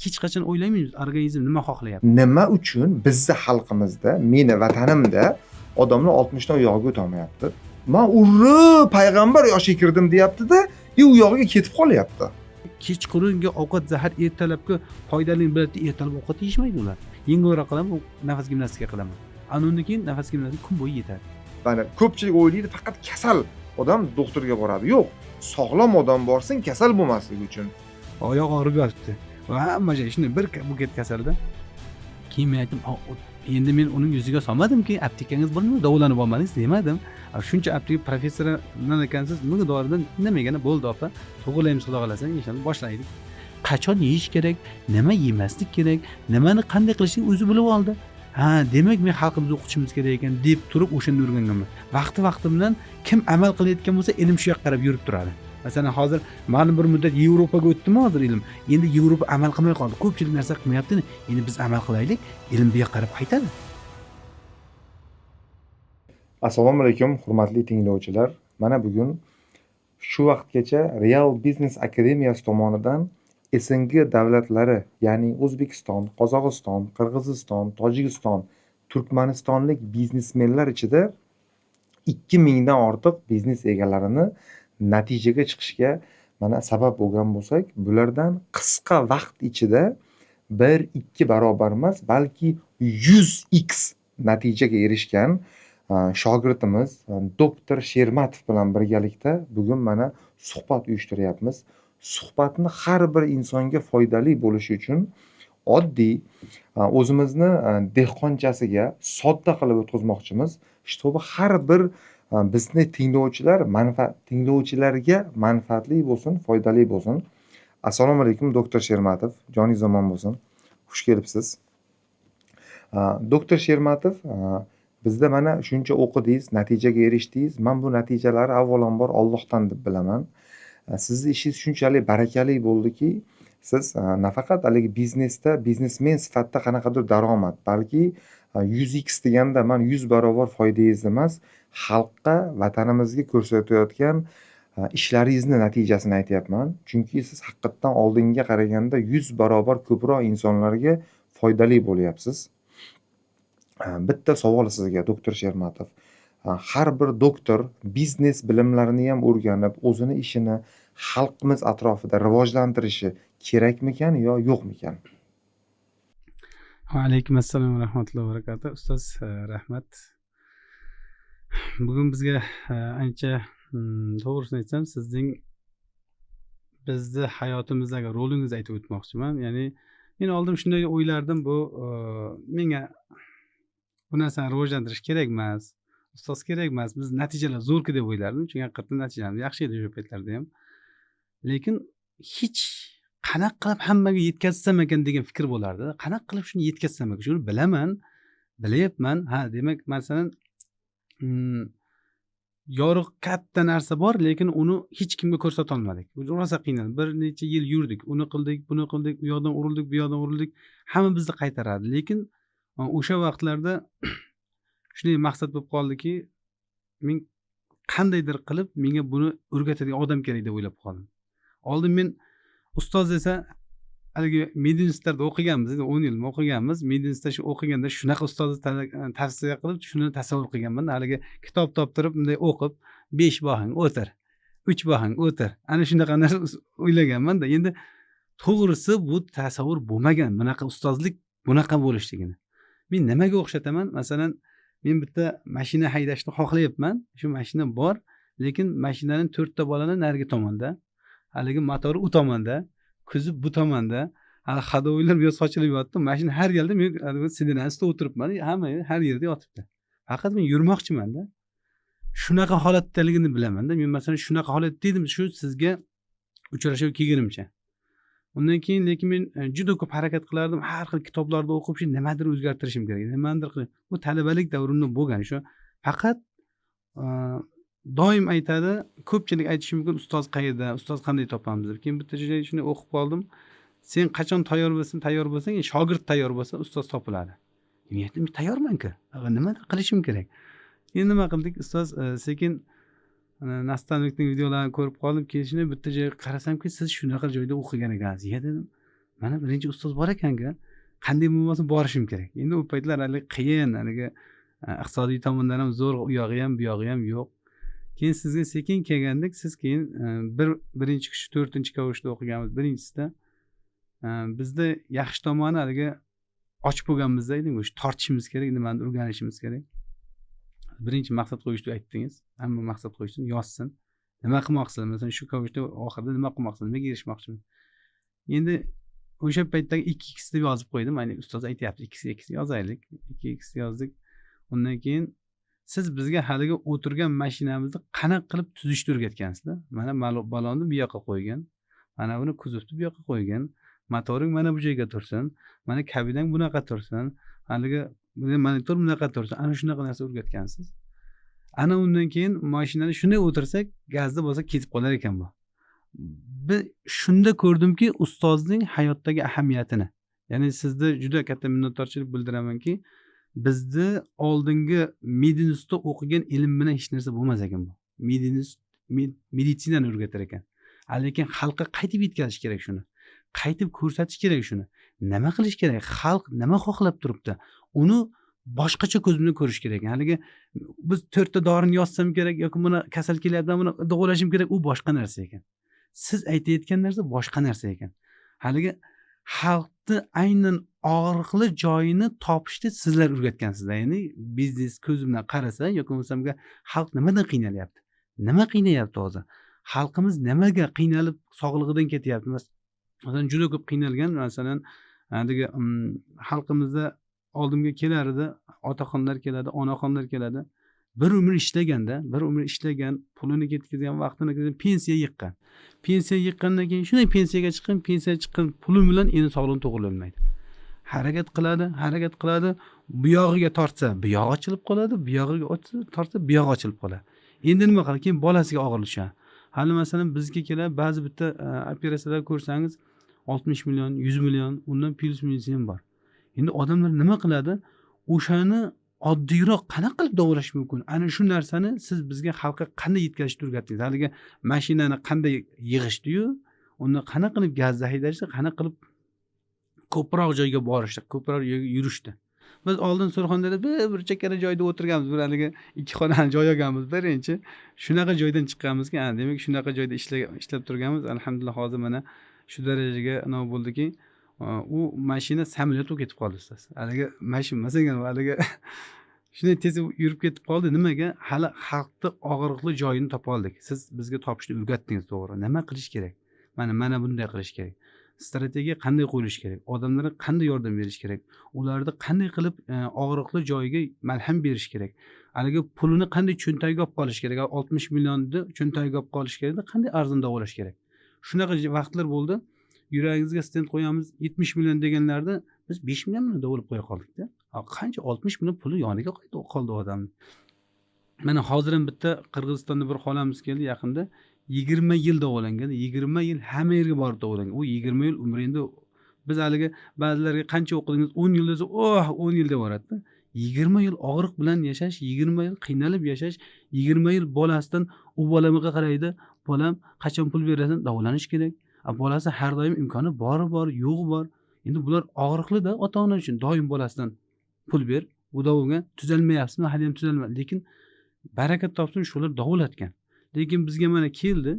Hech qachon o'ylamaymiz organizm nima xohlayapti. Nima uchun bizni xalqimizda, meni vatanimda odamlar 60 dan u yog'iga o'tolmayapti? Man urib payg'ambar yoshiga kirdim deyapti-da, u yog'iga ketib qolyapti. Kechqurungi ovqat zahar, ertalabki foydali biladi, ertalab ovqat yeyishmaydi ular. Yengilroq qilaman, nafas gimnastika qilaman. Ana undan keyin nafas gimnastika kun bo'yi yetadi. Mana ko'pchilik o'ylaydi, faqat kasal odam doktorga boradi. Yo'q, sog'lom odam borsin, kasal bo'lmasligi uchun. Oyoq og'rib yotibdi. Va hamma joy shunday bir buket kasalda. Keyin men aytdim, endi men uning yuziga solmadimki, aptekangiz bormi, davolanib olmadingiz demadim. Shuncha apteka professori nima ekansiz, nimaga doridan indamagani bo'ldi opa, to'g'rilaymiz xudo xohlasa, inshaalloh boshlaydik. Qachon yeyish kerak, nima yemaslik kerak, nimani qanday qilishni o'zi bilib oldi. Ha, demak men xalqimizni o'qitishimiz kerak ekan deb turib o'shanda o'rganganman. Vaqti-vaqti bilan kim amal qilayotgan bo'lsa, ilm shu yoqqa qarab yurib turadi. Masalan, hozir ma'lum bir muddat Yevropaga o'tdimi hozir ilm? Endi Yevropa amal qilmay qoldi. Ko'pchilik narsa qilmayapti. Endi biz amal qilaylik, ilm bu yoqqa qarab qaytadi. Assalomu alaykum, hurmatli tinglovchilar. Mana bugun shu vaqtgacha Real Business Akademiyasi tomonidan SNG davlatlari, ya'ni O'zbekiston, Qozog'iston, Qirg'iziston, Tojikiston, Turkmanistonlik biznesmenlar ichida 2000 dan ortiq biznes egalarini natijaga chiqishga mana sabab bo'lgan bo'lsak, bulardan qisqa vaqt ichida 1-2 barobar emas, balki 100x natijaga erishgan shogirdimiz doktor Shermatov bilan birgalikda bugun mana suhbat uyushtiryapmiz. Suhbatni har bir insonga foydali bo'lishi uchun oddiy o'zimizni dehqonchasiga sodda qilib o'tkazmoqchimiz, чтобы har bir bizni tinglovchilar tinglovchilarga manfaatli bo'lsin, foydali bo'lsin. Assalomu alaykum, doktor Shermatov, joningiz omon bo'lsin. Xush kelibsiz. Doktor Shermatov, bizda mana shuncha o'qidingiz, natijaga erishdingiz. Men bu natijalarni avvalambor Allohdan deb bilaman. Sizni ishingiz shunchalik barakali bo'ldiki, siz nafaqat haligi biznesda biznesmen sifatida qanaqadir daromad, balki 100x deganda man 100 barobar foydangiz emas, xalqqa, vatanimizga ko'rsatayotgan ishlaringizni natijasini aytyapman. Chunki siz haqiqatdan oldinga qaraganda 100 barobar ko'proq insonlarga foydali bo'lyapsiz. Bitta savol sizga, doktor Shermatov. Har bir doktor biznes bilimlarini ham o'rganib, o'zini ishini xalqimiz atrofida rivojlantirishi kerakmikan yo yo'qmikan? Va alaykum assalom va rahmatullohi va barakatuh. Ustoz, rahmat. Bugun bizga ancha, to'g'risini aytsam, sizning bizni hayotimizdagi rolingizni aytib o'tmoqchiman. Ya'ni men oldin shunday o'ylardim, bu menga bu narsani rivojlantirish kerak emas, ustoz kerak emas, biz natijalar zo'rku deb o'ylardim, chunki haqiqatdan natijalarimiz yaxshi edi o'sha paytlarda ham. Lekin hech qanaqa qilib hammaga yetkazsam ekan degan fikr bo'lardi. Qanaqa qilib shuni yetkazsam ekan, shuni bilaman, bilyapman. Ha, demak, masalan, yorug' katta narsa bor, lekin uni hech kimga ko'rsata olmadik. Rosa qiynaldik. Bir necha yil yurdik, uni qildik, buni qildik, u yoqdan urildik, bu yoqdan urildik. Hamma bizni qaytarardi. Lekin o'sha vaqtlarda shunday maqsad bo'lib qoldiki, men qandaydir qilib menga buni o'rgatadigan odam kerak deb o'ylab qoldim. Oldin men ustoz desa haligi medinstitutlarda o'qiganmiz, endi 10 yil o'qiganmiz. Medinstitutda shu o'qiganda shunaqa ustozni tavsiya qilib, shuni tasavvur qilganman. Haligi kitob toptirib, bunday o'qib, 5 bohang o'tir, 3 bohang o'tir. Ana shunaqa narsa o'ylaganman-da. Endi to'g'risi bu tasavvur bo'lmagan, bunaqa ustozlik bunaqa bo'lishligini. Men nimaga o'xshataman? Masalan, men bitta mashina haydashni xohlayapman. Shu mashina bor, lekin mashinaning 4 ta bolani narigi tomonda, haligi motori u tomonda, kuzov bu tomonda, hali ходовойlar bu yoq sochilib yotdi. Mashina har yerda men haligi sidinani ustida o'tiribman, hamma har yerda yotibdi. Faqat men yurmoqchiman-da. Shunaqa holatdaligini bilaman-da. Men masalan shunaqa holatda edim, shu sizga uchrashuv kelgunimcha. Undan keyin lekin men juda ko'p harakat qilardim, har xil kitoblarda o'qib, shu nimadir o'zgartirishim kerak, nimadir qilib. Bu talabalik davrimda bo'lgan shu. Faqat doim aytadi, ko'pchilik aytishi mumkin, ustoz qayerda, ustoz qanday topamiz deb. Keyin bitta joyda shuni o'qib qoldim. Sen qachon tayyor bo'lsang, tayyor bo'lsang, shogird tayyor bo'lsa, ustoz topiladi. Men aytdim, men tayyorman-ku. Nimadir qilishim kerak. Endi nima qildik, ustoz, sekin nastavnikning videolarini ko'rib qoldim. Keyin shuni bitta joyga qarasamki, siz shunaqa joyda o'qigan ekansiz. Ya dedim, Mana birinchi ustoz bor ekan-ku, qanday bo'lmasin borishim kerak. Endi u paytlar hali qiyin, haligi iqtisodiy tomondan ham zo'r, u yog'i ham bu yog'i ham yo'q. Keyin sizga sekin kelgandik, siz keyin birinchi kishi 4-kavushda o'qiganmiz. Birinchisida bizda yaxshi tomoni haligi och bo'lganmizda, o'sha tortishimiz kerak, nimani o'rganishimiz kerak. Birinchi maqsad qo'yishni aytdingiz. Hamma maqsad qo'ysin, yozsin. Nima qilmoqchisiz? Masalan, shu kavushda oxirida nima qilmoqchisiz? Nimaga erishmoqchisiz? Endi o'sha paytdagi 2x deb yozib qo'ydim. Ya'ni ustoz aytyapti, 2x yozaylik. 2x yozdik. Undan keyin siz bizga haligi o'tirgan mashinamizni qanaqa qilib tuzishni o'rgatgansizda. Mana balonni bu yoqqa qo'ygan, mana buni kuzovni bu yoqqa qo'ygan, motoring mana bu joyga tursin, mana kabinang bunaqa tursin, haligi monitor bunaqa tursin. Ana shunaqa narsa o'rgatgansiz. Ana undan keyin mashinani shunday o'tirsak, gazni bo'lsa ketib qolar ekan bu. Bir shunda ko'rdimki ustozning hayotdagi ahamiyatini. Ya'ni sizda juda katta minnatdorchilik bildiramanki, bizni oldingi medinstitutda o'qigan ilm bilan hech narsa bo'lmas ekan bu. Meditsinani o'rgatar ekan. Lekin xalqqa qaytib yetkazish kerak shuni. Qaytib ko'rsatish kerak shuni. Nima qilish kerak? Xalq nima xohlab turibdi? Uni boshqacha ko'z bilan ko'rish kerak. Haligi biz 4 ta dorini yozsam kerak yoki buni kasal kelyapti, buni davolashim kerak, u boshqa narsa ekan. Siz aytayotgan narsa boshqa narsa ekan. Haligi xalqni aynan og'riqli joyini topishni sizlar o'rgatgansizlar. Ya'ni biznes ko'zi bilan qarasa yoki bo'lmasam xalq nimadan qiynalyapti? Nima qiynayapti hozir? Xalqimiz nimaga qiynalib sog'lig'idan ketyapti? Masalan, juda ko'p qiynalgan, masalan, haligi xalqimizda oldimga kelar edi, otaxonlar keladi, onaxonlar keladi. Bir umr ishlaganda, bir umr ishlagan, pulini ketkazgan, vaqtini ketkazgan, pensiya yiqqan. Pensiya yiqqandan keyin shunday pensiyaga chiqqan, pensiyaga chiqqan puli bilan endi sog'lig'ini to'g'rilanmaydi. Harakat qiladi, harakat qiladi, bu yog'iga tortsa, bu yog'i ochilib qoladi, bu yog'iga tortsa, bu yog'i ochilib qoladi. Endi nima qiladi? Keyin bolasiga og'irlik tushadi. Hali masalan bizga keladi, ba'zi bitta operatsiyalar ko'rsangiz 60 million, 100 million, undan plyus minus ham bor. Endi odamlar nima qiladi? O'shani oddiyroq qanaqa qilib davolash mumkin? Ana shu narsani siz bizga xalqqa qanday yetkazishni o'rgatdingiz. Haligi mashinani qanday yig'ishdi-yu, uni qanaqa qilib gazda haydashni, qanaqa qilib ko'proq joyga borishdi, ko'proq joyga yurishdi. Biz oldin Surxondaryoda bir chekkada joyda o'tirganmiz, bir haligi 2 xonani joy olganmiz birinchi. Shunaqa joydan chiqqanmizki, demak shunaqa joyda ishlab turganmiz. Alhamdulillah hozir mana shu darajaga nima bo'ldiki, u mashina samolyot bo'lib ketib qoldi ustoz. Haligi mashina masalan haligi shunday tez yurib ketib qoldi. Nimaga? Hali xalqni og'riqli joyini topa oldik. Siz bizga topishni o'rgatdingiz, to'g'ri. Nima qilish kerak? Mana bunday qilish kerak. Strategiya qanday qo'yilish kerak? Odamlarga qanday yordam berish kerak? Ularni qanday qilib og'riqli joyiga malham berish kerak? Haligi pulini qanday cho'ntagiga olib qolish kerak? 60 millionni cho'ntagiga olib qolish kerak, qanday arzon davolash kerak? Shunaqa vaqtlar bo'ldi. Yuragingizga stent qo'yamiz 70 million deganlarda biz 5 million bilan davolab qo'ya qoldikda. Qancha 60 million puli yoniga qoldi odamni. Mana hozir ham bitta Qirg'izistonda bir xolamiz keldi yaqinda, 20 yil davolangan, 20 yil hamma yerga borib davolangan. U 20 yil umri endi biz haligi ba'zilarga qancha o'qidingiz 10 yil desa, oh 10 yil deb yuboradi. 20 yil og'riq bilan yashash, 20 yil qiynalib yashash, 20 yil bolasidan u bolamga qaraydi, bolam qachon pul berasan, davolanish kerak. Bolasi har doim imkoni bori bor, yo'g'i bor. Endi bular og'riqli-da ota-ona uchun doim bolasidan pul ber, bu davoga tuzalmayapsizmi, hali ham tuzalmadi. Lekin barakat topsin, shular davolatgan. Lekin bizga mana keldi,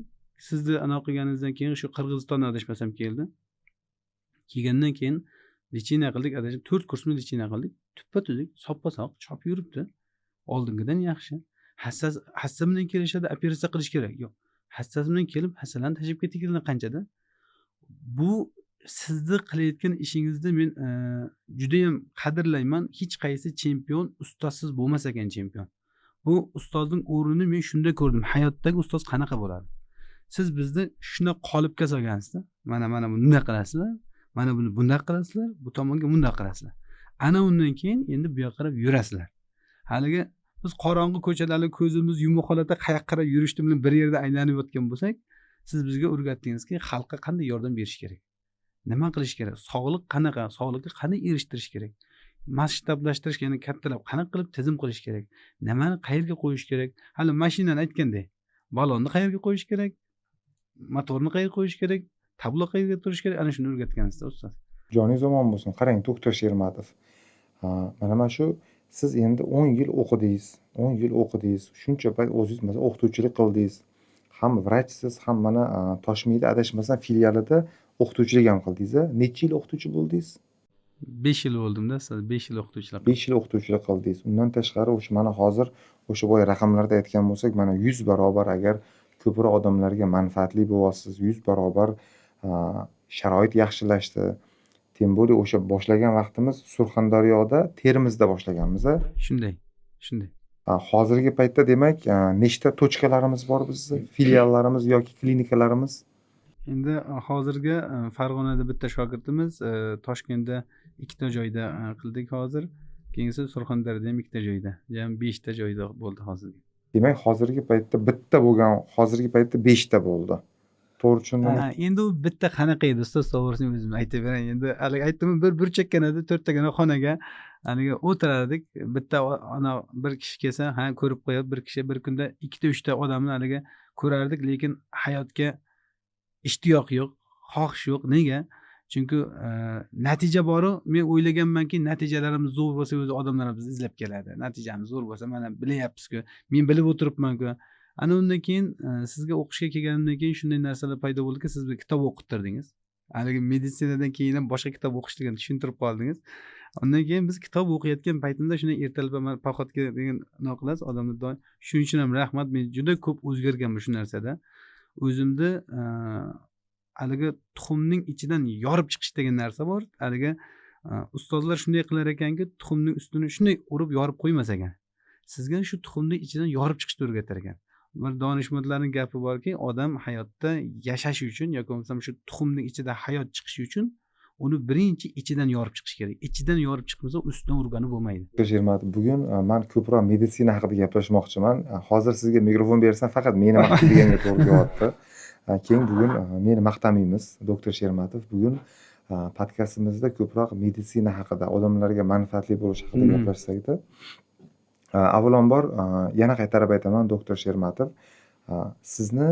sizni ana qilganingizdan keyin shu Qirg'izistondan adashmasam keldi. Kelgandan keyin lecheniya qildik, adashib 4 kursni lecheniya qildik. Tuppa-tuzuk, soppa-sog' chopib yuribdi. Oldingidan yaxshi. Hassa bilan kelishadi, operatsiya qilish kerak. Yo'q. Hassasi bilan kelib, hassalarni tashlab ketganlar qanchada? Bu sizni qilayotgan ishingizni men juda ham qadrlayman. Hech qaysi chempion ustozsiz bo'lmas ekan chempion. Bu ustozning o'rnini men shunda ko'rdim. Hayotdagi ustoz qanaqa bo'ladi? Siz bizni shuna qolipga solgansizda. Mana bunday qilasizlar, mana buni bunday qilasizlar, bu tomonga bunday qilasizlar. Ana undan keyin endi bu yoqqa qarab yurasizlar. Haligi biz qorong'i ko'chalarda ko'zimiz yumuq holatda qayoqqa qarab yurishni bilan bir yerda aylanib yotgan bo'lsak, siz bizga o'rgatdingizki, xalqqa qanday yordam berish kerak? Nima qilish kerak? Sog'liq qanaqa? Sog'liqqa qanday erishtirish kerak? Masshtablashtirish, ya'ni kattalab qanaqa qilib tizim qilish kerak? Nimani qayerga qo'yish kerak? Hali mashinani aytgandek, balonni qayerga qo'yish kerak? Motorni qayerga qo'yish kerak? Tablo qayerga turishi kerak, ana shuni o'rgatgansiz ustoz. Joningiz omon bo'lsin. Qarang, doktor Shermatov, mana shu siz endi 10 yil o'qidingiz, 10 yil o'qidingiz, shuncha payt o'zingiz masalan o'qituvchilik qildingiz. Ham vrachsiz, ham mana Toshmiyda adashmasam filialida o'qituvchilik ham qildingiz. Necha yil o'qituvchi bo'ldingiz? 5 yil bo'ldimda, ustoz, 5 yil o'qituvchilik. 5 yil o'qituvchilik qildingiz. Undan tashqari o'sha mana hozir o'sha boya raqamlarda aytgan bo'lsak, mana 100 barobar agar ko'proq odamlarga manfaatli bo'lyapsiz, 100 barobar sharoit yaxshilashdi. Тем более o'sha boshlagan vaqtimiz Surxondaryoda, Termizda boshlaganmiz. Shunday, shunday. Hozirgi paytda demak, nechta tochkalarimiz bor bizni, filiallarimiz yoki klinikalarimiz? Endi hozirgi Farg'onada bitta shogirdimiz, Toshkentda 2 joyda qildik hozir. Keyingisi Surxondaryoda ham 2 joyda. Jami 5 ta joyda bo'ldi hozirgi. Demak, hozirgi paytda bitta bo'lgan, hozirgi paytda 5 ta bo'ldi. To'g'ri tushundimmi? Ha, endi u bitta qanaqa edi ustoz, to'g'risini o'zim aytib beray. Endi hali aytdimmi, bir burchakkina to'rttagina xonaga haligi o'tirardik. Bitta ana bir kishi kelsa, ha, ko'rib qo'yib, bir kishi bir kunda 2ta 3ta odamni haligi ko'rardik, lekin hayotga ishtiyoq yo'q, xohish yo'q. Nega? Chunki natija boru, men o'ylaganmanki, natijalarimiz zo'r bo'lsa o'zi odamlar bizni izlab keladi. Natijamiz zo'r bo'lsa, mana bilyapmiz-ku, men bilib o'tiribman-ku. Ana undan keyin sizga o'qishga kelganimdan keyin shunday narsalar paydo bo'ldiki, siz bir kitob o'qittirdingiz. Haligi meditsinadan keyin ham boshqa kitob o'qish degan tushuntirib qoldingiz. Undan keyin biz kitob o'qiyotgan paytimda shunday ertalab mana poxodga degan nima qilasiz, odamlar doim shuning uchun ham rahmat, men juda ko'p o'zgarganman shu narsada. O'zimni haligi tuxumning ichidan yorib chiqish degan narsa bor. Haligi ustozlar shunday qilar ekanki, tuxumning ustini shunday urib yorib qo'ymas ekan. Sizga shu tuxumning ichidan yorib chiqishni o'rgatar ekan. Bir donishmandlarning gapi borki, odam hayotda yashashi uchun yoki bo'lmasam shu tuxumning ichida hayot chiqishi uchun uni birinchi ichidan yorib chiqish kerak. Ichidan yorib chiqmasa ustidan urgani bo'lmaydi. Shermatov, bugun men ko'proq meditsina haqida gaplashmoqchiman. Hozir sizga mikrofon bersam faqat meni maqtaganga to'g'ri kelyapti. Keyin bugun meni maqtamaymiz, doktor Shermatov. Bugun podkastimizda ko'proq meditsina haqida, odamlarga manfaatli bo'lish haqida gaplashsak-da. Avvalambor yana qaytarib aytaman, doktor Shermatov, sizni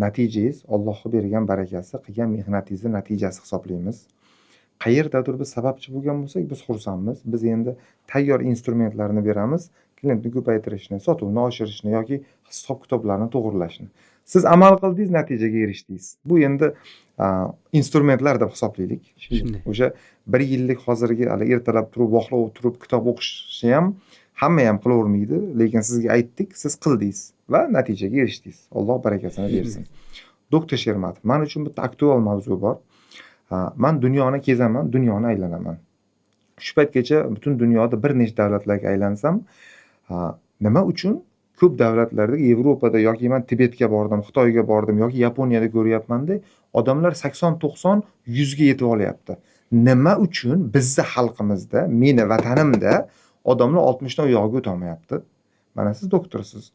natijangiz Allohning bergan barakasi, qilgan mehnatingizni natijasi hisoblaymiz. Qayerdadir biz sababchi bo'lgan bo'lsak, biz xursandmiz. Biz endi tayyor instrumentlarni beramiz, klientni ko'paytirishni, sotuvni oshirishni yoki hisob-kitoblarni to'g'rilashni. Siz amal qildingiz, natijaga erishdingiz. Bu endi instrumentlar deb hisoblaylik. Shunday. O'sha bir yillik hozirgi hali ertalab turib, vaqtli turib kitob o'qishni ham hamma ham qilavermaydi, lekin sizga aytdik, siz qildingiz va natijaga erishdingiz. Alloh barakasini bersin. Doktor Shermatov, men uchun bitta aktual mavzu bor. Men dunyoni kezaman, dunyoni aylanaman. Shu paytgacha butun dunyoda bir nechta davlatlarga aylansam, nima uchun ko'p davlatlarda, Yevropada yoki men Tibetga bordim, Xitoyga bordim yoki Yaponiyada ko'ryapmanda, odamlar 80, 90, 100 ga yetib olyapti. Nima uchun bizni xalqimizda, meni vatanimda odamlar 60 dan u yog'iga o'tolmayapti? Mana siz doktorsiz.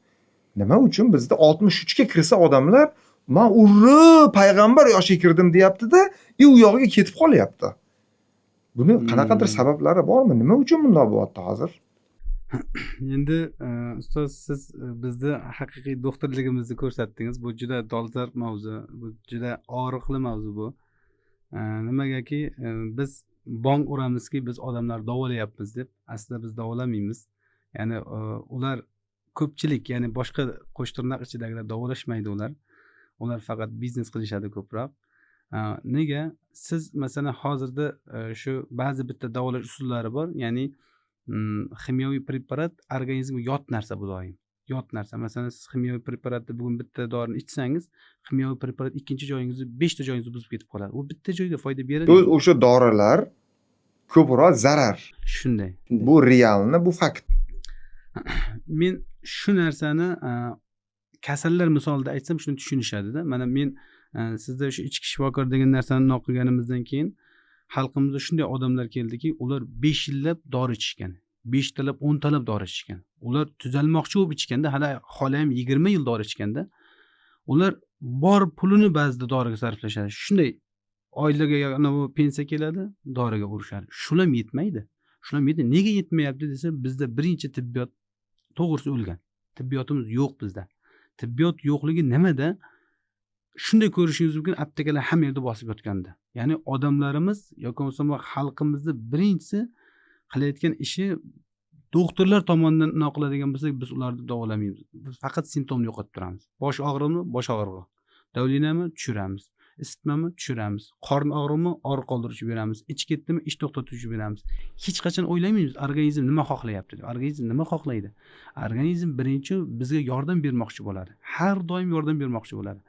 Nima uchun bizda 63 ga kirsa odamlar men urib payg'ambar yoshiga kirdim deyapti-da, u yog'iga ketib qolyapti. Buni qanaqadir sabablari bormi? Nima uchun bundoq bo'lyapti hozir? Endi ustoz, siz bizni haqiqiy doktorligimizni ko'rsatdingiz. Bu juda dolzarb mavzu, bu juda og'riqli mavzu bu. Nimagaki biz bong uramizki, biz odamlar davolayapmiz deb, aslida biz davolamaymiz. Ya'ni ular ko'pchilik, ya'ni boshqa qo'shtirnoq ichidagilar davolashmaydi ular. Ular faqat biznes qilishadi ko'proq. Nega? Siz masalan hozirda shu ba'zi bitta davolash usullari bor, ya'ni ximiyaviy preparat organizmga yot narsa bu doim. Yot narsa. Masalan, siz ximiyaviy preparatni bugun bitta dorini ichsangiz, ximiyaviy preparat ikkinchi joyingizni, 5 ta joyingizni buzib ketib qoladi. U bitta joyga foyda beradi. O'sha dorilar ko'proq zarar. Shunday. Bu realni, bu fakt. Men shu narsani kasallar misolida aytsam shuni tushunishadi-da. Mana men sizda o'sha ichki shifokor degan narsani nok qilganimizdan keyin xalqimizda shunday odamlar keldiki, ular 5 yillab dori ichishgan. 5 talab, 10 talab dori ichishgan. Ular tuzalmoqchi bo'lib ichganda, hali ham 20 yil dori ichganda, ular bor pulini ba'zida doriga sarflashadi. Shunday oilaga ana bu pensiya keladi, doriga urishadi. Shular ham yetmaydi. Shular ham yetmaydi. Nega yetmayapti desa, bizda birinchi tibbiyot to'g'risi o'lgan. Tibbiyotimiz yo'q bizda. Tibbiyot yo'qligi nimada? Shunday ko'rishingiz mumkin, aptekalar hamma yerda bosib yotganda. Ya'ni odamlarimiz yoki bo'lmasa xalqimizni birinchisi qilayotgan ishi doktorlar tomonidan nima qiladigan bo'lsak, biz ularni davolamaymiz. Biz faqat simptomni yo'qotib turamiz. Bosh og'rig'imi? Bosh og'rig'i. Давлениemi? Tushiramiz. Isitmami? Tushiramiz. Qorin og'rig'imi? Og'riq qoldiruvchi beramiz. Ich ketdimi? Ich to'xtatuvchi beramiz. Hech qachon o'ylamaymiz organizm nima xohlayapti deb. Organizm nima xohlaydi? Organizm birinchi bizga yordam bermoqchi bo'ladi. Har doim yordam bermoqchi bo'ladi.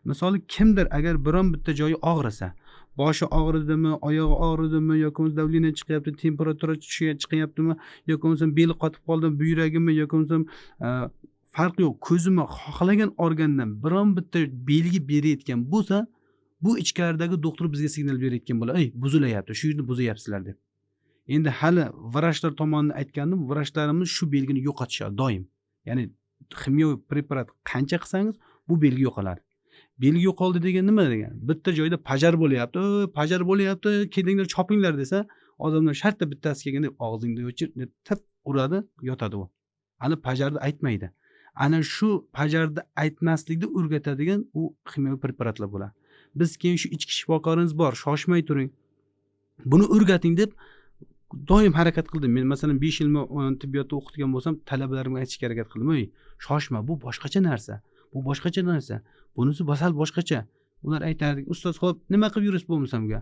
Misoli kimdir agar biron bitta joyi og'risa, boshi og'ridimi, oyog'i og'ridimi, yoki bo'lmasa давление chiqyapti, temperatura chiqyaptimi, yoki bo'lmasa beli qotib qoldimi, buyragimi, yoki bo'lmasa farqi yo'q, ko'zimi, xohlagan organdan biron bitta belgi berayotgan bo'lsa, bu ichkaridagi doktor bizga signal berayotgan bo'ladi. Ey, buzilyapti, shu yerni buzyapsizlar deb. Endi hali vrachlar tomonidan aytgandim, vrachlarimiz shu belgini yo'qotishadi doim. Ya'ni ximyoviy preparat qancha qilsangiz, bu belgi yo'qoladi. Belgi yo'qoldi degan nima degan? Bitta joyda pajar bo'lyapti, pajar bo'lyapti, kelinglar chopinglar desa, odamlar shartta bittasi kelganda og'zingni o'chir deb tip uradi, yotadi u. Ana pajarni aytmaydi. Ana shu pajarni aytmaslikni o'rgatadigan u ximyoviy preparatlar bo'ladi. Biz keyin shu ichki shifokorimiz bor, shoshmay turing, buni o'rgating deb doim harakat qildim. Men masalan 5 yil tibbiyotda o'qitgan bo'lsam, talabalarimga aytishga harakat qildim. Ey, shoshma, bu boshqacha narsa. Bu boshqacha narsa. Bunisi sal boshqacha. Ular aytardi, ustoz, xo'p, nima qilib yuribsiz bo'lmasamga?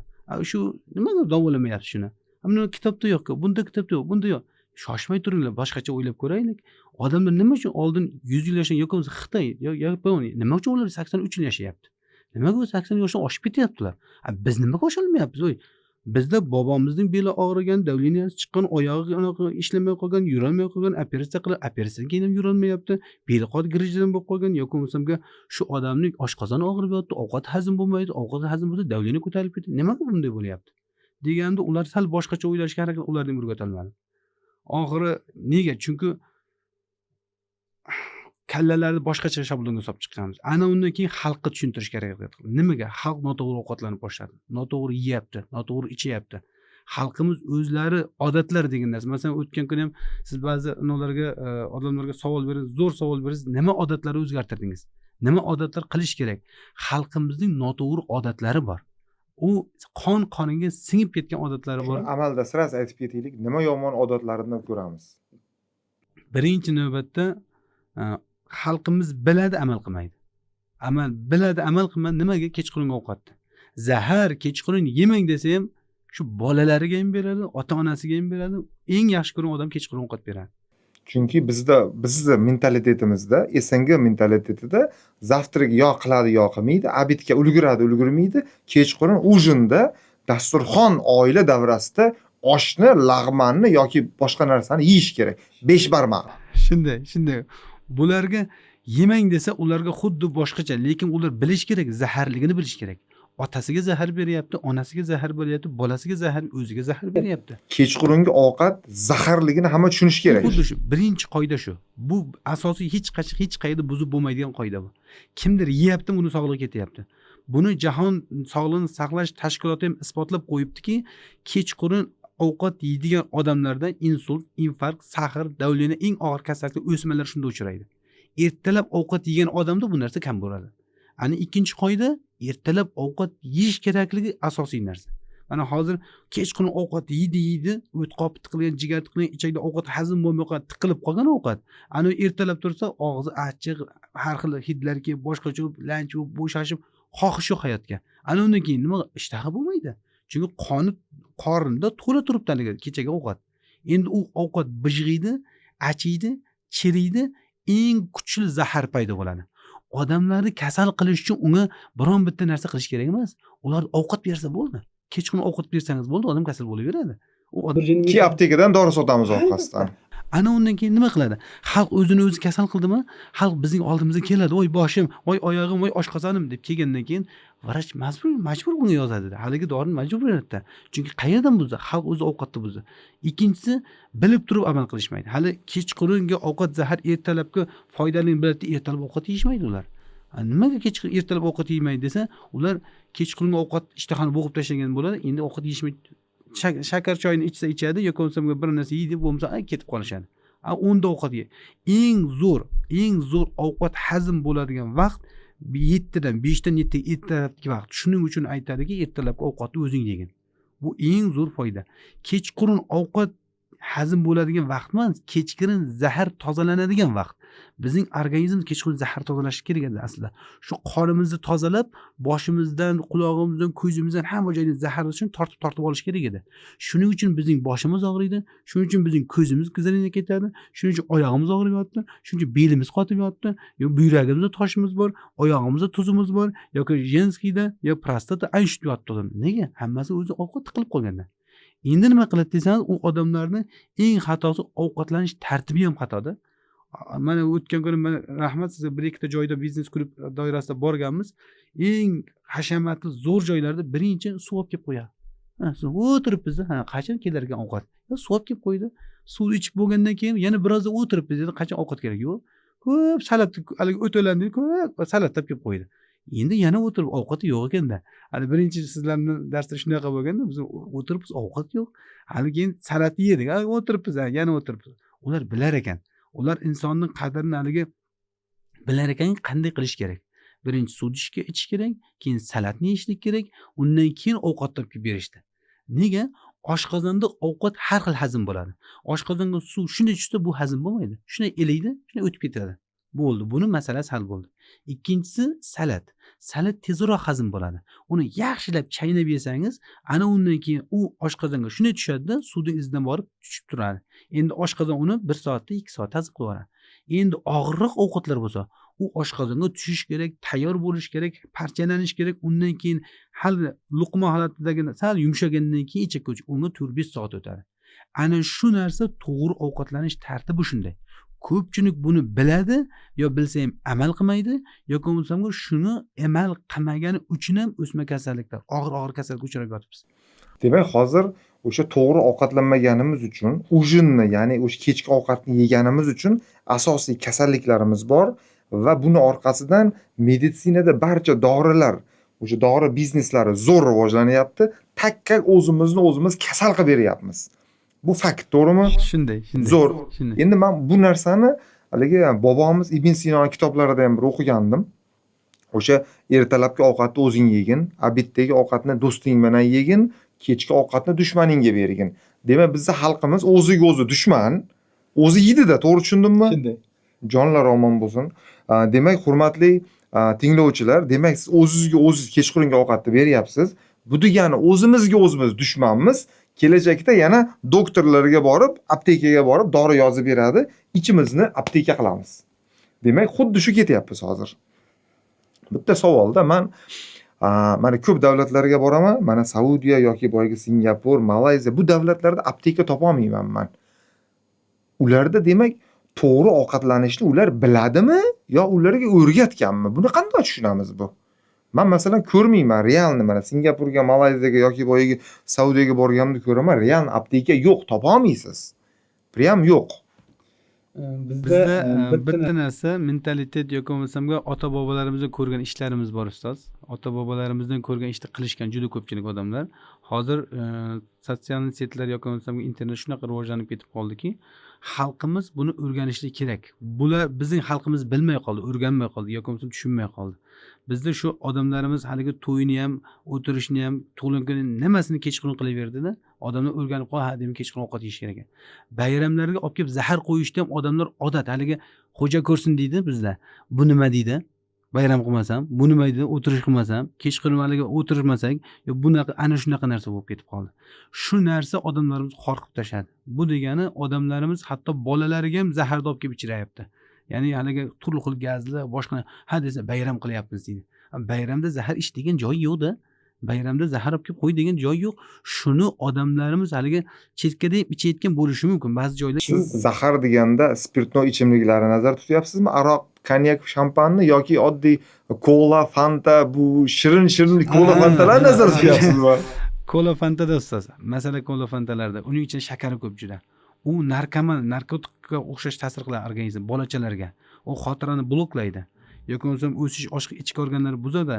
Shu nimaga davolamayapsiz shuni? Buni kitobda yo'q-ku, bunda kitobda yo'q, bunda yo'q. Shoshmay turinglar, boshqacha o'ylab ko'raylik. Odamlar nima uchun oldin 100 yil yashagan yoki bo'lmasa Xitoy, Yaponiya, nima uchun ular 83 yil yashayapti? Nimaga u 80 yoshdan oshib ketyaptilar? Biz nimaga osholmayapmiz? Oy, bizda bobomizning beli og'rigan, davleniyasi chiqqan, oyog'i anaqa ishlamay qolgan, yurolmay qolgan, operatsiya qilib, operatsiyadan keyin ham yurolmayapti, beli qot grijadan bo'lib qolgan, yoki bo'lmasam shu odamning oshqozoni og'rib yotdi, ovqat hazm bo'lmaydi, ovqat hazm bo'lsa davleniya ko'tarilib ketdi. Nimaga bunday bo'lyapti? Deganda ular sal boshqacha o'ylashga harakat, ularni ham o'rgata olmadim. Oxiri nega? Chunki kallalarni boshqacha shablonga solib chiqqanmiz. Ana undan keyin xalqqa tushuntirish kerak. Nimaga? Xalq noto'g'ri ovqatlanib boshladi, noto'g'ri yeyapti, noto'g'ri ichyapti. Xalqimiz o'zlari odatlar degan narsa. Masalan, o'tgan kuni ham siz ba'zi ularga, odamlarga savol berdingiz, zo'r savol berdingiz. Nima odatlarni o'zgartirdingiz? Nima odatlar qilish kerak? Xalqimizning noto'g'ri odatlari bor. U qon qoniga singib ketgan odatlari bor. Amalda сразу aytib ketaylik, nima yomon odatlarini ko'ramiz? Birinchi navbatda xalqimiz biladi, amal qilmaydi. Amal biladi, amal qilmaydi. Nimaga? Kechqurungi ovqatni. Zahar kechqurun yemang desa ham shu bolalariga ham beradi, ota-onasiga ham beradi. Eng yaxshi ko'rgan odam kechqurun ovqat beradi. Chunki bizda, bizni mentalitetimizda, СНГ mentalitetida завтрак yo qiladi, yo qilmaydi, обед ga ulguradi, ulgurmaydi, kechqurun ужин da dasturxon oila davrasida oshni, lag'manni yoki boshqa narsani yeyish kerak. Besh barmoq. Shunday, shunday. Bularga yemang desa, ularga xuddi boshqacha, lekin ular bilish kerak, zaharligini bilish kerak. Otasiga zahar beryapti, onasiga zahar beryapti, bolasiga zahar, o'ziga zahar beryapti. Kechqurungi ovqat zaharligini hamma tushunishi kerak. Xuddi shu, birinchi qoida shu. Bu asosiy, hech qachon hech qayerda buzib bo'lmaydigan qoida bu. Kimdir yeyapti, uni sog'lig'i ketyapti. Buni Jahon sog'liqni saqlash tashkiloti ham isbotlab qo'yibdiki, kechqurun ovqat yeydigan odamlarda insult, infarkt, сахар, давление, eng og'ir kasalliklar, o'smalar shunda uchraydi. Ertalab ovqat yegan odamda bu narsa kam bo'ladi. Ana ikkinchi qoida, ertalab ovqat yeyish kerakligi asosiy narsa. Mana hozir kechqurun ovqat yeydi, yeydi, o't qopi tiqilgan, jigar tiqilgan, ichakda ovqat hazm bo'lmay qolgan, tiqilib qolgan ovqat. Ana ertalab tursa og'zi achchiq, har xil hidlar kelib, boshqacha bo'lib, lanch bo'lib, bo'shashib, xohish yo'q hayotga. Ana undan keyin nima, ishtaha bo'lmaydi. Chunki qoni qorinda to'la turibdi haligi kechagi ovqat. Endi u ovqat bijg'iydi, achiydi, chiriydi, eng kuchli zahar paydo bo'ladi. Odamlarni kasal qilish uchun unga biron bitta narsa qilish kerak emas. Ular ovqat bersa bo'ldi. Kechqurun ovqat bersangiz bo'ldi, odam kasal bo'laveradi. U odam Keyin aptekadan dori sotamiz orqasidan. Ana undan keyin nima qiladi? Xalq o'zini o'zi kasal qildimi? Xalq bizning oldimizga keladi. Voy boshim, voy oyog'im, voy oshqozonim deb kelgandan keyin vrach majbur bunga yozadi. Haligi dorini majbur beradida. Chunki qayerdan buzdi? Xalq o'zi ovqatni buzdi. Ikkinchisi, bilib turib amal qilishmaydi. Hali kechqurungi ovqat zahar, ertalabki foydali biladi, ertalab ovqat yeyishmaydi ular. Nimaga kechqurun ertalab ovqat yemaydi desa, ular kechqurungi ovqat ishtahani bo'g'ib tashlagan bo'ladi. Endi ovqat yeyishmaydi. Shakar choyini ichsa ichadi, yoki bo'lmasa bir narsa yeydi, bo'lmasa ketib qolishadi. O'nda ovqat ye. Eng zo'r, eng zo'r ovqat hazm bo'ladigan vaqt 7dan 5dan 7 ertalabki vaqt. Shuning uchun aytadiki, ertalabki ovqatni o'zing yegin. Bu eng zo'r foyda. Kechqurun ovqat hazm bo'ladigan vaqt emas, kechqurun zahar tozalanadigan vaqt. Bizning organizm kechqurun zahar tozalashi kerak edi aslida. Shu qonimizni tozalab, boshimizdan, qulog'imizdan, ko'zimizdan hamma joydan zahar uchun tortib olish kerak edi. Shuning uchun bizning boshimiz og'riydi, shuning uchun bizning ko'zimiz qizarib ketadi, shuning uchun oyog'imiz og'rib yotdi, shuning uchun belimiz qotib yotdi, yo buyragimizda toshimiz bor, oyog'imizda tuzimiz bor, yoki jenskiyda, yo prostata ayni shu yotdi odam. Nega? Hammasi o'zi ovqat tiqilib qolganda. Endi nima qiladi desangiz, u odamlarning eng xatosi ovqatlanish tartibi ham xatoda. Mana o'tgan kuni mana rahmat sizga bir ikkita joyda biznes klub doirasida borganmiz. Eng hashamatli zo'r joylarda birinchi suv olib kelib qo'yadi. Ha, suv o'tiribmiz, ha, qachon kelar ekan ovqat? Suv olib kelib qo'ydi. Suv ichib bo'lgandan keyin yana birozda o'tiribmiz, dedi, qachon ovqat kerak? Yo'q. Ko'p salat haligi o'talan dedi, ko'p salat olib kelib qo'ydi. Endi yana o'tirib ovqati yo'q ekanda. Hali birinchi sizlarni darsda shunaqa bo'lganda biz o'tiribmiz, ovqat yo'q. Hali keyin salatni yedik, o'tiribmiz, yana o'tiribmiz. Ular bilar ekan. Ular insonning qadrini haligi bilar ekan, qanday qilish kerak. Birinchi suv ichish kerak, keyin salatni yeyishlik kerak, undan keyin ovqat topib berishdi. Nega? Oshqozonda ovqat har xil hazm bo'ladi. Oshqozonga suv shunday tushsa bu hazm bo'lmaydi. Shunday eliydi, shunday o'tib ketadi. Bo'ldi. Buni masalasi hal bo'ldi. Ikkinchisi salat. Salat tezroq hazm bo'ladi. Uni yaxshilab chaynab yesangiz, ana undan keyin u oshqozonga shunday tushadi-da, suvning izidan borib tushib turadi. Endi oshqozon uni 1 soatda 2 soat hazm qilib yuboradi. Endi og'irroq ovqatlar bo'lsa, u oshqozonga tushish kerak, tayyor bo'lish kerak, parchalanish kerak. Undan keyin hali luqma holatidagi sal yumshagandan keyin ichakka o'tish, unga 4-5 soat o'tadi. Ana shu narsa to'g'ri ovqatlanish tartibi shunday. Ko'pchilik buni biladi, yo bilsa ham amal qilmaydi, yoki bo'lmasam shuni amal qilmagani uchun ham o'sma kasalliklar, og'ir-og'ir kasallikka uchrab yotibmiz. Demak, hozir o'sha to'g'ri ovqatlanmaganimiz uchun, ujinni, ya'ni o'sha kechki ovqatni yeganimiz uchun asosiy kasalliklarimiz bor va buni orqasidan meditsinada barcha dorilar, o'sha dori bizneslari zo'r rivojlanyapti. Takka o'zimizni o'zimiz kasal qilib beryapmiz. Bu fakt, to'g'rimi? Shunday, shunday. Zo'r. Endi men bu narsani haligi bobomiz Ibn Sino kitoblarida ham bir o'qigandim. O'sha ertalabki ovqatni o'zing yegin, obeddagi ovqatni do'sting bilan yegin, kechki ovqatni dushmaningga bergin. Demak, bizning xalqimiz o'ziga o'zi dushman, o'zi yeydi-da, to'g'ri tushundimmi? Shunday. Jonlar omon bo'lsin. Demak, hurmatli tinglovchilar, demak siz o'zingizga o'zingiz kechqurungi ovqatni beryapsiz. Bu degani o'zimizga o'zimiz dushmanmiz. Kelajakda yana doktorlarga borib, aptekaga borib dori yozib beradi, ichimizni apteka qilamiz. Demak, xuddi shu ketyapmiz hozir. Bitta savolda men mana ko'p davlatlarga boraman, mana Saudiya yoki boyagi Singapur, Malayziya, bu davlatlarda apteka topa olmayman men. Ularda demak to'g'ri ovqatlanishni ular biladimi yo ularga o'rgatganmi? Buni qanday tushunamiz bu? Men masalan ko'rmayman realni, mana Singapurga, Malayziyaga yoki boyagi Saudiyaga borganimda ko'raman, real apteka yo'q, topa olmaysiz. Prям yo'q. Bizda bitta narsa mentalitet yoki bo'lmasam ota-bobolarimizdan ko'rgan ishlarimiz bor ustoz. Ota-bobolarimizdan ko'rgan ishni qilishgan juda ko'pchilik odamlar. Hozir sotsial setlar yoki bo'lmasam internet shunaqa rivojlanib ketib qoldiki, xalqimiz buni o'rganishi kerak. Bular bizning xalqimiz bilmay qoldi, o'rganmay qoldi yoki bo'lmasam tushunmay qoldi. Bizda shu odamlarimiz haligi to'yini ham, o'tirishni ham, tug'ilgan kuni nimasini kechqurun qilaverdi-da, odamlar o'rganib qoldi, ha, demak kechqurun ovqat yeyish kerak ekan. Bayramlarga olib kelib zahar qo'yishni ham odamlar odat, haligi xo'ja ko'rsin deydi bizda. Bu nima deydi? Bayram qilmasam, bu nima deydi? O'tirish qilmasam, kechqurun haligi o'tirmasak, yo bunaqa ana shunaqa narsa bo'lib ketib qoldi. Shu narsa odamlarimizni xor qilib tashladi. Bu degani odamlarimiz hatto bolalariga ham zaharni olib kelib ichiryapti. Ya'ni haligi turli xil gazli boshqa, ha desa bayram qilyapmiz deydi. Bayramda zahar ich degan joyi yo'q-da. Bayramda zahar olib kelib qo'y degan joyi yo'q. Shuni odamlarimiz haligi chetkada ham ichayotgan bo'lishi mumkin ba'zi joylar. Siz zahar deganda spirtnoy ichimliklarni nazarda tutyapsizmi? Aroq, konyak, shampanni yoki oddiy kola, fanta, bu shirin-shirin kola fantalarni nazarda tutyapsizmi? Kola fantada ustoz. Masala kola fantalarda uning ichida shakari ko'p juda. U narkoman, narkotikka o'xshash ta'sir qiladi organizm bolachalarga. U xotirani bloklaydi. Yoki bo'lmasam o'sish ichki organlari buzadi,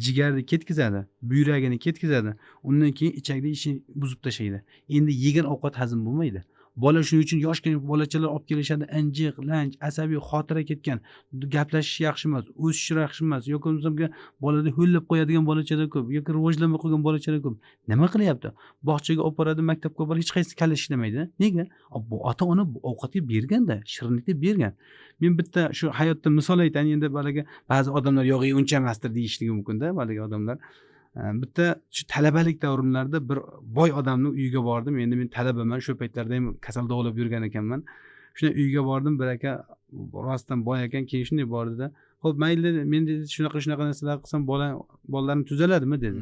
jigarni ketkizadi, buyragini ketkizadi. Undan keyin ichakda ishini buzib tashlaydi. Endi yegan ovqat hazm bo'lmaydi. Bola shuning uchun yoshgina bolachalar olib kelishadi, injiq, lanj, asabiy, xotira ketgan, gaplashishi yaxshi emas, o'sishi yaxshi emas, yoki bo'lmasam bolada ho'llab qo'yadigan bolachalar ko'p, yoki rivojlanmay qolgan bolachalar ko'p. Nima qilyapti? Bog'chaga olib boradi, maktabga olib boradi, hech qaysi kalla ishlamaydi. Nega? Bu ota-ona bu ovqatga berganda, shirinlikni bergan. Men bitta shu hayotda misol aytayin, endi balaga ba'zi odamlar yo'q, uncha emasdir deyishligi mumkin-da, balaga odamlar. Bitta shu talabalik davrimlarda bir boy odamni uyiga bordim. Endi men talabaman, shu paytlarda ham kasal dog'lab yurgan ekanman. Shunday uyga bordim, bir aka rostdan boy ekan, keyin shunday bordida, "Xo'p, mayli, men dedi, shunaqa shunaqa narsalar qilsam bolalarim tuzaladimi?" dedi.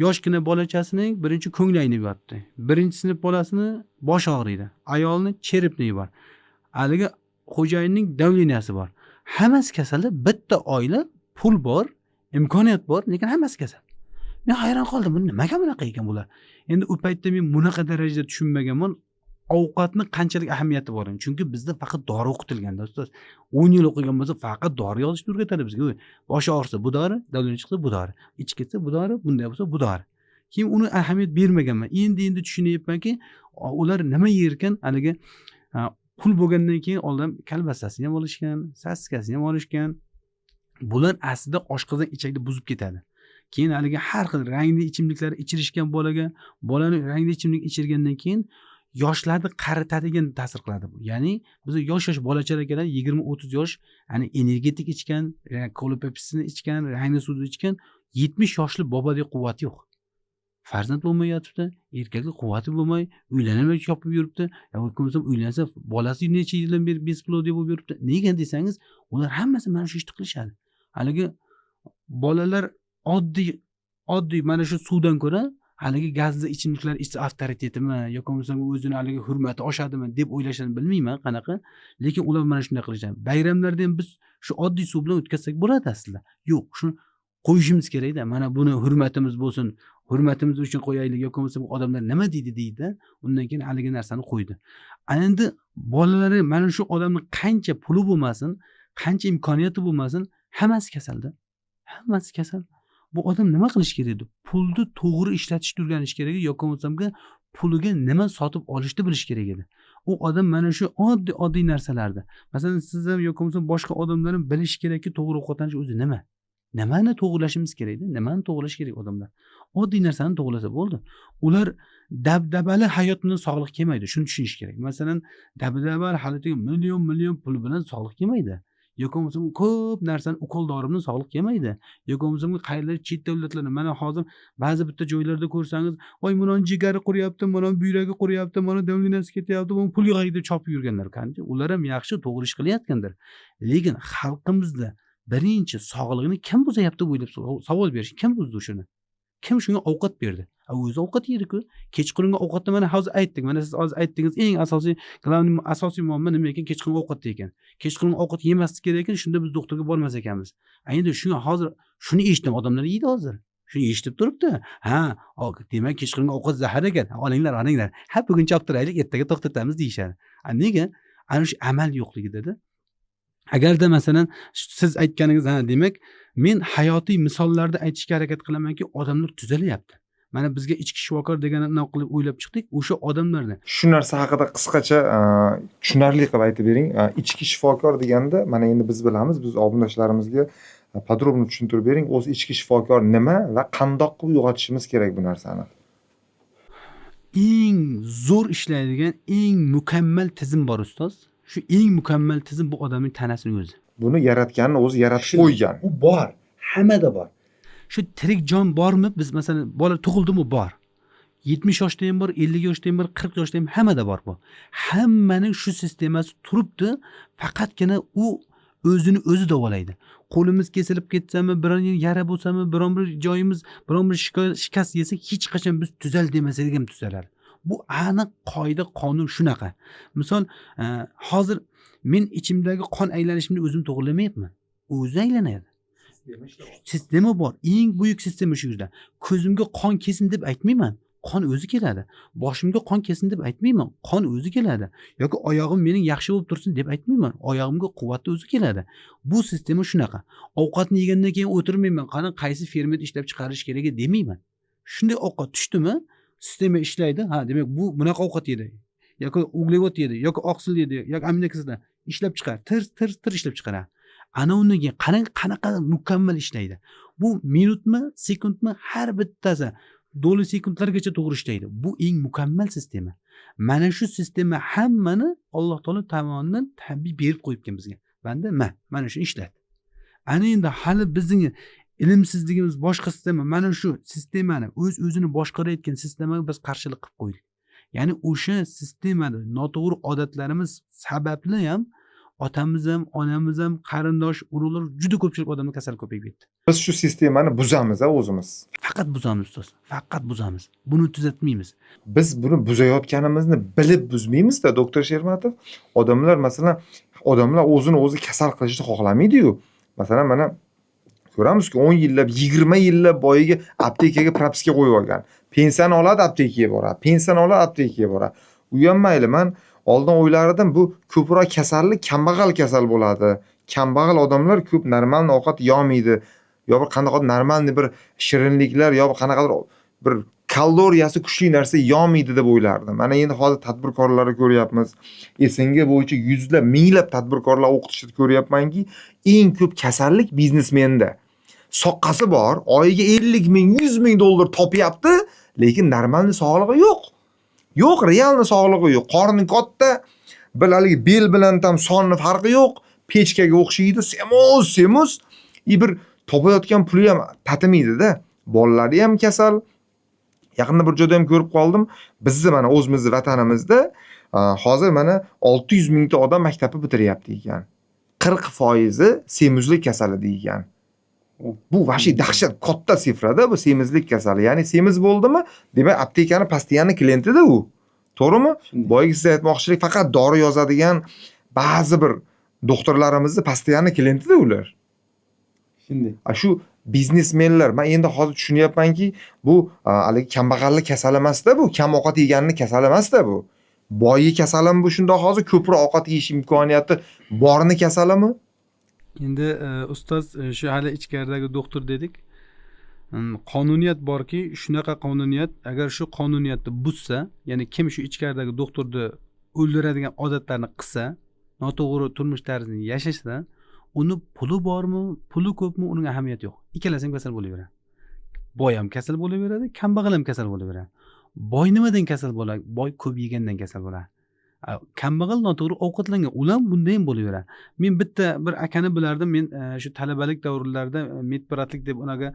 Yoshgina bolachasining birinchi ko'ngli aynib yotdi. Birinchi sinf bolasini boshi og'riydi. Ayolni cheripni bor. Haligi xo'jayinning davleniyasi bor. Hammasi kasalda, bitta oila, pul bor, imkoniyat bor, lekin hammasi kasal. Men hayron qoldim, bu nimaga bunaqa ekan bular? Endi u paytda men bunaqa darajada tushunmaganman ovqatni qanchalik ahamiyati bor. Chunki bizda faqat dori o'qitilganda, ustoz. 10 yil o'qigan bo'lsa, faqat dori yozishni o'rgatadi bizga. Boshi og'risa bu dori, davleniya chiqsa bu dori, ichi ketsa bu dori, bunday bo'lsa bu dori. Keyin uni ahamiyat bermaganman. Endi tushunyapmanki, ular nima yerkan, haligi pul bo'lgandan keyin odam kolbasasini ham olishgan, sosiskasini ham olishgan. Bular aslida oshqozon ichakni buzib ketadi. Keyin haligi har xil rangli ichimliklar ichirishgan bolaga, bolani rangli ichimlik ichirgandan keyin yoshlarni qaritadigan ta'sir qiladi bu. Ya'ni biz yosh-yosh bolachalar keladi, 20-30 yosh, ya'ni energetik ichgan, kola pepsini ichgan, rangli suvni ichgan, 70 yoshli bobadek quvvati yo'q. Farzand bo'lmay yotibdi, erkaklik quvvati bo'lmay, uylanmay chopib yuribdi. Ya bo'lmasam uylansa bolasi necha yildan beri бесплодие bo'lib yuribdi. Nega desangiz, ular hammasi mana shu ishni qilishadi. Haligi bolalar oddiy mana shu suvdan ko'ra haligi gazli ichimliklar ichsa avtoritetimi yoki bo'lmasam o'zini haligi hurmati oshadimi deb o'ylashini bilmayman qanaqa, lekin ular mana shunday qilishadi. Bayramlarda ham biz shu oddiy suv bilan o'tkazsak bo'ladi aslida. Yo'q, shuni qo'yishimiz kerakda. Mana buni hurmatimiz bo'lsin, hurmatimiz uchun qo'yaylik, yoki bo'lmasam odamlar nima deydi deydi, undan keyin haligi narsani qo'ydi. Endi bolalari mana shu odamning qancha puli bo'lmasin, qancha imkoniyati bo'lmasin, hammasi kasalda. Hammasi kasal. Bu odam nima qilish kerak edi? Pulni to'g'ri ishlatishni o'rganish kerak edi, yoki bo'lmasam puliga nima sotib olishni bilish kerak edi. U odam mana shu oddiy narsalarni, masalan, siz ham yoki bo'lmasam boshqa odamlar ham bilish kerakki, to'g'ri ovqatlanish o'zi nima? Nimani to'g'rilashimiz kerak edi? Nimani to'g'rilash kerak odamlar? Oddiy narsani to'g'rilasa bo'ldi. Ular dabdabali hayot bilan sog'liq kelmaydi, shuni tushunish kerak. Masalan, dabdabali hayotga million pul bilan sog'liq kelmaydi. Yoki bo'lmasam ko'p narsani ukol dori bilan sog'liq kelmaydi. Yoki bo'lmasam qayerlar chet davlatlarda, mana hozir ba'zi bitta joylarda ko'rsangiz, voy mana jigari quriyapti, mana buyragi quriyapti, mana davleniyasi ketyapti, bu pul yig'ay deb chopib yurganlar. Qancha ular ham yaxshi to'g'ri ish qilayotgandir. Lekin xalqimizda birinchi sog'lig'ini kim buzayapti deb o'ylab savol berish, kim buzdi shuni? Kim shunga ovqat berdi? O'zi ovqat yedi-ku. Kechqurungi ovqatni mana hozir aytdik. Mana siz hozir aytdingiz, eng asosiy, главный asosiy muammo nima ekan? Kechqurungi ovqatda ekan. Kechqurungi ovqat yemaslik kerak ekan, shunda biz doktorga bormas ekanmiz. Endi shuni hozir shuni eshitdim, odamlar yeydi hozir. Shuni eshitib turibdi. Ha, demak kechqurungi ovqat zahar ekan. Olinglar, olinglar. Ha, bugun choptiraylik, ertaga to'xtatamiz deyishadi. Nega? Ana shu amal yo'qligida-da. Agarda masalan siz aytganingiz, ha, demak men hayotiy misollarda aytishga harakat qilamanki, odamlar tuzalyapti. Mana bizga ichki shifokor degan nima qilib o'ylab chiqdik, o'sha odamlarni. Shu narsa haqida qisqacha tushunarli qilib aytib bering. Ichki shifokor deganda mana endi biz bilamiz, biz obunachilarimizga podrobно tushuntirib bering. O'zi ichki shifokor nima va qandoq qilib uyg'otishimiz kerak bu narsani? Eng zo'r ishlaydigan, eng mukammal tizim bor ustoz. Shu eng mukammal tizim bu odamning tanasining o'zi. Buni yaratganni o'zi yaratib qo'ygan. U bor, hammada bor. Shu tirik jon bormi? Biz masalan bola tug'ildimi bor. 70 yoshda ham bor, 50 yoshda ham bor, 40 yoshda ham, hammada bor bu. Hammaning shu sistemasi turibdi, faqatgina u o'zini o'zi davolaydi. Qo'limiz kesilib ketsami, biron yara bo'lsami, biron bir joyimiz, biron bir shikast yesa, hech qachon biz tuzal demasak ham tuzaladi. Bu aniq qoida, qonun shunaqa. Misol, hozir men ichimdagi qon aylanishimni o'zim to'g'rilamayapman. O'zi aylanadi. Sistema bor. Eng buyuk sistema shu yerda. Ko'zimga qon kelsin deb aytmayman. Qon o'zi keladi. Boshimga qon kelsin deb aytmayman. Qon o'zi keladi. Yoki oyog'im mening yaxshi bo'lib tursin deb aytmayman. Oyog'imga quvvat o'zi keladi. Bu sistema shunaqa. Ovqatni yegandan keyin o'tirmayman. Qani qaysi ferment ishlab chiqarish kerak demayman. Shunday ovqat tushdimi, sistema ishlaydi. Ha, demak bu bunaqa ovqat yedi. yoki uglevod yedi, yoki oqsil yedi, yoki aminokislota ishlab chiqar, tir tir tir ishlab chiqaradi. Ana undan keyin qarang qanaqa mukammal ishlaydi. Bu minutmi, sekundmi, har bittasi doli sekundlargacha to'g'ri ishlaydi. Bu eng mukammal sistema. Mana shu sistema hammani Alloh taolo tomonidan tabiiy berib qo'yibgan bizga. Banda mana shuni ishlat. Ana endi hali bizning ilmsizligimiz boshqa sistema, mana shu sistemani o'z-o'zini boshqarayotgan sistemaga biz qarshilik qilib qo'ydik. Ya'ni o'sha sistemada noto'g'ri odatlarimiz sababli ham otamiz ham, onamiz ham, qarindosh, urug'lar juda ko'pchilik odamlar kasal ko'payib ketdi. Biz shu sistemani buzamiz o'zimiz. Faqat buzamiz ustoz, faqat buzamiz. Buni tuzatmaymiz. Biz buni buzayotganimizni bilib buzmaymiz-da, doktor Shermatov. Odamlar masalan, odamlar o'zini o'zi kasal qilishni xohlamaydi-yu. Masalan, mana ko'ramizki 10 yillab, 20 yillab boyiga aptekaga propiska qo'yib olgan. Pensiyani oladi, aptekaga boradi. Pensiyani oladi, aptekaga boradi. U ham mayli, men oldin o'ylardim bu ko'proq kasallik kambag'al kasal bo'ladi. Kambag'al odamlar ko'p normal ovqat yemaydi. Yo bir qanaqadir normalniy bir shirinliklar, yo bir qanaqadir bir kaloriyasi kuchli narsa yemaydi deb o'ylardim. Mana endi hozir tadbirkorlarni ko'ryapmiz. SNG bo'yicha yuzlab, minglab tadbirkorlar o'qitishni ko'ryapmanki, eng ko'p kasallik biznesmenda. Soqqasi bor, oyiga 50 ming, 100 ming dollar topyapti, lekin normalniy sog'lig'i yo'q. Yo'q, realniy sog'lig'i yo'q. Qorni katta, bir haligi bel bilan tam sonni farqi yo'q. Pechkaga o'xshaydi, semiz, semiz. Bir topayotgan puli ham tatimaydi-da. Bolalari ham kasal. Yaqinda bir joyda ham ko'rib qoldim. Bizni mana o'zimizni vatanimizda hozir mana 600 mingta odam maktabni bitiryapti ekan. 40% semizlik kasali degan. Bu vahshiy dahshat katta sifrada bu semizlik kasali. Ya'ni semiz bo'ldimi, demak aptekani постоянный klientida u. To'g'rimi? Boyagi siz aytmoqchilik faqat dori yozadigan ba'zi bir doktorlarimizni постоянный klientida ular. Shunday. Shu biznesmenlar, men endi hozir tushunyapmanki, bu haligi kambag'allik kasali emasda bu, kam ovqat yeganning kasali emasda bu. Boyi kasalimi bu shundoq hozir ko'proq ovqat yeyish imkoniyati borni kasalimi? Endi ustoz, shu hali ichkaridagi doktor dedik. Qonuniyat borki, shunaqa qonuniyat, agar shu qonuniyatni buzsa, ya'ni kim shu ichkaridagi doktorni o'ldiradigan odatlarni qilsa, noto'g'ri turmush tarzini yashasa, uni puli bormi, puli ko'pmi, uning ahamiyati yo'q. Ikkalasi ham kasal bo'laveradi. Boy ham kasal bo'laveradi, kambag'al ham kasal bo'laveradi. Boy nimadan kasal bo'ladi? Boy ko'p yegandan kasal bo'ladi. Kambag'al noto'g'ri ovqatlangan, ular bunda ham bo'laveradi. Men bitta bir akani bilardim, men shu talabalik davrlarida medbratlik deb unaga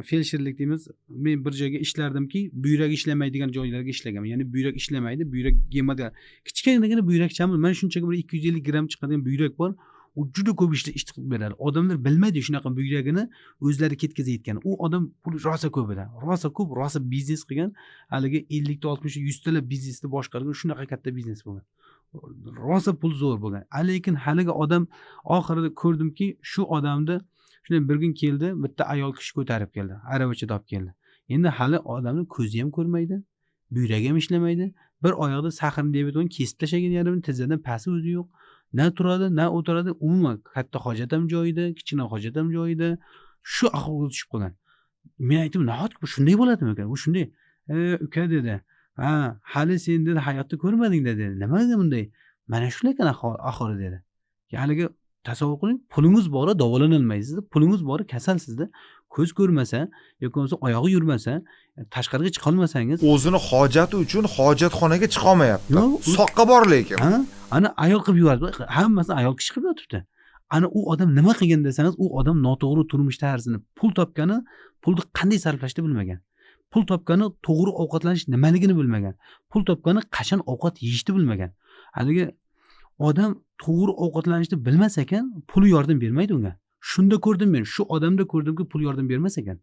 feldsherlik deymiz. Men bir joyga ishlardimki, buyrak ishlamaydigan joylarga ishlaganman. Ya'ni buyrak ishlamaydi, buyrak yemadi. Kichkinagina buyrakchamiz, mana shunchaga bir 250 gramm chiqadigan buyrak bor. U juda ko'p ish qilib beradi. Odamlar bilmaydi shunaqa buyragini o'zlari ketkazayotgan. U odam pul rosa ko'p edi. Rosa ko'p, rosa biznes qilgan. Haligi 50 ta, 60 ta, 100 talab biznesni boshqargan, shunaqa katta biznes bo'lgan. Rosa pul zo'r bo'lgan. Lekin haligi odam oxirida ko'rdimki, shu odamni shunday bir kun keldi, bitta ayol kishi ko'tarib keldi, aravachada olib keldi. Endi hali odamning ko'zi ham ko'rmaydi, buyragi ham ishlamaydi. Bir oyog'ida saxarni diabetini kesib tashlagan yarimini, tizzadan pasti o'zi yo'q. Na turadi, na o'tiradi, umuman katta hojat ham joyida, kichkina hojat ham joyida. Shu ahvolga tushib qolgan. Men aytdim, nahotki bu shunday bo'ladimi ekan? U shunday. Uka dedi. Ha, hali sen dedi hayotni ko'rmading dedi. Nimaga bunday? Mana shunday ekan aholi dedi. Haligi tasavvur qiling, pulingiz bor, davolanolmaysiz, pulingiz bor, kasalsizda, ko'z ko'rmasa yoki bo'lmasa oyog'i yurmasa, tashqariga chiqa olmasangiz, o'zini hojati uchun hojatxonaga chiqa olmayapti. Soqqa bor lekin. Ha, ana ayol qilib yubordi. Hammasini ayol kishi qilib yotibdi. Ana u odam nima qilgan desangiz, u odam noto'g'ri turmush tarzini, pul topgani, pulni qanday sarflashni bilmagan. Pul topgani to'g'ri ovqatlanish nimaligini bilmagan. Pul topgani qachon ovqat yeyishni bilmagan. Haligi odam to'g'ri ovqatlanishni bilmas ekan, puli yordam bermaydi unga. Shunda ko'rdim men, shu odamda ko'rdimki, pul yordam bermas ekan.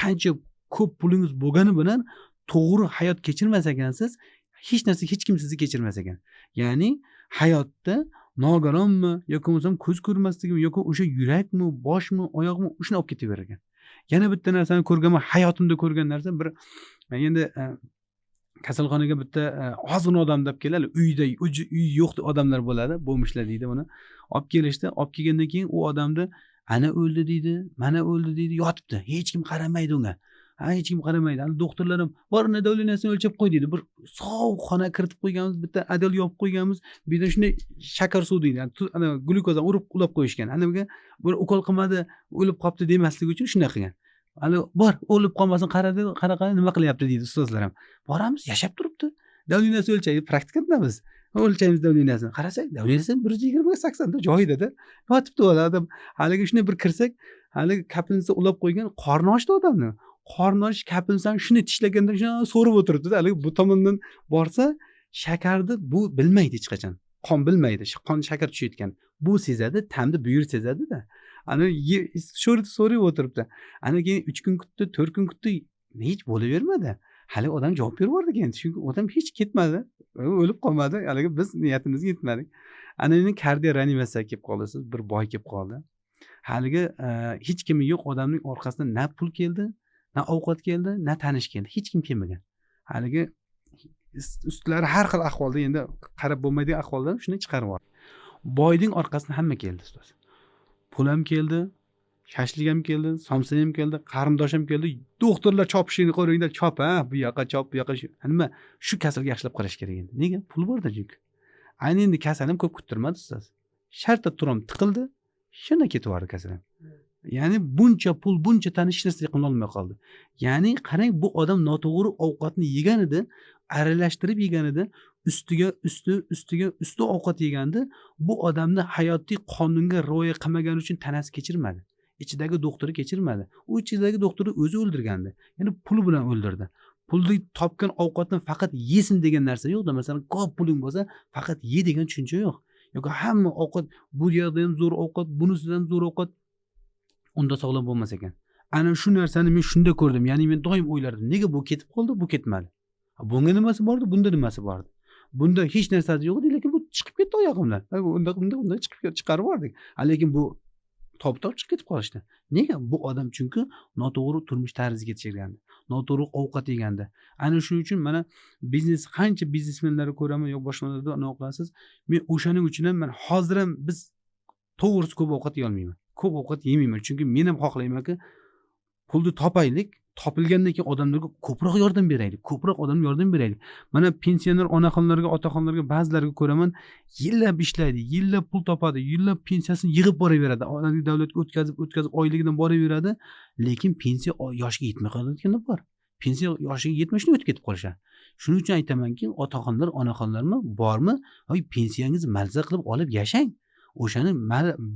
Qancha ko'p pulingiz bo'lgani bilan to'g'ri hayot kechirmas ekansiz, hech narsa, hech kim sizni kechirmas ekan. Ya'ni hayotda nogironmi yoki bo'lmasam ko'z ko'rmasligimi yoki o'sha yurakmi, boshmi, oyoqmi, shuni olib ketaverar ekan. Yana bitta narsani ko'rganman, hayotimda ko'rgan narsa bir endi kasalxonaga bitta ozg'in odam deb keladi, uyda uy yo'q odamlar bo'ladi, bo'lmishlar deydi buni. Olib kelishdi, olib kelgandan keyin u odamni ana o'ldi deydi, mana o'ldi deydi, yotibdi. Hech kim qaramaydi unga. Ha, hech kim qaramaydi. Hali doktorlar ham bor, давление sini o'lchab qo'y deydi. Bir sovuq xona kiritib qo'yganmiz, bitta adel yopib qo'yganmiz. Bu yerda shunday shakar suv deydi. Ana glyukozani urib ulab qo'yishgan. Ana bunga bir ukol qilmadi, o'lib qolibdi demasligi uchun shunday qilgan. Hali bor, o'lib qolmasin, qaradi, qara qara nima qilyapti deydi ustozlar ham. Boramiz, yashab turibdi. Давление si o'lchaydi, praktikadamiz. O'lchaymiz давление sini. Qarasak, давление si 120 ga 80 da joyida-da. Yotibdi odam. Haligi shunday bir kirsak, haligi капельница ulab qo'ygan, qorni ochdi odamni. Qorni och, капельница ni shunday tishlaganda shunday so'rib o'tiribdi-da. Haligi bu tomondan borsa, shakarni bu bilmaydi hech qachon. Qon bilmaydi, qon shakar tushayotgan. Bu sezadi, ta'mni buyur sezadi-da. Ana so'rib o'tiribdi. Ana keyin 3 kun kutdi, 4 kun kutdi, hech bo'lavermadi. Hali odam javob berib yubordi keyin. Chunki odam hech ketmadi, o'lib qolmadi. Haligi biz niyatimizga yetmadik. Ana endi kardio reanimatsiyaga kelib qoldi, siz bir boy kelib qoldi. Haligi hech kimi yo'q odamning orqasidan na pul keldi, na ovqat keldi, na tanish keldi. Hech kim kelmagan. Haligi ustlari har xil ahvolda, endi qarab bo'lmaydigan ahvolda shuni chiqarib yubordi. Boyning orqasidan hamma keldi, ustoz. Pul ham keldi, shashlik ham keldi, somsa ham keldi, qarindosh ham keldi. Doktorlar chopishini ko'ringlar, chop, ha, bu yoqqa chop, bu yoqqa shu. Nima, shu kasalga yaxshilab qarash kerak endi. Nega? Pul borda chunki. Ayni endi kasal ham ko'p kuttirmadi, ustoz. Shartta turom tiqildi, shunda ketib yubordi kasal ham. Ya'ni buncha pul, buncha tanish hech narsa qila olmay qoldi. Ya'ni qarang, bu odam noto'g'ri ovqatni yegan edi, aralashtirib yegan edi, ustiga usti, ustiga usti ovqat yegandi. Bu odamni hayotiy qonunga rioya qilmagani uchun tanasi kechirmadi. Ichidagi doktori kechirmadi. U ichidagi doktori o'zi o'ldirgandi. Ya'ni pul bilan o'ldirdi. Pulni topgan ovqatni faqat yesin degan narsa yo'qda. Masalan, ko'p puling bo'lsa, faqat ye degan tushuncha yo'q. Yoki hamma ovqat, bu yerda ham zo'r ovqat, bunisidan ham zo'r ovqat, unda sog'lom bo'lmas ekan. Ana shu narsani men shunda ko'rdim. Ya'ni men doim o'ylardim, nega bu ketib qoldi, bu ketmadi? Bunga nimasi bordi, bunda nimasi bordi? Bunda hech narsasi yo'q edi, lekin bu chiqib ketdi oyog'imdan. Unda, unda, unda chiqib chiqarib yubordik. Lekin bu top-top chiqib ketib qolishdi. Nega? Bu odam chunki noto'g'ri turmush tarziga kechirgandi. Noto'g'ri ovqat yegandi. Ana shuning uchun mana biznes, qancha biznesmenlarni ko'raman, yo'q boshqalarda nima qilasiz? Men o'shaning uchun ham men hozir ham biz to'g'risi ko'p ovqat yeya olmayman. Ko'p ovqat yemayman, chunki men ham xohlaymanki, pulni topaylik, topilgandan keyin odamlarga ko'proq yordam beraylik, ko'proq odamga yordam beraylik. Mana pensioner onaxonlarga, otaxonlarga ba'zilariga ko'raman, yillab ishlaydi, yillab pul topadi, yillab pensiyasini yig'ib boraveradi, davlatga o'tkazib, o'tkazib oyligidan boraveradi, lekin pensiya yoshiga yetmay qoladiganlar bor. Pensiya yoshiga yetmay shunday o'tib ketib qolishadi. Shuning uchun aytamanki, otaxonlar, onaxonlarmi bormi, voy pensiyangizni mazza qilib olib yashang. O'shani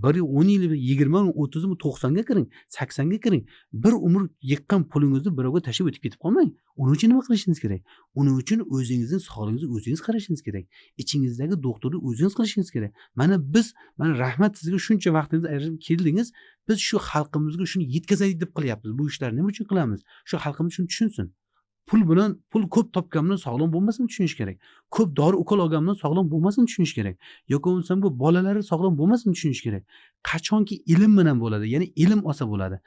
bir 10 yil, 20, 30, 90 ga kiring, 80 ga kiring. Bir umr yiqqan pulingizni birovga tashlab o'tib ketib qolmang. Uning uchun nima qilishingiz kerak? Uning uchun o'zingizning sog'lig'ingizni o'zingiz qarashingiz kerak. Ichingizdagi doktorni o'zingiz qilishingiz kerak. Mana biz, mana rahmat sizga, shuncha vaqtingizni ayirib keldingiz. Biz shu xalqimizga shuni yetkazaylik deb qilyapmiz. Bu ishlarni nima uchun qilamiz? Shu xalqimiz shuni tushunsin. Pul bilan, pul ko'p topgan bilan sog'lom bo'lmasin tushunish kerak. Ko'p dori ukol olgan bilan sog'lom bo'lmasin tushunish kerak. Yoki bo'lmasam bu bolalari sog'lom bo'lmasin tushunish kerak. Qachonki ilm bilan bo'ladi, ya'ni ilm olsa bo'ladi.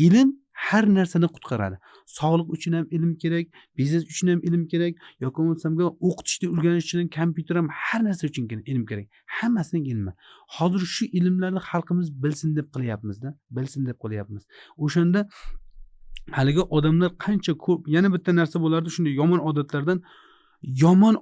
Ilm har narsani qutqaradi. Sog'liq uchun ham ilm kerak, biznes uchun ham ilm kerak, yoki bo'lmasam o'qitishni o'rganish uchun ham, kompyuter ham, har narsa uchun ilm kerak. Hammasining ilmi. Hozir shu ilmlarni xalqimiz bilsin deb qilyapmiz-da, bilsin deb qilyapmiz. O'shanda haligi odamlar qancha ko'p, yana bitta narsa bo'lardi, shunday yomon odatlardan, yomon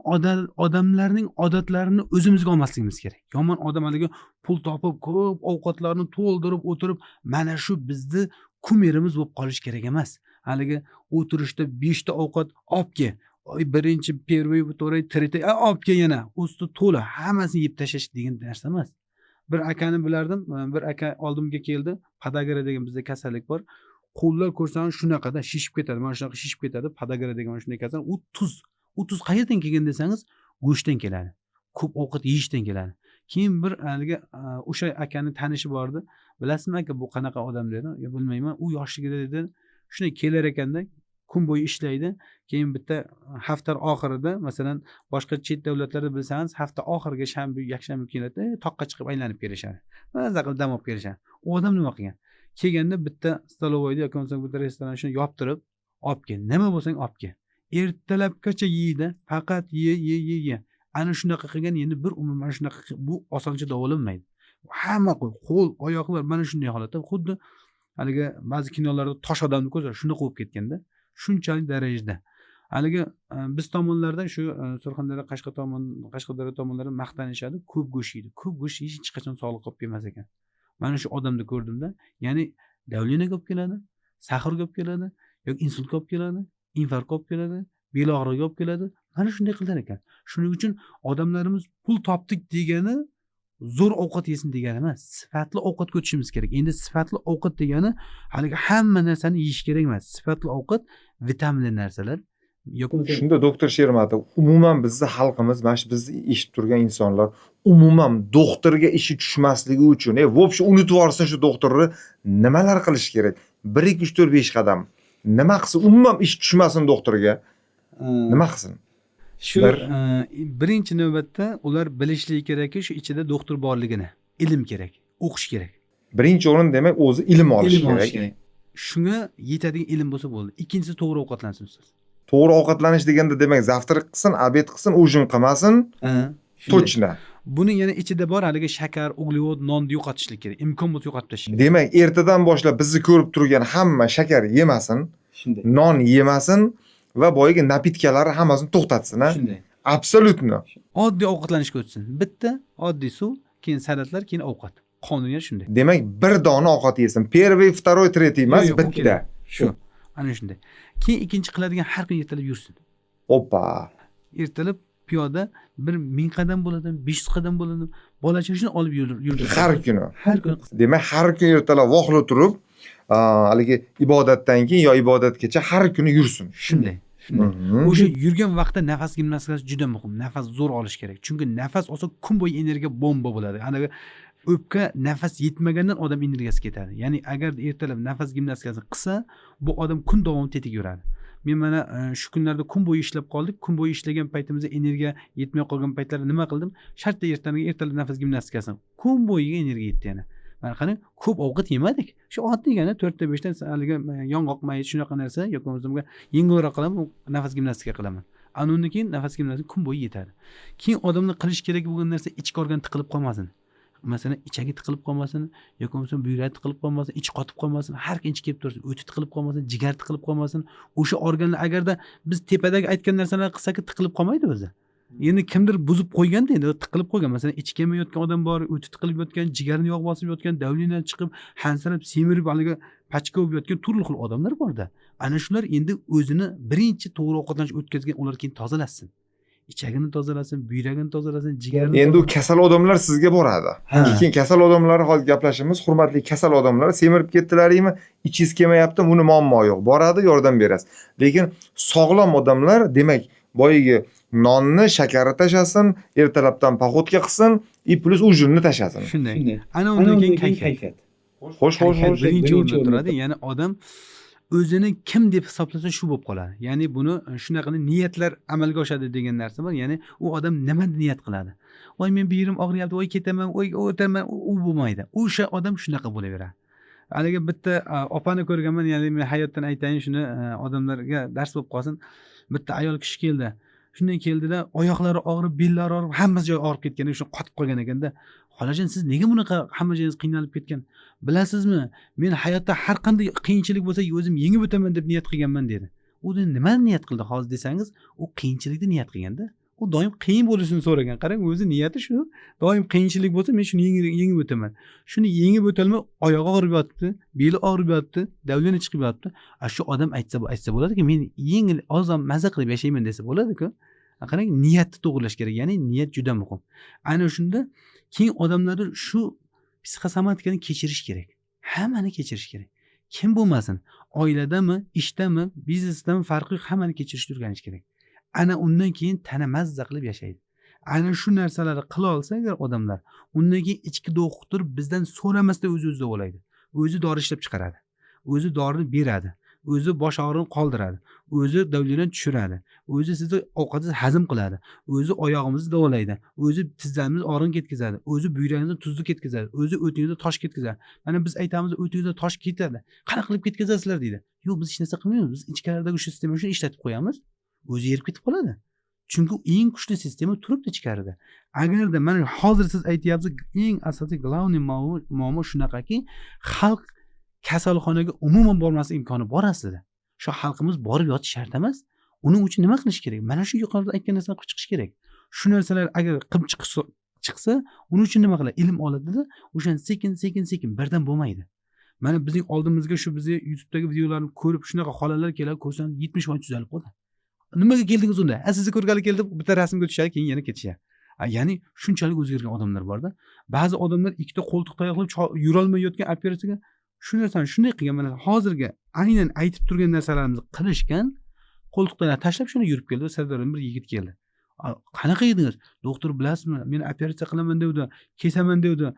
odamlarning odatlarini o'zimizga olmasligimiz kerak. Yomon odam haligi pul topib, ko'p ovqatlarni to'ldirib o'tirib, mana shu bizni кумир imiz bo'lib qolish kerak emas. Haligi o'tirishda 5 ta ovqat olib kel. Oy, birinchi, первый, второй, третий, olib kel yana. Usti to'la, hammasini yeb tashlash degan narsa emas. Bir akani bilardim, bir aka oldimga keldi. Podagra degan bizda kasallik bor. Qo'llar ko'rsangiz shunaqada shishib ketadi, mana shunaqa shishib ketadi. Podagra degan mana shunday kasal. U tuz. U tuz qayerdan kelgan desangiz, go'shtdan keladi. Ko'p ovqat yeyishdan keladi. Keyin bir haligi o'sha akani tanishi bordi. Bilasizmi aka, bu qanaqa odam dedi. Yo, bilmayman. U yoshligida dedi, shunday kelar ekanda, kun bo'yi ishlaydi. Keyin bitta hafta oxirida, masalan, boshqa chet davlatlarda bilsangiz, hafta oxiriga shanba, yakshanba keladi, toqqa chiqib aylanib kelishadi. Maza qilib dam olib kelishadi. U odam nima qilgan? Kelganda bitta столовой da yoki bo'lmasa bitta restoran shuni yoptirib, olib kel. Nima bo'lsang olib kel. Ertalabgacha yeydi, faqat ye, ye, ye, ye. Ana shunaqa qilgan, endi bir umr mana shunaqa bu osoncha davolanmaydi. Hamma qo'l, oyoqlar mana shunday holatda, xuddi haligi ba'zi kinolarda tosh odamni ko'rsa shunaqa bo'lib ketganda. Shunchalik darajada. Haligi biz tomonlarda shu Surxondaryo, Qashqadaryo tomonlarda maqtanishadi, ko'p go'sht yeydi. Ko'p go'sht yeyish hech qachon sog'liqqa olib kelmas ekan. Mana shu odamni ko'rdimda, ya'ni давление olib keladi, saxarga olib keladi, yoki insultga olib keladi, infarktga olib keladi, bel og'rig'iga olib keladi. Mana shunday qilar ekan. Shuning uchun odamlarimiz pul topdik degani zo'r ovqat yesin degani emas, sifatli ovqatga o'tishimiz kerak. Endi sifatli ovqat degani haligi hamma narsani yeyish kerak emas. Sifatli ovqat vitaminli narsalar. Shunda doktor Shermatov, umuman bizni xalqimiz, mana shu bizni eshitib turgan insonlar umuman doktorga ishi tushmasligi uchun, в общем unutib yuborsin shu doktorni, nimalar qilish kerak? 1 2 3 4 5 qadam. Nima qilsin? Umuman ish tushmasin doktorga. Nima qilsin? Shu birinchi navbatda ular bilishligi kerakki, shu ichida doktor borligini, ilm kerak, o'qish kerak. Birinchi o'rin demak o'zi ilm olish kerak. Shunga yetadigan ilm bo'lsa bo'ldi. Ikkinchisi to'g'ri ovqatlansin ustoz. To'g'ri ovqatlanish deganda demak завтрак qilsin, обед qilsin, ужин qilmasin. Точно. Buning yana ichida bor haligi shakar, uglevod, nonni yo'qotishlik kerak. Imkon bo'lsa yo'qotib tashlash kerak. Demak, ertadan boshlab bizni ko'rib turgan hamma shakar yemasin, non yemasin va boyagi напитка larni hammasini to'xtatsin, ha? Shunday. Абсолютно. Oddiy ovqatlanishga o'tsin. Bitta oddiy suv, keyin salatlar, keyin ovqat. Qonuniyat shunday. Demak, bir dona ovqat yesin. Первый, второй, третий emas, bitta. Shu. Ana shunday. Keyin ikkinchi qiladigan, har kuni ertalab yursin. Oppa. Ertalab piyoda 1000 qadam bo'ladimi, 500 qadam bo'ladimi, bolacha shuni olib yurdi. Har kuni. Har kuni. Demak, har kuni ertalab voqli turib, haligi ibodatdan keyin yo ibodatgacha har kuni yursin. Shunday. O'sha yurgan vaqtda nafas gimnastikasi juda muhim. Nafas zo'r olish kerak. Chunki nafas olsa kun bo'yi energiya bomba bo'ladi. Anavi o'pka nafas yetmagandan odam energiyasi ketadi. Ya'ni agar ertalab nafas gimnastikasini qilsa, bu odam kun davomida tetik yuradi. Men mana shu kunlarda kun bo'yi ishlab qoldik. Kun bo'yi ishlagan paytimizda energiya yetmay qolgan paytlarda nima qildim? Shartta ertalab nafas gimnastikasini. Kun bo'yiga energiya yetdi yana. Mana qarang, ko'p ovqat yemadik. Shu oddiygina 4 ta 5 ta haligi yong'oq mayiz shunaqa narsa yoki o'zimga yengilroq qilaman, nafas gimnastika qilaman. Ana undan keyin nafas gimnastika kun bo'yi yetadi. Keyin odamning qilish kerak bo'lgan narsa ichki organ tiqilib qolmasin. Masalan, ichagi tiqilib qolmasin, yoki bo'lmasa buyrak tiqilib qolmasin, ichi qotib qolmasin, har kun ichi kelib tursin, o'ti tiqilib qolmasin, jigar tiqilib qolmasin. O'sha organlar agarda biz tepadagi aytgan narsalarni qilsak, tiqilib qolmaydi o'zi. Endi kimdir buzib qo'yganda endi tiqilib qo'ygan. Masalan, ichi kelmay yotgan odam bor, o'ti tiqilib yotgan, jigarini yog' bosib yotgan, давление chiqib, hansirab, semirib, haligi pachka bo'lib yotgan turli xil odamlar borda. Ana shular endi o'zini birinchi to'g'ri ovqatlanish o'tkazgan, ular keyin tozalasin. Ichagini tozalasin, buyragini tozalasin, jigarini. Endi u kasal odamlar sizga boradi. Keyin kasal odamlar hozir gaplashamiz, hurmatli kasal odamlar, semirib ketdilaringmi, ichingiz kelmayapti, buni muammo yo'q. Boradi, yordam berasiz. Lekin sog'lom odamlar, demak, boyagi nonni, shakarni tashasin, ertalabdan походка qilsin, и плюс ужин ni tashasin. Shunday. Ana undan keyin kayfiyat. Xo'sh. Birinchi o'rinda turadi. Ya'ni odam o'zini kim deb hisoblasa shu bo'lib qoladi. Ya'ni buni shunaqa niyatlar amalga oshadi degan narsa bor. Ya'ni u odam nima niyat qiladi? Voy men bu yerim og'riyapti, voy ketaman, voy o'taman, u bo'lmaydi. O'sha odam shunaqa bo'laveradi. Haligi bitta opani ko'rganman, ya'ni men hayotdan aytayin shuni, odamlarga dars bo'lib qolsin. Bitta ayol kishi keldi. Shunday keldida, oyoqlari og'rib, bellari og'rib, hamma joyi og'rib ketgan, shuni qotib qolgan ekanda. Xolajon, siz nega bunaqa hamma joyingiz qiynalib ketgan? Bilasizmi, men hayotda har qanday qiyinchilik bo'lsa o'zim yengib o'taman deb niyat qilganman dedi. U nima niyat qildi hozir desangiz, u qiyinchilikni niyat qilganda, u doim qiyin bo'lishini so'ragan. Qarang, o'zi niyati shu, doim qiyinchilik bo'lsa men shuni yengib o'taman. Shuni yengib o'tolmay oyog'i og'rib yotibdi, beli og'rib yotibdi, давление chiqib yotibdi. A shu odam aytsa bo'ladiki, men yengil, ozom maza qilib yashayman desa bo'ladi-ku. Qarang, niyatni to'g'rilash kerak, ya'ni niyat juda muhim. Ana shunda keyin odamlarni shu psixosomatikani kechirish kerak. Hammani kechirish kerak. Kim bo'lmasin, oiladami, ishdami, biznesdami farqi yo'q, hammani kechirishni o'rganish kerak. Ana undan keyin tana mazza qilib yashaydi. Ana shu narsalarni qila olsa agar odamlar, undan keyin ichki doktor bizdan so'ramasdan o'zi-o'zi davolaydi. O'zi dori ishlab chiqaradi. O'zi dorini beradi. O'zi bosh og'rig'ini qoldiradi. O'zi давление tushiradi. O'zi sizni ovqatingizni hazm qiladi. O'zi oyog'imizni davolaydi. O'zi tizzamizni og'rig'ini ketkazadi. O'zi buyragingizdan tuzni ketkazadi. O'zi o'tingizda tosh ketkazadi. Mana biz aytamiz, o'tingizda tosh ketadi. Qanaqa qilib ketkazasizlar deydi. Yo'q, biz hech narsa qilmaymiz. Biz ichkaridagi o'sha sistemani shuni ishlatib qo'yamiz. O'zi yerib ketib qoladi. Chunki eng kuchli sistema turibdi ichkarida. Agarda mana hozir siz aytyapsiz, eng asosiy главный muammo shunaqaki, xalq kasalxonaga umuman bormaslik imkoni bor aslida. Shu xalqimiz borib yotish shart emas. Uning uchun nima qilish kerak? Mana shu yuqorida aytgan narsani qilib chiqish kerak. Shu narsalar agar qilib chiqsa, uning uchun nima qiladi? Ilm oladida, o'shani sekin sekin sekin birdan bo'lmaydi. Mana bizning oldimizga shu bizni YouTube'dagi videolarni ko'rib shunaqa xolalar keladi, ko'rsangiz 70% tuzalib qoldi. Nimaga keldingiz unda? Ha, sizni ko'rgani keldim, bitta rasmga tushadi, keyin yana ketishadi. Ya'ni shunchalik o'zgargan odamlar borda. Ba'zi odamlar ikkita qo'ltiq tayoqlab yurolmay yotgan operatsiyaga shu narsani shunday qilgan. Mana hozirgi aynan aytib turgan narsalarimizni qilishgan, qo'ltiq tayoq tashlab shuni yurib keldi. Sirdaryodan bir yigit keldi. Qanaqa edingiz? Doktor bilasizmi, meni operatsiya qilaman devdi, kesaman devdi.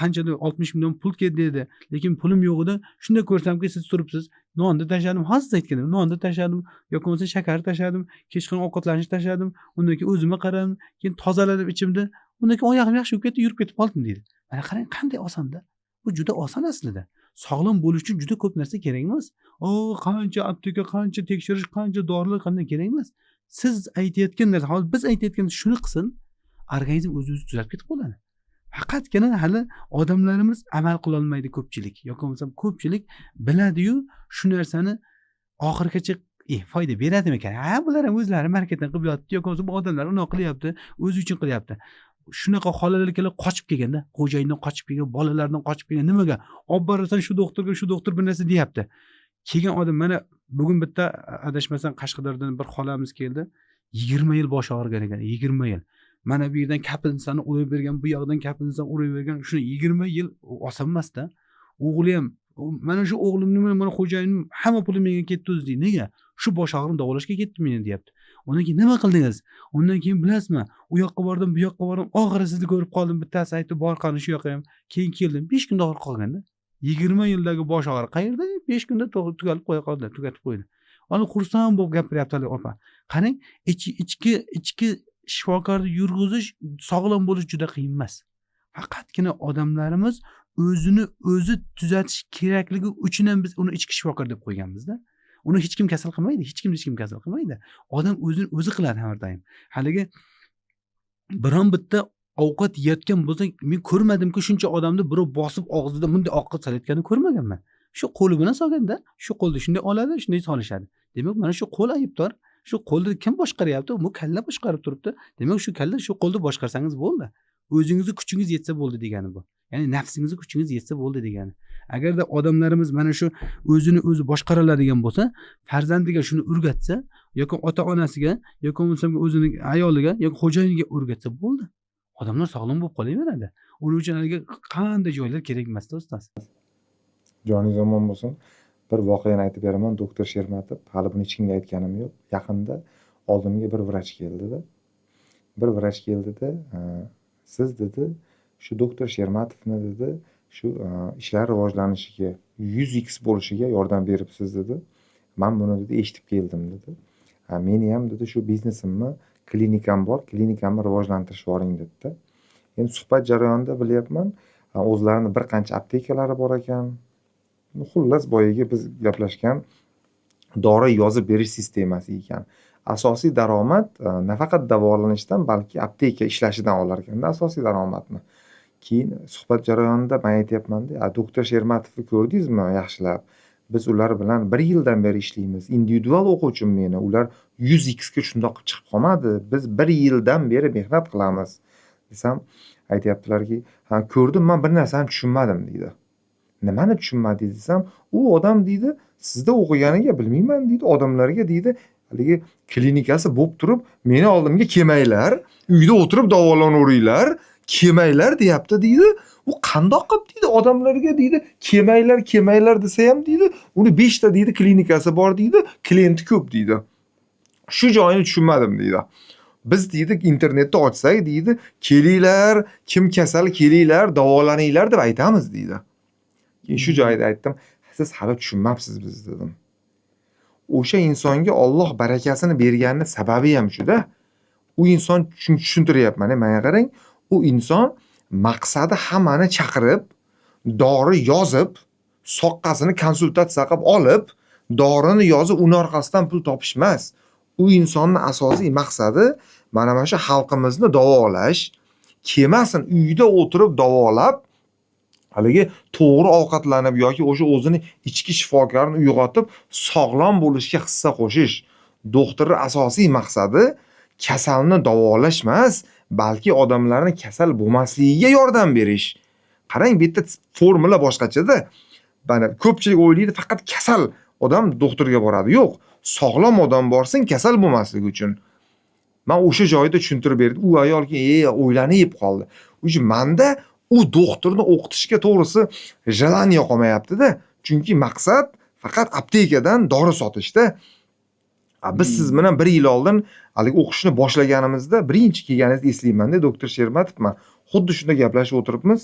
Qanchadir 60 million pul ketdi dedi. Lekin pulim yo'q edi. Shunda ko'rsamki siz turibsiz. Nonni tashladim, hozir siz aytganim, nonni tashladim, yoki bo'lmasa shakarni tashladim, kechqurun ovqatlanishni tashladim, undan keyin o'zimga qaradim, keyin tozaladim ichimda, undan keyin oyog'im yaxshi bo'lib ketdi, yurib ketib qoldim deydi. Mana qarang, qanday osonda. Bu juda oson aslida. Sog'lom bo'lish uchun juda ko'p narsa kerak emas. O, qancha apteka, qancha tekshirish, qancha dorilar qanday kerak emas. Siz aytayotgan narsa, hozir biz aytayotgan shuni qilsin, organizm o'zi-o'zi tuzalib ketib qoladi. Faqatgina hali odamlarimiz amal qila olmaydi ko'pchilik. Yoki bo'lmasam ko'pchilik biladi-yu, shu narsani oxirigacha foyda beradimikan? Ha, bular ham o'zlari marketing qilib yotibdi, yoki bo'lmasa bu odamlar unaqa qilyapti, o'zi uchun qilyapti. Shunaqa xolalar kelib qochib kelganda, xo'jayindan qochib kelgan, bolalardan qochib kelgan, nimaga? Olib borasan shu doktorga, shu doktor bir narsa deyapti. Kelgan odam mana bugun bitta adashmasam Qashqadaryodan bir xolamiz keldi. 20 yil boshi og'rigan ekan, 20 yil. Mana bu yerdan kapilnisani urib bergan, bu yoqdan kapilnisani urib bergan. Shuni 20 yil oson emas-da. O'g'li ham mana shu o'g'limni, mana xo'jayinim hamma puli menga ketdi o'zi deydi. Nega? Shu bosh og'riqni davolashga ketdi meni deyapti. Undan keyin nima qildingiz? Undan keyin bilasizmi, u yoqqa bordim, bu yoqqa bordim, oxiri sizni ko'rib qoldim. Bittasi aytdi, bor qani shu yoqqa ham. Keyin keldim, 5 kunda og'riq qolganda. 20 yildagi bosh og'riq qayerda? 5 kunda tugalib qo'ya qoldi, tugatib qo'ydi. Ana xursand bo'lib gapiryapti hali opa. Qarang, ichki shifokorni yurg'izish, sog'lom bo'lish juda qiyin emas. Faqatgina odamlarimiz o'zini o'zi tuzatish kerakligi uchun ham biz uni ichki shifokor deb qo'yganmiz-da. Uni hech kim kasal qilmaydi, hech kimni hech kim kasal qilmaydi. Odam o'zini o'zi qiladi har doim. Haligi biron bitta ovqat yeyotgan bo'lsa, men ko'rmadimki shuncha odamni birov bosib og'zida bunday ovqat solayotganini ko'rmaganman. Shu qo'li bilan solganda, shu qo'lni shunday oladi, shunday solishadi. Demak, mana shu qo'l aybdor. Shu qo'lni kim boshqaryapti? Bu kalla boshqarib turibdi. Demak, shu kalla, shu qo'lni boshqarsangiz bo'ldi. O'zingizni kuchingiz yetsa bo'ldi degani bu. Ya'ni nafsingizni kuchingiz yetsa bo'ldi degani. Agarda odamlarimiz mana shu o'zini o'zi boshqara oladigan bo'lsa, farzandiga shuni o'rgatsa, yoki ota-onasiga, yoki bo'lmasam o'zining ayoliga, yoki xo'jayiniga o'rgatsa bo'ldi. Odamlar sog'lom bo'lib qolaveradi. Uning uchun haligi qanday joylar kerak emas-da, ustoz. Joningiz omon bo'lsin. Bir voqeani aytib beraman, doktor Shermatov, hali buni hech kimga aytganim yo'q. Yaqinda oldimga bir vrach keldida. Bir vrach keldida, siz dedi, shu doktor Shermatovni dedi, shu ishlar rivojlanishiga, 100x bo'lishiga yordam beribsiz dedi. Men buni dedi eshitib keldim dedi. Meni ham dedi shu biznesimni, klinikam bor, klinikamni rivojlantirish boring dedi. Endi suhbat jarayonida bilyapman, o'zlarini bir qancha aptekalari bor ekan. Xullas, boyagi biz gaplashgan dori yozib berish sistemasi ekan. Asosiy daromad nafaqat davolanishdan, balki apteka ishlashidan olar ekanda asosiy daromadni. Keyin suhbat jarayonida men aytyapman-da, doktor Shermatovni ko'rdingizmi yaxshilab? Biz ular bilan 1 yildan beri ishlaymiz. Individual o'quvchim meni, ular 100x ga shundoq qilib chiqib qolmadi. Biz 1 yildan beri mehnat qilamiz desam, aytyaptilarki, ha, ko'rdim, men bir narsani tushunmadim deydi. Nimani tushunmadingiz desam, u odam deydi, sizda o'qiganiga bilmayman deydi, odamlarga deydi, haligi klinikasi bo'lib turib, meni oldimga kelmanglar, uyda o'tirib davolanaveringlar, kelmanglar deyapti deydi. U qandoq qilib deydi, odamlarga deydi, kelmanglar, kelmanglar desa ham deydi, uni 5 ta deydi klinikasi bor deydi, klienti ko'p deydi. Shu joyini tushunmadim deydi. Biz deydi internetda ochsak deydi, kelinglar, kim kasal kelinglar, davolaninglar deb aytamiz deydi. Keyin shu joyda aytdim, siz hali tushunmabsiz biz dedim. O'sha insonga Alloh barakasini berganini sababi ham shuda. U inson tushuntiryapman, menga qarang, u inson maqsadi hammani chaqirib, dori yozib, soqqasini konsultatsiya qilib olib, dorini yozib, uni orqasidan pul topish emas. U insonning asosiy maqsadi mana shu xalqimizni davolash, kelmasin uyda o'tirib davolab, Haligi to'g'ri ovqatlanib yoki o'sha o'zini ichki shifokorini uyg'otib, sog'lom bo'lishga hissa qo'shish. Doktorning asosiy maqsadi kasalni davolash emas, balki odamlarni kasal bo'lmasligiga yordam berish. Qarang, bu yerda formula boshqachada. Mana ko'pchilik o'ylaydi, faqat kasal odam doktorga boradi. Yo'q, sog'lom odam borsin kasal bo'lmasligi uchun. Men o'sha joyda tushuntirib berdim. U ayol keyin o'ylanib qoldi. O'sha menda u doktorni o'qitishga to'g'risi желание qolmayapti-da. Chunki maqsad faqat aptekadan dori sotishda. Biz siz bilan 1 yil oldin haligi o'qishni boshlaganimizda birinchi kelganingizni eslayman-da, doktor Shermatov, man xuddi shunda gaplashib o'tiribmiz.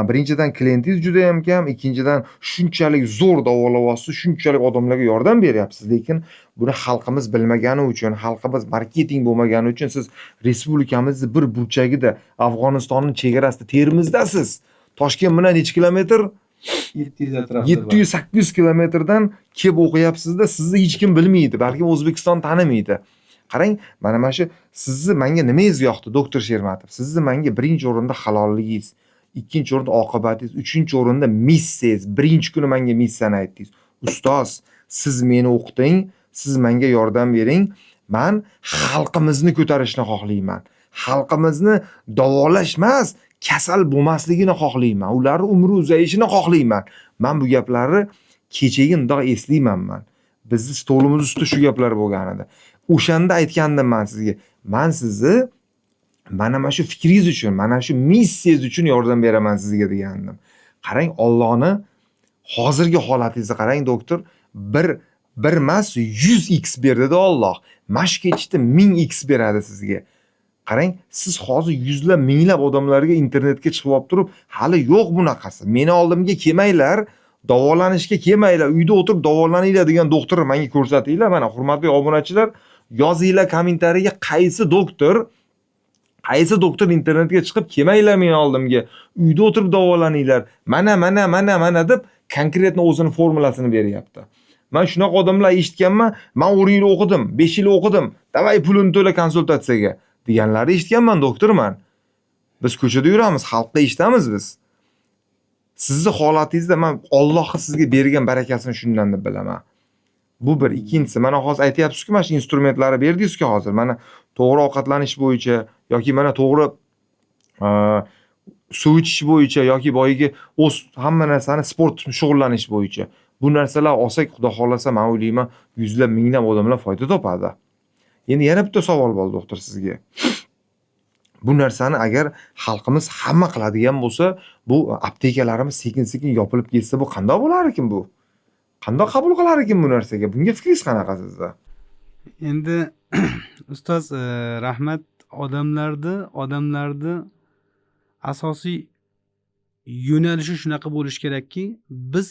Birinchidan klientingiz juda ham kam, ikkinchidan shunchalik zo'r davolayapsiz, shunchalik odamlarga yordam beryapsiz, lekin buni xalqimiz bilmagani uchun, xalqimiz marketing bo'lmagani uchun siz respublikamizni bir burchagida, Afg'onistonning chegarasida, Termizdasiz. Toshkent bilan necha kilometr? 700 atrofida. 700-800 kilometrdan kelib o'qiyapsizda, sizni hech kim bilmaydi, balkim O'zbekiston tanimaydi. Qarang, mana shu sizni menga nimangiz yoqdi, doktor Shermatov? Sizni menga birinchi o'rinda halolligingiz, ikkinchi o'rinda oqibatingiz, uchinchi o'rinda missiyangiz. Birinchi kuni menga missiyani aytdingiz. Ustoz, siz meni o'qiting, siz menga yordam bering. Men xalqimizni ko'tarishni xohlayman. Xalqimizni davolash emas, kasal bo'lmasligini xohlayman. Ularning umri uzayishini xohlayman. Men bu gaplarni kechagi bundoq eslayman men. Bizni stolimiz ustida shu gaplar bo'lgan edi. O'shanda aytgandim men sizga. Men sizni mana shu fikringiz uchun, mana shu missiyangiz uchun yordam beraman sizga degandim. Qarang, Allohni hozirgi holatingizni qarang, doktor, bir emas 100x berdi-da Alloh. Mana shu ketishda 1000x beradi sizga. Qarang, siz hozir yuzlab, minglab odamlarga internetga chiqib olib turib, hali yo'q bunaqasi. Meni oldimga kelmanglar, davolanishga kelmanglar, uyda o'tirib davolaninglar degan doktorni menga ko'rsatinglar. Mana hurmatli obunachilar, yozinglar kommentariyaga qaysi doktor internetga chiqib kelmanglar meni oldimga, uyda o'tirib davolaninglar, mana mana mana mana deb konkretно o'zini formulasini beryapti. Men shunaqa odamlar eshitganman, men 10 yil o'qidim, 5 yil o'qidim, давай pulini to'la konsultatsiyaga deganlarni eshitganman, doktorman. Biz ko'chada yuramiz, xalqqa eshitamiz biz. Sizni holatingizda men Allohning sizga bergan barakasini shundan deb bilaman. Bu bir, ikkinchisi, mana hozir aytyapsiz-ku, mana shu instrumentlarni berdingiz-ku hozir. Mana to'g'ri ovqatlanish bo'yicha yoki mana to'g'ri suv ichish bo'yicha yoki boyagi o'z hamma narsani sport shug'ullanish bo'yicha. Bu narsalar olsak, Xudo xohlasa, men o'ylayman, yuzlab, minglab odamlar foyda topadi. Endi yana bitta savol bor, doktor, sizga. Bu narsani agar xalqimiz hamma qiladigan bo'lsa, bu aptekalarimiz sekin-sekin yopilib ketsa, bu qandoq bo'lar ekan bu? Qandoq qabul qilar ekan bu narsaga? Bunga fikringiz qanaqa sizda? Endi ustoz, rahmat, odamlarni asosiy yo'nalishi shunaqa bo'lishi kerakki, biz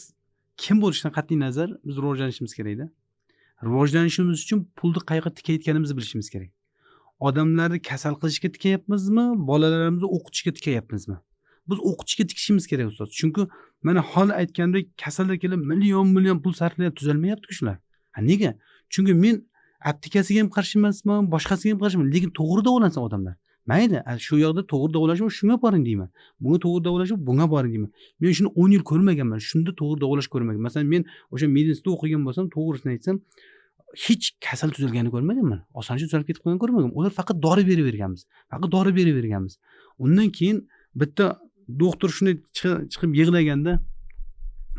kim bo'lishidan qat'iy nazar biz rivojlanishimiz kerakda. Rivojlanishimiz uchun pulni qayoqqa tikayotganimizni bilishimiz kerak. Odamlarni kasal qilishga tikayapmizmi, bolalarimizni o'qitishga tikayapmizmi? Biz o'qitishga tikishimiz kerak, ustoz. Chunki mana holi aytgandek, kasallar kelib million million pul sarflayapti, tuzalmayapti-ku shular. Ha, nega? Chunki men aptekasiga ham qarshi emasman, boshqasiga ham qarshi emasman, lekin to'g'ri davolansin odamlar. Mayli, shu yoqda to'g'ri davolashmi, shunga boring deyman. Bunga to'g'ri davolashmi, bunga boring deyman. Men shuni 10 yil ko'rmaganman, shunda to'g'ri davolash ko'rmaganman. Masalan, men o'sha medinstitutda o'qigan bo'lsam, to'g'risini aytsam, hech kasal tuzalganini ko'rmaganman. Osoncha tuzalib ketib qolganini ko'rmaganman. Ular faqat dori beraverganmiz. Faqat dori beraverganmiz. Undan keyin bitta doktor shunday chiqib yig'laganda,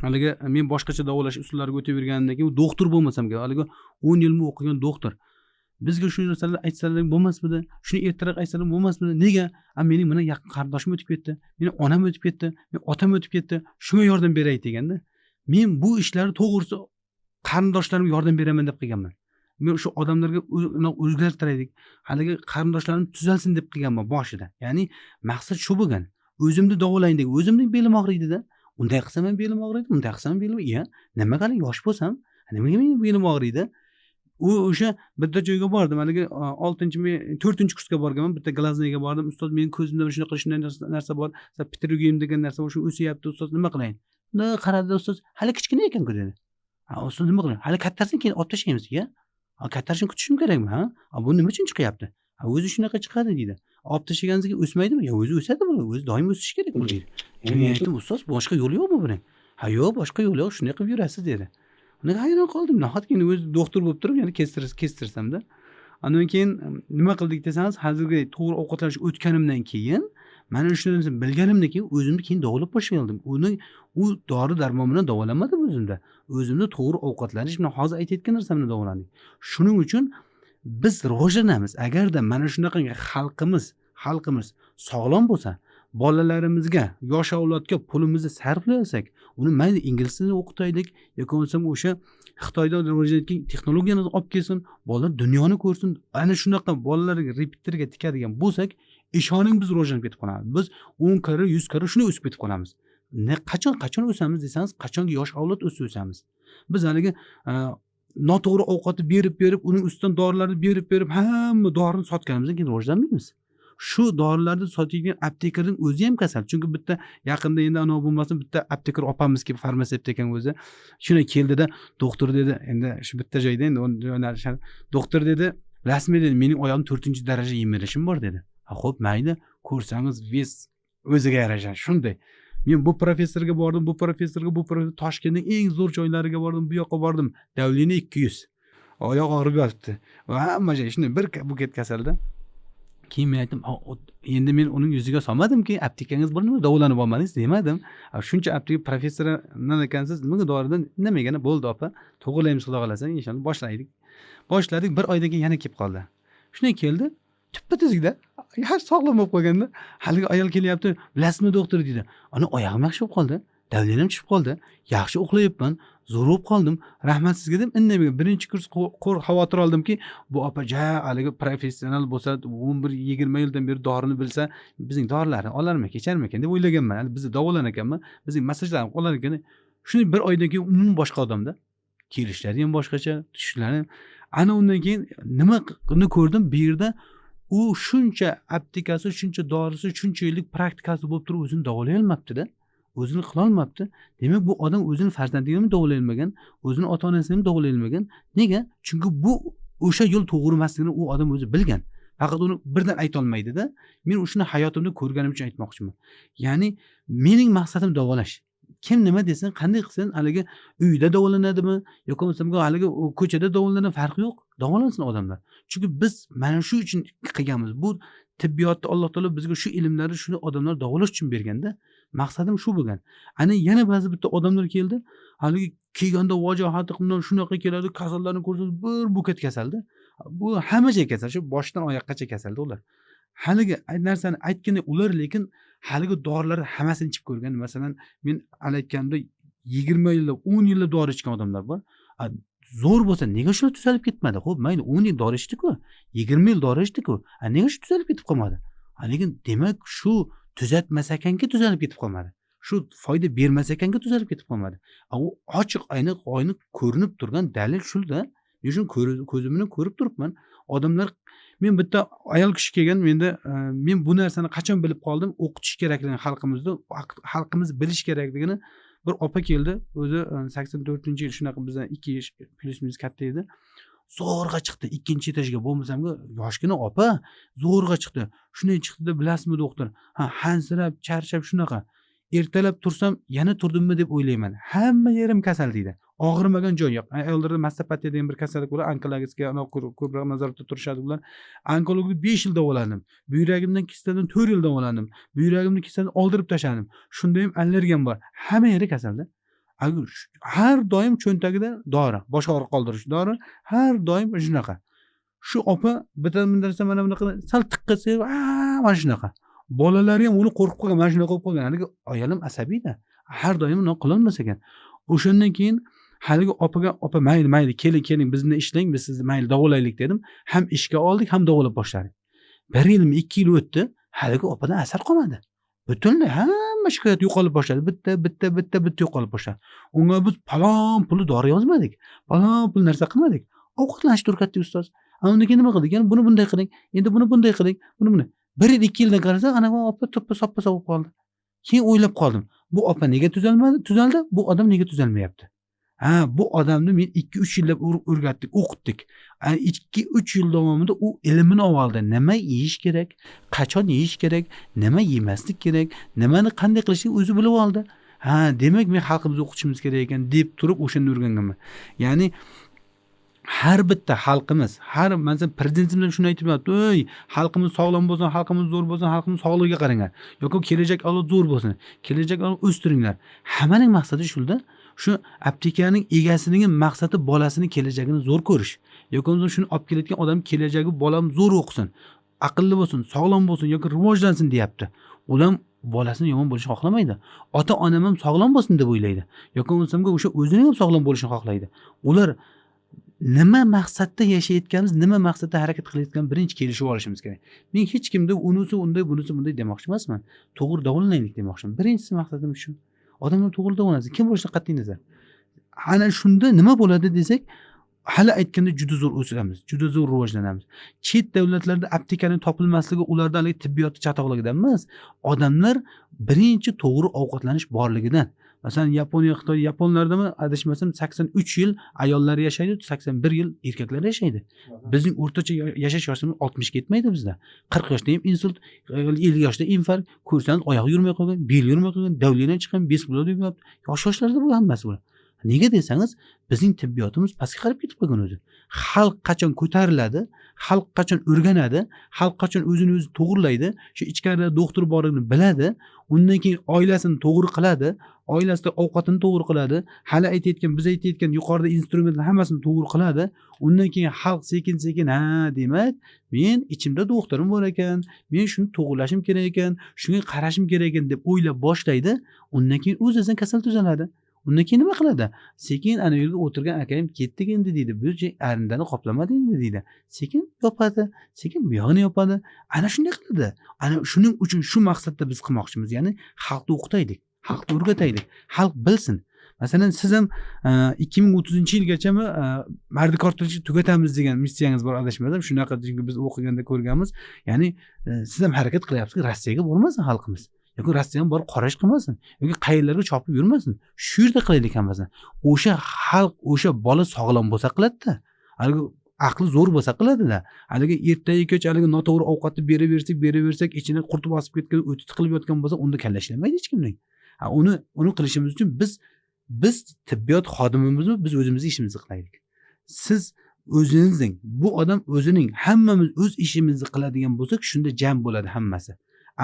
haligi men boshqacha davolash usullariga o'taverganimdan keyin u doktor bo'lmasam kerak, haligi 10 yilmi o'qigan doktor. Bizga shu narsalarni aytsalar bo'lmasmidi? Shuni ertaroq aytsalar bo'lmasmidi? Nega? A, mening mana yaqin qarindoshim o'tib ketdi, meni onam o'tib ketdi, meni otam o'tib ketdi, shunga yordam beray deganda, men bu ishlarni to'g'risi qarindoshlarimga yordam beraman deb qilganman. Men o'sha odamlarga o'zgartiraylik, haligi qarindoshlarim tuzalsin deb qilganman boshida. Ya'ni maqsad shu bo'lgan. O'zimni davolayin degan, o'zimning belim og'riydi-da. Unday qilsam ham belim og'riydi, bunday qilsam ham belim, iya, nima qilay, yosh bo'lsam, nimaga mening belim og'riydi? U o'sha bitta joyga bordim, haligi, oltinchi, to'rtinchi kursga borganman, bitta глазныйga bordim. Ustoz, mening ko'zimda shunaqa shunday narsa bor, pterigiyum degan narsa bor, shu o'syapti, ustoz, nima qilayin? Bunday qaradi ustoz, hali kichkina ekan-ku dedi. Ha, ustoz, nima qilayin? Hali kattarsin, keyin olib tashlaymiz, ya. Ha, kattarishini kutishim kerakmi, ha? Ha, bu nima uchun chiqyapti? Ha, o'zi shunaqa chiqadi deydi. Olib tashlaganingizdan keyin o'smaydimi? Yo'q, o'zi o'sadi bu, o'zi doim o'sishi kerak bu deydi. Men aytdim, ustoz, boshqa yo'li yo'qmi buning? Ha, yo'q, boshqa yo'li yo'q, shunday qilib yurasiz dedi. Undan hayron qoldim. Nahotki endi o'zi doktor bo'lib turib, yana kestirsamda. Undan keyin nima qildik desangiz, hozirgi to'g'ri ovqatlanish o'tganimdan keyin, mana shu narsani bilganimdan keyin o'zimni keyin davolab boshladim. Uni u dori darmon bilan davolamadim o'zimda. O'zimni to'g'ri ovqatlanish bilan hozir aytayotgan narsam bilan davolandim. Shuning uchun biz rivojlanamiz. Agarda mana shunaqa xalqimiz sog'lom bo'lsa, bolalarimizga, yosh avlodga pulimizni sarflasak, uni mayli ingliz tilini o'qitaylik yoki bo'lmasam o'sha Xitoyda rivojlanayotgan texnologiyani olib kelsin, bolalar dunyoni ko'rsin. Ana shunaqa bolalarga repetitorga tikadigan bo'lsak, ishoning biz rivojlanib ketib qolamiz. Biz 10 karra, 100 karra shuni o'sib ketib qolamiz. Ne qachon o'samiz desangiz, qachonki yosh avlod o'ssa o'samiz. Biz haligi noto'g'ri ovqatni berib, uning ustidan dorilarni berib, hamma dorini sotganimizdan keyin rivojlanmaymiz. Shu dorilarni sotadigan aptekarning o'zi ham kasal. Chunki bitta yaqinda endi ana bo'lmasin, bitta aptekar opamiz kelib, farmatsevt ekan o'zi. Shuni keldida, doktor dedi, endi shu bitta joyda endi doktor dedi, rasmiy dedi, mening oyog'im 4-daraja yemirishim bor dedi. Ha, xo'p, mayli, ko'rsangiz ves o'ziga yarasha shunday. Men bu professorga bordim, bu professorga, bu professor Toshkentning eng zo'r joylariga bordim, bu yoqqa bordim. Davlini 200. Oyoq og'rib yotibdi. Va hamma joy shunday bir buket kasalda. Keyin men aytdim, endi men uning yuziga solmadimki, aptekangiz bormi, davolanib olmadingiz demadim. Shuncha apteka professori nima ekansiz, nimaga doridan indamagani bo'ldi opa, to'g'rilaymiz xudo xohlasa, inshaalloh boshlaydik. Boshladik, bir oydan keyin yana kelib qoldi. Shunday keldi, tuppa tuzukda, har sog'lom bo'lib qolganda, haligi ayol kelyapti, bilasizmi doktor dedi. Ana oyog'im yaxshi bo'lib qoldi, davlenim tushib qoldi, yaxshi uxlayapman, zo'r bo'lib qoldim, rahmat sizga deb indamay birinchi kurs xavotir oldimki, bu opa ja haligi professional bo'lsa, 11-20 yildan beri dorini bilsa, bizning dorilarni olarmikan, icharmikan deb o'ylaganman. Hali bizni davolanar ekanman, bizning massajlarni olar ekan. Shuni bir oydan keyin umuman boshqa odamda. Kelishlari ham boshqacha, tushishlari ham. Ana undan keyin nimani ko'rdim, bu yerda u shuncha aptekasi, shuncha dorisi, shuncha yillik praktikasi bo'lib turib o'zini davolay olmabdi-da. O'zini qila olmabdi. Demak, bu odam o'zini farzandini ham davolay olmagan, o'zini ota-onasini ham davolay olmagan. Nega? Chunki bu o'sha yo'l to'g'ri emasligini u odam o'zi bilgan. Faqat uni birdan ayta olmaydi-da. Men shuni hayotimda ko'rganim uchun aytmoqchiman. Ya'ni mening maqsadim davolash. Kim nima desin, qanday qilsin, haligi uyda davolanadimi yoki bo'lmasam haligi ko'chada davolanadimi, farqi yo'q. Davolansin odamlar. Chunki biz mana shu uchun qilganmiz. Bu tibbiyotda Alloh taolo bizga shu ilmlarni, shuni odamlar davolash uchun berganda, maqsadim shu bo'lgan. Ana yana ba'zi bitta odamlar keldi, haligi kelganda vajohati bundan shunaqa keladi, kasallarni ko'rsangiz bir buket kasalda. Bu hamma joy kasal, shu boshdan oyoqqacha kasalda ular. Haligi narsani aytganda ular lekin haligi dorilarni hammasini ichib ko'rgan. Masalan, men hali aytganimda 20 yillab, 10 yillab dori ichgan odamlar bor. Zo'r bo'lsa nega shular tuzalib ketmadi? Xo'p, mayli 10 yil dori ichdi-ku, 20 yil dori ichdi-ku. Nega shu tuzalib ketib qolmadi? Lekin demak shu tuzatmas ekanki tuzalib ketib qolmadi. Shu foyda bermas ekanki tuzalib ketib qolmadi. U ochiq ayniq oyni ko'rinib turgan dalil shunda. Men shuni ko'zim bilan ko'rib turibman. Odamlar, men bitta ayol kishi kelgan, menda men bu narsani qachon bilib qoldim, o'qitish kerakligini xalqimizda, xalqimiz bilish kerakligini. Bir opa keldi, o'zi 84-yil shunaqa bizdan 2 yosh plyus minus katta edi. Zo'rg'a chiqdi, 2-chi etajga, bo'lmasamga yoshgina opa zo'rg'a chiqdi. Shunday chiqdi-da, bilasizmi doktor? Ha, hansirab, charchab shunaqa. Ertalab tursam yana turdimmi deb o'ylayman. Hamma yerim kasal deydi. Og'rimagan joy yo'q. Ayollarda mastopatiya degan bir kasallik bo'ladi, onkologiyasiga ko'proq nazoratda turishadi ular. Onkologiyada 5 yil davolandim. Buyragimdan kistadan 4 yil davolandim. Buyragimni kistadan oldirib tashladim. Shunda ham allergiyam bor. Hamma yeri kasalda. Har doim cho'ntagida dori, bosh og'riq qoldirish dori, har doim shunaqa. Shu opa bitta narsa mana bunaqa sal tiqqasa, mana shunaqa. Bolalari ham uni qo'rqib qolgan, mana shunaqa bo'lib qolgan. Haligi ayolim asabiyda. Har doim uni qilolmas ekan. O'shandan keyin haligi opaga, opa mayli, mayli, keling, keling, bizni ishlang, biz sizni mayli davolaylik dedim. Ham ishga oldik, ham davolab boshladik. 1 yilmi, 2 yil o'tdi, haligi opadan asar qolmadi. Butunlay hamma shikoyat yo'qolib boshladi. Bitta, bitta, bitta, bitta yo'qolib boshladi. Unga biz palon puli dori yozmadik, palon pul narsa qilmadik. Ovqatlanishni o'rgatdik ustoz. Undan keyin nima qildik? Yana buni bunday qiling, endi buni bunday qiling, buni bunday. 1 yil, 2 yildan qarasa, ana bu opa tuppa soppa sop bo'lib qoldi. Keyin o'ylab qoldim. Bu opa nega tuzalmadi? Tuzaldi, bu odam nega tuzalmayapti? Ha, bu odamni men 2-3 yillab o'rgatdik, o'qitdik. 2-3 yil davomida u ilmini oldi. Nima yeyish kerak, qachon yeyish kerak, nima yemaslik kerak, nimani qanday qilishni o'zi bilib oldi. Ha, demak men xalqimizni o'qitishimiz kerak ekan deb turib o'shani o'rganganman. Ya'ni har bitta xalqimiz, har masalan prezidentimiz shuni aytib yotdi, "Ey, xalqimiz sog'lom bo'lsin, xalqimiz zo'r bo'lsin, xalqimiz sog'ligiga qaranglar. Yoki kelajak avlod zo'r bo'lsin, kelajak avlod o'stiringlar." Hammaning maqsadi shunda. Shu aptekaning egasining maqsadi bolasini kelajagini zo'r ko'rish. Yoki undan shuni olib kelayotgan odam kelajagi bolam zo'r o'qisin, aqlli bo'lsin, sog'lom bo'lsin yoki rivojlansin deyapti. Ular bolasini yomon bo'lishini xohlamaydi. Ota-onam ham sog'lom bo'lsin deb o'ylaydi. Yoki bo'lmasam o'sha o'zining ham sog'lom bo'lishini xohlaydi. Ular nima maqsadda yashayotganimiz, nima maqsadda harakat qilayotgan birinchi kelishib olishimiz kerak. Men hech kimda unisi unday, bunisi bunday demoqchi emasman. To'g'ri davolanaylik demoqchiman. Birinchisi maqsadim shu. Odamlar to'g'ri davolansin. Kim bo'lishidan qat'iy nazar. Ana shunda nima bo'ladi desak, hali aytganda juda zo'r o'samiz, juda zo'r rivojlanamiz. Chet davlatlarda aptekaning topilmasligi ularda haligi tibbiyot chatoqligidan emas, odamlar birinchi to'g'ri ovqatlanish borligidan. Masalan, Yaponiya, Xitoy, yaponlardami adashmasam 83 yil ayollar yashaydi, 81 yil erkaklar yashaydi. Bizning o'rtacha yashash yoshimiz 60 ga yetmaydi bizda. 40 yoshda ham insult, 50 yoshda infarkt, ko'rsangiz oyog'i yurmay qolgan, beli yurmay qolgan, davleniya chiqqan, besbuloq deb yuribdi. Yosh yoshlarda bu hammasi bular. Nega desangiz, bizning tibbiyotimiz pastga qarab ketib qolgan o'zi. Xalq qachon ko'tariladi, xalq qachon o'rganadi, xalq qachon o'zini o'zi to'g'rilaydi, shu ichkarida doktor borligini biladi, undan keyin oilasini to'g'ri qiladi, oilasida ovqatini to'g'ri qiladi, hali aytayotgan, biz aytayotgan yuqorida instrumentlar hammasini to'g'ri qiladi. Undan keyin xalq sekin-sekin, ha, demak, men ichimda doktorim bor ekan, men shuni to'g'rilashim kerak ekan, shunga qarashim kerak ekan deb o'ylab boshlaydi. Undan keyin o'z-o'zidan kasal tuzaladi. Undan keyin nima qiladi? Sekin ana yerga o'tirgan akam ketdik endi deydi. Bu arindani qoplamadi endi deydi. Sekin yopadi, sekin bu yog'ini yopadi. Ana shunday qiladi. Ana shuning uchun shu maqsadda biz qilmoqchimiz. Ya'ni xalqni o'qitaylik, xalqni o'rgataylik, xalq bilsin. Masalan, siz ham 2030-yilgachami mardikorchilikni tugatamiz degan missiyangiz bor adashmasam, shunaqa, chunki biz o'qiganda ko'rganmiz. Ya'ni siz ham harakat qilyapsizki, Rossiyaga bormasin xalqimiz. Yoki Rossiyaga borib qarash qilmasin, yoki qayerlarga chopib yurmasin. Shu yerda qilaylik hammasini. O'sha xalq, o'sha bola sog'lom bo'lsa qiladida. Haligi aqli zo'r bo'lsa qiladida. Haligi ertaga kech haligi noto'g'ri ovqatni beraversak, ichini qurt bosib ketgan, o'ti tiqilib yotgan bo'lsa, unda kalla ishlamaydi hech kimning. Ha, uni qilishimiz uchun biz tibbiyot xodimimizmi, biz o'zimizni ishimizni qilaylik. Siz o'zingizning, bu odam o'zining, hammamiz o'z ishimizni qiladigan bo'lsak, shunda jam bo'ladi hammasi.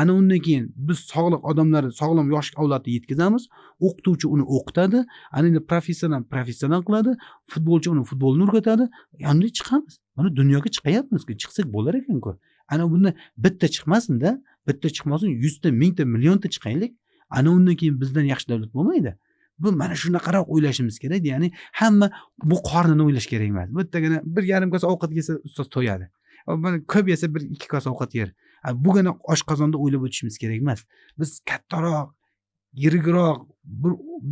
Ana undan keyin biz sog'liq odamlarni, sog'lom yosh avlodni yetkazamiz, o'qituvchi uni o'qitadi, ana endi professional professional qiladi, futbolchi uni futbolni o'rgatadi, endi chiqamiz. Mana dunyoga chiqayapmiz-ku, chiqsak bo'lar ekan-ku. Ana bunda bitta chiqmasin-da, bitta chiqmasin, 100 ta, 1000 ta, millionta chiqaylik. Ana undan keyin bizdan yaxshi davlat bo'lmaydi. Bu mana shunaqaroq o'ylashimiz kerak. Ya'ni hamma bu qornini o'ylash kerak emas. Bittagina 1,5 kosa ovqat yesa ustoz to'yadi. Mana ko'p yesa 1-2 kosa ovqat yer. Bugina oshqozonda o'ylab o'tishimiz kerak emas. Biz kattaroq, yirikroq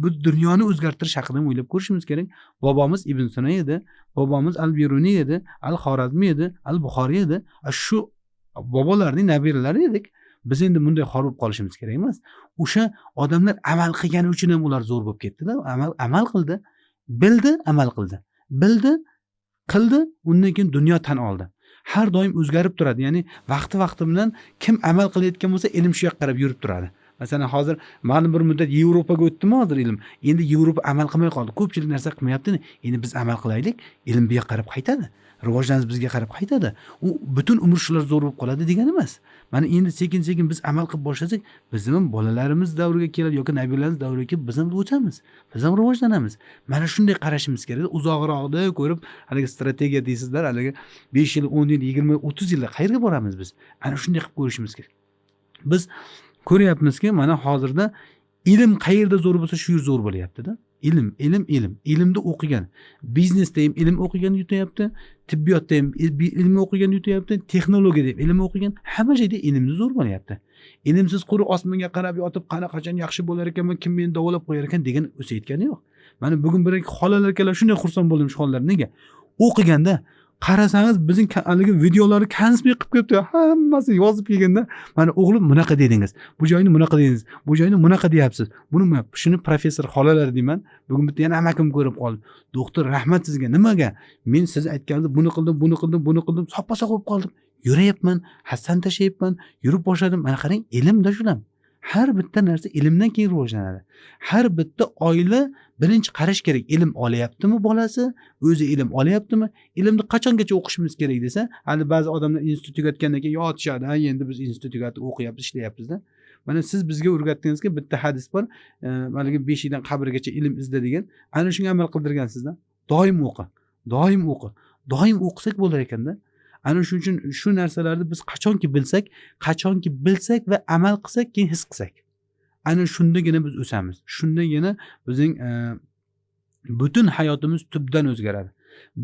bir dunyoni o'zgartirish haqida o'ylab ko'rishimiz kerak. Bobomiz Ibn Sino edi, bobomiz Al-Biruniy edi, Al-Xorazmiy edi, Al-Buxoriy edi. Shu bobolarning nabiralari edik. Biz endi bunday xor bo'lib qolishimiz kerak emas. O'sha odamlar amal qilgani uchun ham ular zo'r bo'lib ketdi-da. Amal qildi, bildi, amal qildi. Bildi, qildi, undan keyin dunyo tan oldi. Har doim o'zgarib turadi. Ya'ni vaqti-vaqti bilan kim amal qilayotgan bo'lsa, ilm shu yoqqa qarab yurib turadi. Masalan, hozir ma'lum bir muddat Yevropaga o'tdimi hozir ilm? Endi Yevropa amal qilmay qoldi. Ko'pchilik narsa qilmayapti. Endi biz amal qilaylik, ilm bu yoqqa qarab qaytadi. Rivojlanish bizga qarab qaytadi. U butun umr shular zo'r bo'lib qoladi degani emas. Mana endi sekin-sekin biz amal qilib boshlasak, bizning ham bolalarimiz davriga keladi yoki nabiralarimiz davriga kelib biz ham o'tamiz. Biz ham rivojlanamiz. Mana shunday qarashimiz kerak. Uzoqroqda ko'rib, haligi strategiya deysizlar, haligi 5 yil, 10 yil, 20, 30 yilda qayerga boramiz biz? Ana shunday qilib ko'rishimiz kerak. Biz ko'ryapmizki, mana hozirda ilm qayerda zo'r bo'lsa, shu yer zo'r bo'lyapti-da. Ilm, ilm, ilm. Ilmda o'qigan, biznesda ham ilm o'qigan yutyapti, tibbiyotda ham ilm o'qigan yutyapti, texnologiyada ham ilm o'qigan, hamma joyda ilmni zo'r bo'lyapti. Ilmsiz quruq osmonga qarab yotib, qani qachon yaxshi bo'lar ekanman, kim meni davolab qo'yar ekan degan o'sayotgani yo'q. Mana bugun bir ikki xolalar kelib, shunday xursand bo'ldim shu xolalar. Nega? O'qiganda Qarasangiz bizning haligi videolarni konspekt qilib kelibdi, hammasi yozib kelganda, mana o'g'lim bunaqa dedingiz, bu joyini bunaqa dedingiz, bu joyini bunaqa deyapsiz. Buni shuni professor xolalar deyman. Bugun bitta yana amakim ko'rib qoldim. Doktor, rahmat sizga. Nimaga? Men siz aytganingizni buni qildim, buni qildim, buni qildim, soppa-sog' bo'lib qoldim. Yurayapman, hassan tashlayapman, yurib boshladim. Mana qarang, ilmda shulam. Har bitta narsa ilmdan keyin rivojlanadi. Har bitta oila birinchi qarash kerak, ilm olyaptimi bolasi, o'zi ilm olyaptimi? Ilmni qachongacha o'qishimiz kerak desa, hali ba'zi odamlar institut tugatgandan keyin yotishadi, ha endi biz institut tugatib o'qiyapmiz, ishlayapmiz-da. Mana siz bizga o'rgatdingizki, bitta hadis bor, haligi beshikdan qabrgacha ilm izla degan. Ana shunga amal qildirgansizda. Doim o'qi, doim o'qi, doim o'qisak bo'lar ekanda. Ana shuning uchun shu narsalarni biz qachonki bilsak va amal qilsak, keyin his qilsak, ana shundagina biz o'samiz. Shundagina bizning butun hayotimiz tubdan o'zgaradi.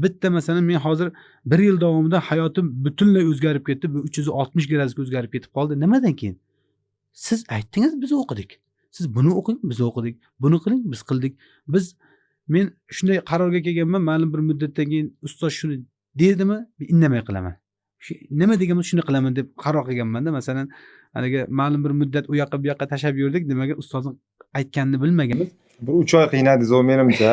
Bitta masalan, men hozir 1 yil davomida hayotim butunlay o'zgarib ketdi. Bu 360 gradusga o'zgarib ketib qoldi. Nimadan keyin? Siz aytdingiz, biz o'qidik. Siz buni o'qing, biz o'qidik. Buni qiling, biz qildik. Men shunday qarorga kelganman, ma'lum bir muddatdan keyin ustoz shuni dedimi, indamay qilaman. Shu nima deganmiz shuni qilaman deb qaror qilganman-da. Masalan, haligi ma'lum bir muddat u yoqqa bu yoqqa tashlab yurdik, nimaga ustozning aytganini bilmaganmiz. Bir 3 oy qiynadingiz o menimcha.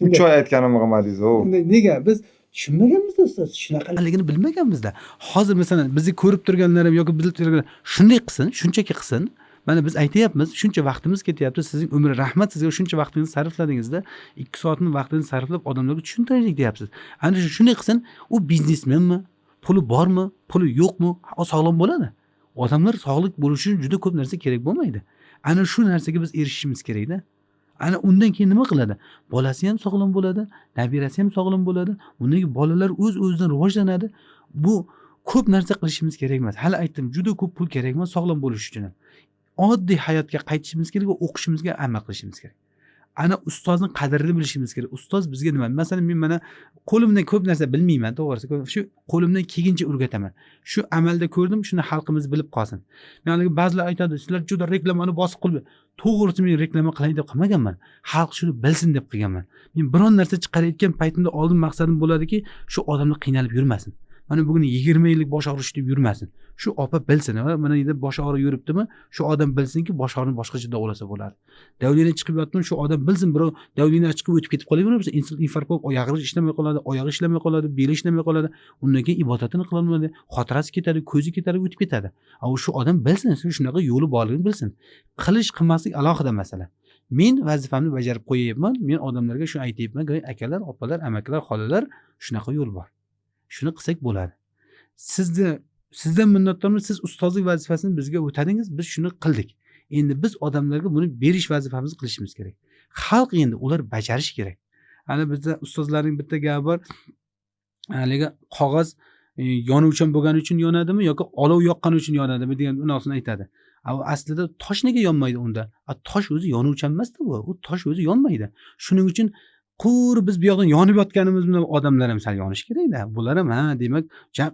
3 oy aytganimni qilmadingiz o. Nega? Biz tushunmaganmiz ustoz, shunaqaligini bilmaganmizda. Hozir masalan bizni ko'rib turganlar ham yoki bilib turganlar shunday qilsin, shunchaki qilsin. Mana biz aytyapmiz, shuncha vaqtimiz ketyapti, sizning umri rahmat sizga, shuncha vaqtingizni sarfladingizda, 2 soatni vaqtingizni sarflab odamlarga tushuntiraylik deyapsiz. Ana shunday qilsin, u biznesmenmi, puli bormi, puli yo'qmi, o sog'lom bo'ladi. Odamlar sog'lik bo'lishi uchun juda ko'p narsa kerak bo'lmaydi. Ana shu narsaga biz erishishimiz kerakda. Ana undan keyin nima qiladi? Bolasi ham sog'lom bo'ladi, nabirasi ham sog'lom bo'ladi. Undan keyin bolalar o'z-o'zidan rivojlanadi. Bu ko'p narsa qilishimiz kerak emas. Hali aytdim, juda ko'p pul kerak emas sog'lom bo'lish uchun. Oddiy hayotga qaytishimiz kerak va o'qishimizga amal qilishimiz kerak. Ana ustozning qadrini bilishimiz kerak. Ustoz bizga nima? Masalan, men mana qo'limdan ko'p narsa bilmayman, to'g'risi. Shu qo'limdan kelguncha o'rgataman. Shu amalda ko'rdim, shuni xalqimiz bilib qolsin. Men ba'zilar aytadi, sizlar juda reklamani bosib qilib, to'g'risi men reklama qilay deb qilmaganman. Xalq shuni bilsin deb qilganman. Men biron narsa chiqarayotgan paytimda oldin maqsadim bo'ladiki, shu odamlar qiynalib yurmasin. Mana bugun 20 yillik bosh og'rishi deb yurmasin. Shu opa bilsin, mana endi bosh og'ri yuribdimi, shu odam bilsinki, bosh og'rini boshqacha davolasa bo'ladi. Davlina chiqib yotdimi, shu odam bilsin, birov davlina chiqib o'tib ketib qolaversa, insult, infarkt bo'lib, oyog'i ishlamay qoladi, oyog'i ishlamay qoladi, beli ishlamay qoladi, undan keyin ibodatini qila olmaydi, xotirasi ketadi, ko'zi ketadi, o'tib ketadi. A shu odam bilsin, shunaqa yo'li borligini bilsin. Qilish, qilmaslik alohida masala. Men vazifamni bajarib qo'yayapman, men odamlarga shuni aytyapman, akalar, opalar, amakilar, xolalar, shunaqa yo'l bor. Shuni qilsak bo'ladi. Sizdan minnatdormiz, siz ustozlik vazifasini bizga o'tadingiz, biz shuni qildik. Endi biz odamlarga buni berish vazifamizni qilishimiz kerak. Xalq endi ular bajarish kerak. Ana bizda ustozlarning bitta gapi bor. Haligi qog'oz yonuvchan bo'lgani uchun yonadimi yoki olov yoqqani uchun yonadimi degan narsani aytadi. Aslida tosh nega yonmaydi unda? Tosh o'zi yonuvchan emas-da bu. U tosh o'zi yonmaydi. Shuning uchun qur biz bu yoqdan yonib yotganimiz bilan odamlar ham sal yonish kerak-da. Bular ham ha, demak,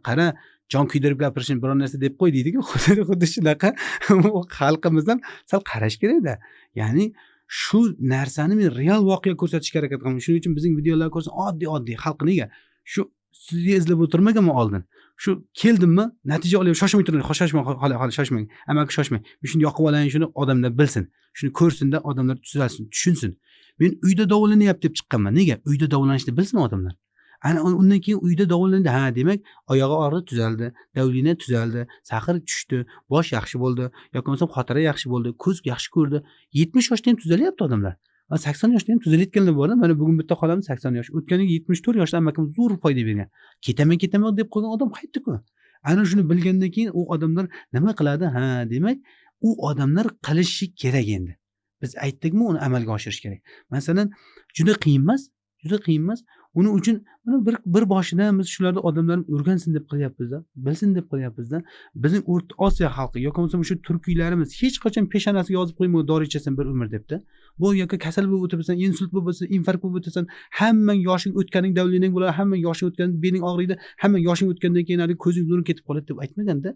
qara, jon kuydirib gapirishni biror narsa deb qo'y deydi-ku. Xuddi shunaqa xalqimiz ham sal qarash kerak-da. Ya'ni shu narsani men real voqea ko'rsatishga harakat qilaman. Shuning uchun bizning videolar ko'rsa oddiy-oddiy xalq nega shu sizni izlab o'tirmaganman oldin. Shu keldimmi, natija olyapman, shoshmay turing, shoshmang, hali shoshmang, amaki shoshmang. Men shuni yoqib olayin, shuni odamlar bilsin. Shuni ko'rsin-da, odamlar tuzalsin, tushunsin. Men uyda davolanyapti deb chiqqanman. Nega? Uyda davolanishni bilsin odamlar. Ana undan keyin uyda davolandi. Ha, demak, oyog'i og'ridi, tuzaldi, davlina tuzaldi, saxir tushdi, bosh yaxshi bo'ldi, yoki bo'lmasam xotira yaxshi bo'ldi, ko'z yaxshi ko'rdi. 70 yoshda ham tuzalyapti odamlar. 80 yoshda ham tuzalayotganlar bor. Mana bugun bitta xolamiz 80 yosh. O'tgan yil 74 yoshda amakim zo'r foyda bergan. Ketaman deb qo'ygan odam qaytdi-ku. Ana shuni bilgandan keyin u odamlar nima qiladi? Ha, demak, u odamlar qilishi kerak endi. Biz aytdikmi, uni amalga oshirish kerak. Masalan, juda qiyin emas, juda qiyin emas. Uning uchun mana bir boshidan biz shularni odamlar o'rgansin deb qilyapmiz-da, bilsin deb qilyapmiz-da. Bizning O'rta Osiyo xalqi yoki bo'lmasam shu turkiylarimiz hech qachon peshonasiga yozib qo'ymaydi dori ichasan bir umr debdi. Bu yoki kasal bo'lib o'tibsan, insult bo'lib o'tibsan, infarkt bo'lib o'tasan, hammang yoshing o'tganing davlining bo'ladi, hammang yoshing o'tgan beling og'riydi, hammang yoshing o'tgandan keyin hali ko'zing nuri ketib qoladi deb aytmaganda.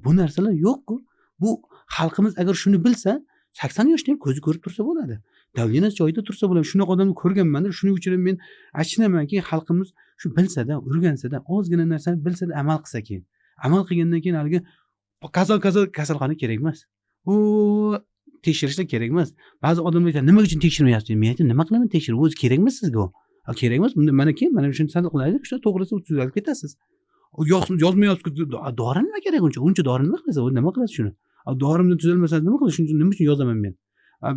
Bu narsalar yo'q-ku. Bu xalqimiz agar shuni bilsa, 80 yoshda ham ko'zi ko'rib tursa bo'ladi. Давление si joyida tursa bo'ladi. Shunaqa odamni ko'rganmanda, shuning uchun ham men achinamanki, xalqimiz shu bilsada, o'rgansada, ozgina narsani bilsada amal qilsa keyin. Amal qilgandan keyin haligi kasal kasalxona kerak emas. U tekshirishlar kerak emas. Ba'zi odamlar aytadi, nima uchun tekshirmayapsiz? Men aytaman, nima qilaman tekshirib? O'zi kerak emas sizga u. Kerak emas. Bunda mana keyin mana shuni sal qilaylik, shu to'g'risi tuzalib ketasiz. Yozmayapsiz, dori nima kerak uncha? Uncha dori nima qilasiz? Nima qilasiz shuni? Dorimni tuzalmasangiz nima qilasiz? Shuni nima uchun yozaman men?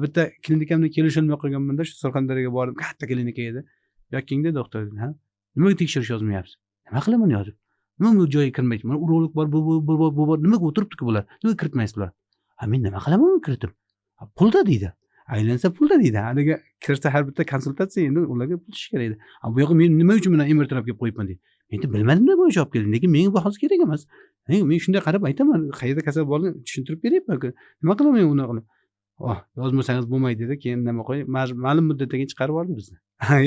Bitta klinikamda kelisholmay qolganmanda, shu Surxondaryoga bordim, katta klinika edi. Yo'q, doktor dedi, ha? Nimaga tekshirish yozmayapsiz? Nima qilaman yozib? Nima bu joyga kirmaydi? Mana urolog bor, bu bu bu bor. Nimaga o'tiribdi-ku bular? Nimaga kiritmaysiz bular? Ha, men nima qilaman uni kiritib? Pulda deydi. Aylansa pulda deydi. Haligi kirsa har bitta konsultatsiya endi ularga pul tushishi kerak edi. Bu yoqqa men nima uchun mana MRT olib kelib qo'yibman deydi. Men aytdim, bilmadim nima bo'yicha olib keldim, lekin menga bu hozir kerak emas. Men shunday qarab aytaman, qayerda kasal borligini tushuntirib beryapman. Nima qilaman men unaqa qilib? Oh, yozmasangiz bo'lmaydi dedi. Keyin nima qo'y, ma'lum muddatdan keyin chiqarib yubordi bizni.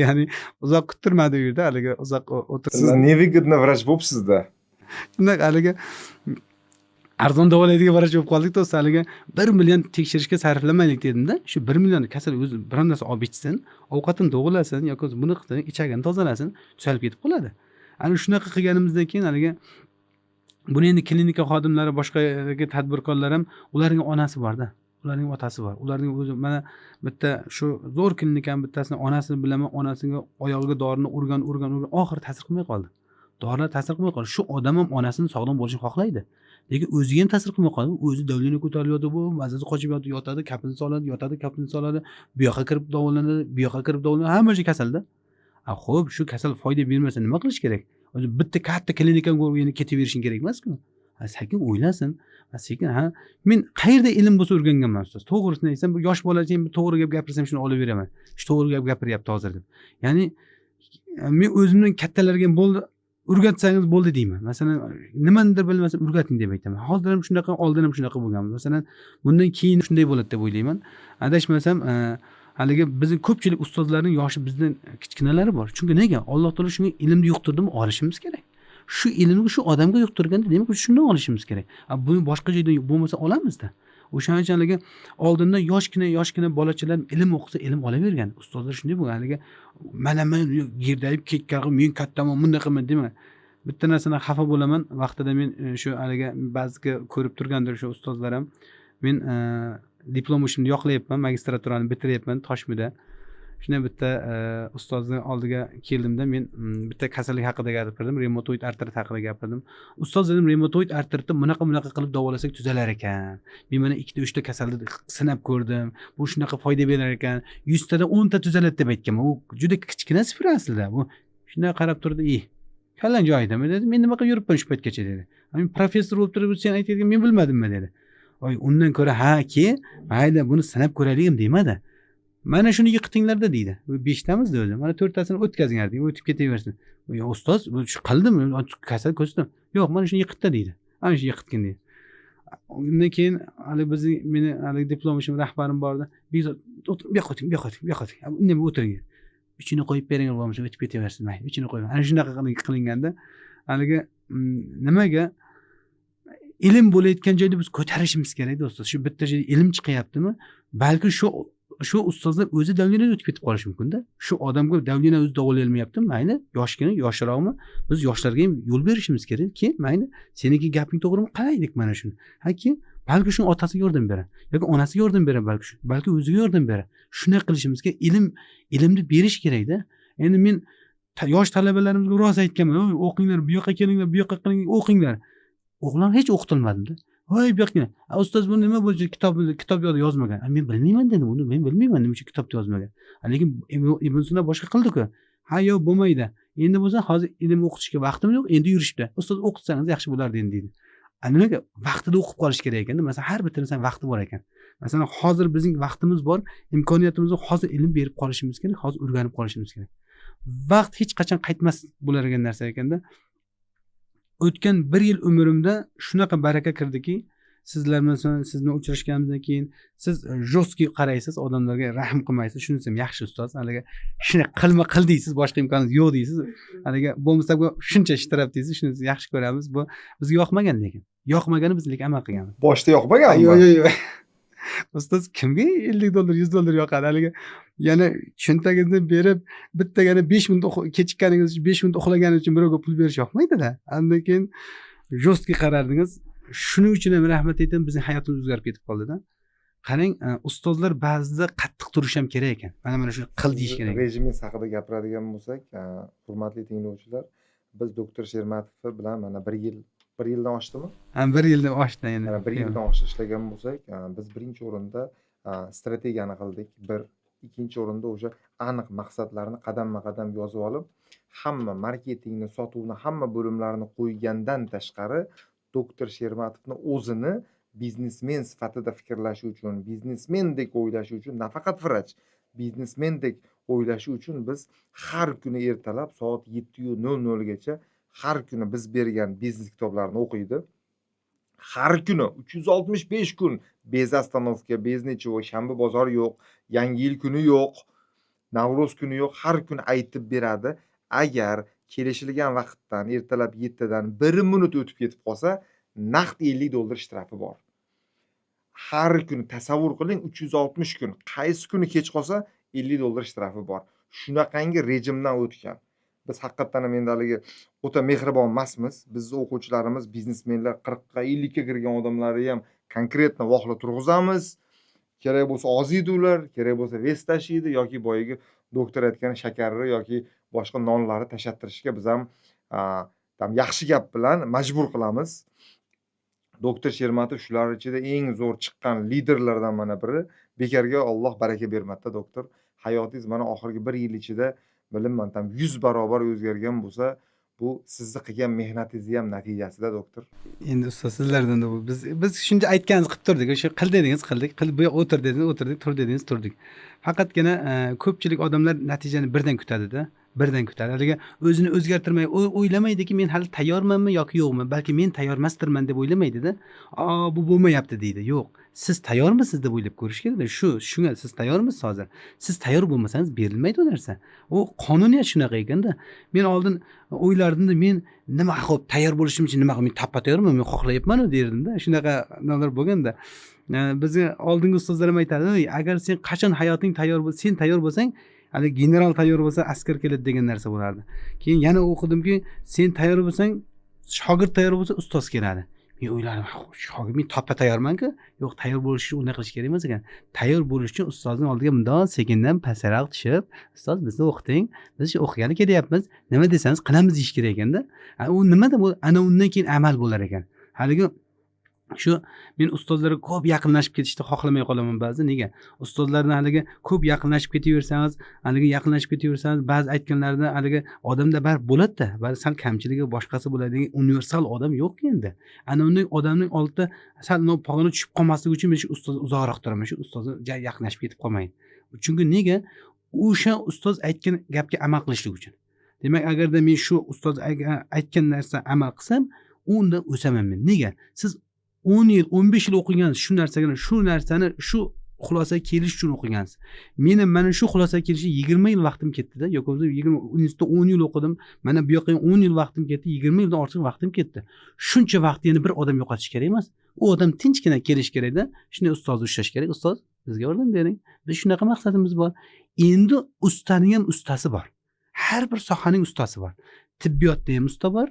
Ya'ni uzoq kuttirmadi u yerda, haligi uzoq o'tirdi. Siz невыгодно vrach bo'libsiz-da. Shunday haligi arzon davolaydigan vrach bo'lib qoldik do'st. Haligi 1 million tekshirishga sarflamaylik dedimda. Shu 1 million kasal o'zi biron narsa olib ichsin, ovqatini to'g'rilasin yoki buni qilsin, ichagini tozalasin, tuzalib ketib qoladi. Ana shunaqa qilganimizdan keyin haligi buni endi klinika xodimlari, boshqa tadbirkorlar ham, ularning onasi borda, ularning otasi bor, ularning o'zi mana bitta shu zo'r klinikani bittasini onasini bilaman, onasiga oyog'iga dorini urgan, urgan, urgan, oxiri ta'sir qilmay qoldi. Dorilar ta'sir qilmay qoldi. Shu odam ham onasini sog'lom bo'lishini xohlaydi. Lekin o'ziga ham ta'sir qilmay qoldi. O'zi давление ko'tarilib yotadi, bu mazasi qochib yotadi, yotadi, kapini soladi, yotadi, kapini soladi, bu yoqqa kirib davolanadi, bu yoqqa kirib davolanadi, hamma joy kasalda. Xo'p, shu kasal foyda bermasa nima qilish kerak? O'zi bitta katta klinikaga yana ketaverishing kerak emas-ku. Sekin o'ylasin. Sekin, ha, men qayerda ilm bo'lsa o'rganganman ustoz. To'g'risini aytsam, bu yosh bolacha ham to'g'ri gap gapirsam shuni olib beraman. Shu to'g'ri gap gapiryapti hozir deb. Ya'ni men o'zimdan kattalarga ham bo'ldi, o'rgatsangiz bo'ldi deyman. Masalan, nimanidir bilmasam o'rgating deb aytaman. Hozir ham shunaqa, oldin ham shunaqa bo'lganmiz. Masalan, bundan keyin shunday bo'ladi deb o'ylayman. Adashmasam, haligi bizning ko'pchilik ustozlarning yoshi bizdan kichkinalari bor. Chunki nega? Alloh taolo shunga ilmni yuqtirdimi, olishimiz kerak. Shu ilmni shu odamga yuqtirganda demak biz shundan olishimiz kerak. Buni boshqa joydan bo'lmasa olamizda. O'shaning uchun haligi oldindan yoshgina bolachalar ilm o'qisa ilm olavergan. Ustozlar shunday bo'lgan. Haligi mana men gerdayib ketgan, men kattaman, bunday qilman dema. Bitta narsadan xafa bo'laman. Vaqtida men shu haligi ba'ziga ko'rib turgandir shu ustozlar ham. Men diplom ishimni yoqlayapman, magistraturani bitiryapman Toshmida. Shunda bitta ustozni oldiga keldimda men bitta kasallik haqida gapirdim, revmatoid artrit haqida gapirdim. Ustoz dedim, revmatoid artritni bunaqa bunaqa qilib davolasak tuzalar ekan. Men mana 2-3 ta kasalni sinab ko'rdim. Bu shunaqa foyda berar ekan. 100 tadan 10 ta tuzaladi deb aytganman. U juda kichkina sifra aslida. Bu shunday qarab turdi, kallang joyidami dedi. Men nima qilib yuribman shu paytgacha dedi. Men professor bo'lib turib sen aytayotgan men bilmadimmi dedi. Oy, undan ko'ra ha ki, mayli buni sinab ko'raylik ham demadi. Mana shuni yiqitinglarda deydi. 5 tamiz o'zi. Mana 4 tasini o'tkazinglar deydi. O'tib ketaversin. Yo, ustoz, bu shu qildim, kasal ko'rsatdim. Yo'q, mana shuni yiqitdi deydi. Ana shuni yiqitgin deydi. Undan keyin hali bizning meni hali diplom ishim rahbarim bordi. Bekzod, bu yoqqa o'ting, bu yoqqa o'ting, bu yoqqa o'ting. Indamay o'tiring. Uchini qo'yib beringlar, bo'lmasa o'tib ketaversin. Mayli, uchini qo'ying. Ana shunaqa qilinganda haligi nimaga ilm bo'layotgan joyda biz ko'tarishimiz kerak do'stlar. Shu bitta joyda ilm chiqyaptimi? Balki shu ustozlar o'zi davleniyadan o'tib ketib qolishi mumkin-da. Shu odamga davleniya o'zi davolay olmayapti, mayli, yoshgina, yoshroqmi? Biz yoshlarga ham yo'l berishimiz kerak. Keyin mayli, seniki gaping to'g'rimi? Qalaylik mana shuni. Ha, keyin balki shuni otasiga yordam beradi yoki onasiga yordam beradi, balki shu, balki o'ziga yordam beradi. Shunday qilishimiz kerak. Ilmni berish kerak-da. Endi men yosh talabalarimizga rosa aytganman, "Oy, o'qinglar, bu yoqqa kelinglar, bu yoqqa qiling, o'qinglar." O'g'lim hech o'qitilmadim-da. Voy, bu yoqqa. Ustoz bu nima bo'yicha kitob yozmagan. Men bilmayman dedim, uni men bilmayman nima uchun kitobda yozmagan. Lekin Ibn Sino boshqa qildi-ku. Ha, yo'q, bo'lmaydi. Endi bo'lsa hozir ilm o'qitishga vaqtim yo'q, endi yurishda. Ustoz o'qitsangiz yaxshi bo'lardi endi deydi. Nimaga vaqtida o'qib qolish kerak ekanda? Masalan, har bitta narsani vaqti bor ekan. Masalan, hozir bizning vaqtimiz bor, imkoniyatimiz bor, hozir ilm berib qolishimiz kerak, hozir o'rganib qolishimiz kerak. Vaqt hech qachon qaytmas bo'largan narsa ekanda. O'tgan 1 yil umrimda shunaqa baraka kirdiki, sizlar masalan, siz bilan uchrashganimizdan keyin siz жесткий qaraysiz, odamlarga rahm qilmaysiz. Shunisi ham yaxshi ustoz. Haligi shuni qilma qil deysiz, boshqa imkoningiz yo'q deysiz. Haligi bo'lmasa bu shuncha ishtirab deysiz, shunisi yaxshi ko'ramiz. Bu bizga yoqmagan lekin. Yoqmagani biz lekin amal qilganmiz. Boshda yoqmaganmi? Yo'q, yo'q, yo'q. Ustoz, kimga $50, $100 yoqadi? Haligi yana cho'ntagingizni berib, bittagina 5 minut kechikkaningiz uchun, 5 minut uxlaganingiz uchun birovga pul berish yoqmaydida. Undan keyin жёстко qarardingiz. Shuning uchun ham rahmat aytaman, bizning hayotimiz o'zgarib ketib qoldida. Qarang, ustozlar ba'zida qattiq turish ham kerak ekan. Mana shuni qil deyish kerak. Rejimingiz haqida gapiradigan bo'lsak, hurmatli tinglovchilar, biz doktor Shermatov bilan mana bir yil, bir yildan oshdimi? Ha, bir yildan oshdi endi. Mana bir yildan oshiq ishlagan bo'lsak, biz birinchi o'rinda strategiyani qildik. Bir, ikkinchi o'rinda o'sha aniq maqsadlarni qadamma-qadam yozib olib, hamma marketingni, sotuvni, hamma bo'limlarini qo'ygandan tashqari doktor Shermatovni o'zini biznesmen sifatida fikrlashi uchun, biznesmendek o'ylashi uchun, nafaqat vrach, biznesmendek o'ylashi uchun biz har kuni ertalab soat 7:00 gacha har kuni biz bergan biznes kitoblarini o'qiydi. Har kuni 365 kun без остановка, без ничего, shanba bozor yo'q, yangi yil kuni yo'q, Navro'z kuni yo'q, har kuni aytib beradi. Agar kelishilgan vaqtdan ertalab 7 dan 1 minut o'tib ketib qolsa, naqd $50 shtrafi bor. Har kuni tasavvur qiling, 360 kun, qaysi kuni kech qolsa $50 shtrafi bor. Shunaqangi rejimdan o'tgan. Biz haqiqatdan ham endi haligi o'ta mehribon emasmiz. Bizni o'quvchilarimiz biznesmenlar, 40 ga, 50 ga kirgan odamlarni ham конкретно vohla turg'izamiz. Kerak bo'lsa oziydi ular, kerak bo'lsa вес tashiydi yoki boyagi doktor aytgan shakarni yoki boshqa nonlarni tashlattirishga biz ham там yaxshi gap bilan majbur qilamiz. Doktor Shermatov shular ichida eng zo'r chiqqan liderlardan mana biri. Bekorga Alloh baraka bermadida, doktor. Hayotingiz mana oxirgi bir yil ichida bilinman там 100 barobar o'zgargan bo'lsa, bu sizni qilgan mehnatingizni ham natijasida, doktor. Endi ustoz, sizlardan bu biz shuncha aytganingizni qilib turdik. O'sha qil dedingiz, qildik. Qil, bu yoqqa o'tir dedingiz, o'tirdik, tur dedingiz, turdik. Faqatgina ko'pchilik odamlar natijani birdan kutadida. Birdan kutadi. Haligi o'zini o'zgartirmay, o'ylamaydiki, men hali tayyormanmi yoki yo'qmi? Balki men tayyor emasdirman deb o'ylamaydida. A, bu bo'lmayapti deydi. Yo'q, siz tayyormisiz deb o'ylab ko'rish kerak. Shunga siz tayyormisiz hozir? Siz tayyor bo'lmasangiz berilmaydi u narsa. U qonuniyat shunaqa ekanda. Men oldin o'ylardimda, men nima, xo'p, tayyor bo'lishim uchun nima, men tappa tayyorman, men xohlayapman-u derdimda. Shunaqa nimalar bo'lganda. Bizni oldingi ustozlar ham aytadi, "Ey, agar sen qachon hayoting tayyor bo'lsa, sen tayyor bo'lsang, hali general tayyor bo'lsa, askar keladi" degan narsa bo'lardi. Keyin yana o'qidimki, sen tayyor bo'lsang, shogird tayyor bo'lsa, ustoz keladi. Men o'yladim, shogird, men toppa tayyorman-ku. Yo'q, tayyor bo'lish uchun unday qilish kerak emas ekan. Tayyor bo'lish uchun ustozning oldiga bundoq sekindan pastroq tushib, ustoz, bizni o'qiting, biz shu o'qigani kelyapmiz, nima desangiz qilamiz deyish kerak ekanda. U nimada bu? Ana undan keyin amal bo'lar ekan. Haligi shu men ustozlarga ko'p yaqinlashib ketishni xohlamay qolaman ba'zi. Nega? Ustozlarni haligi ko'p yaqinlashib ketaversangiz, haligi yaqinlashib ketaversangiz, ba'zi aytganlarida haligi odamda baribir bo'ladi-da, ba'zi sal kamchiligi boshqasi bo'ladi degan universal odam yo'q endi. Ana unday odamning oldida sal pog'ona tushib qolmasligi uchun men shu ustoz uzoqroq turaman, shu ustozga yaqinlashib ketib qolmayin. Chunki nega? O'sha ustoz aytgan gapga amal qilishlik uchun. Demak, agarda men shu ustoz aytgan narsa amal qilsam, unda o'saman men. Nega? Siz 10 yil, 15 yil o'qigansiz shu narsaga, shu narsani, shu xulosaga kelish uchun o'qigansiz. Meni mana shu xulosaga kelishga 20 yil vaqtim ketdi-da. Yo'q, o'zi 20, institutda 10 yil o'qidim. Mana bu yoqqa 10 yil vaqtim ketdi, 20 yildan ortiq vaqtim ketdi. Shuncha vaqtni yana bir odam yo'qotish kerak emas. U odam tinchgina kelish kerakda. Shunday ustozni ushlash kerak. Ustoz, bizga yordam bering. Biz shunaqa maqsadimiz bor. Endi ustaning ham ustasi bor. Har bir sohaning ustasi bor. Tibbiyotda ham usta bor,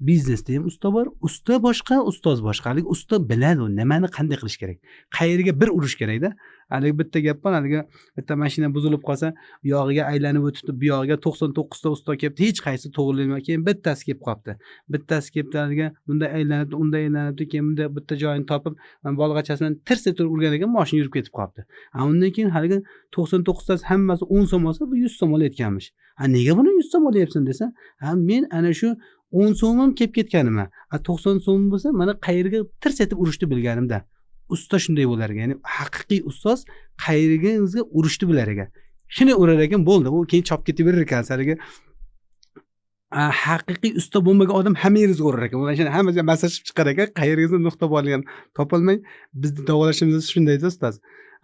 biznesda ham usta bor. Usta boshqa, ustoz boshqa. Haligi usta biladi u nimani qanday qilish kerak. Qayerga bir urish kerakda. Haligi bitta gap bor, haligi bitta mashina buzilib qolsa, u yog'iga aylanib o'tibdi, bu yog'iga 99 ta usta kelibdi, hech qaysi to'g'rilamay, keyin bittasi kelib qolibdi. Bittasi kelibdi, haligi bunday aylanibdi, unday aylanibdi, keyin bunday bitta joyini topib, bolg'achasi bilan tirs etib urgan ekan, mashina yurib ketib qolibdi. Undan keyin haligi 99 tasi hammasi 10 so'm olsa, bu 100 so'm olayotganmish. Nega buni 100 so'm olyapsan desa, ha, men ana shu 10 so'mim kelib ketganima. 90 so'm bo'lsa, mana qayerga tirs etib urishni bilganimda. Usta shunday bo'lar ekan, ya'ni haqiqiy ustoz qayerga urishni bilar ekan. Shuni urar ekan, bo'ldi. U keyin chopib ketaverar ekan, haligi Haqiqiy usta bo'lmagan odam hamma yeringizga urar ekan. Mana shuni hammasi massaj qilib chiqar ekan, qayeringizda nuqta borligini topolmay bizni davolashimiz shundayda ustoz.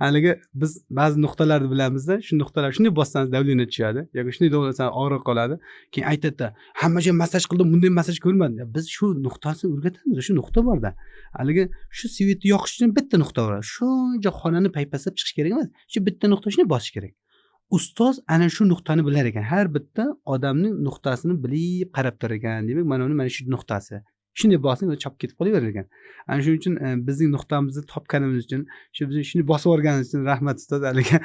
Haligi biz ba'zi nuqtalarni bilamizda, shu nuqtalar shunday bossangiz давление tushadi yoki shunday davolasangiz og'riq qoladi. Keyin aytadida, hamma joy massaj qildim, bunday massaj ko'rmadim. Biz shu nuqtasini o'rgatamiz, shu nuqta borda. Haligi shu светni yoqish uchun bitta nuqta bor. Shuncha xonani paypaslab chiqish kerak emas. Shu bitta nuqta shunday bosish kerak. Ustoz ana shu nuqtani bilar ekan. Har bitta odamning nuqtasini bilib qarab turar ekan. Demak, mana uni mana shu nuqtasi. Shunday bosing, o'zi chopib ketib qolaverar ekan. Ana shuning uchun bizning nuqtamizni topganimiz uchun, shu bizni shuni bosib yuborganimiz uchun rahmat ustoz. Haligi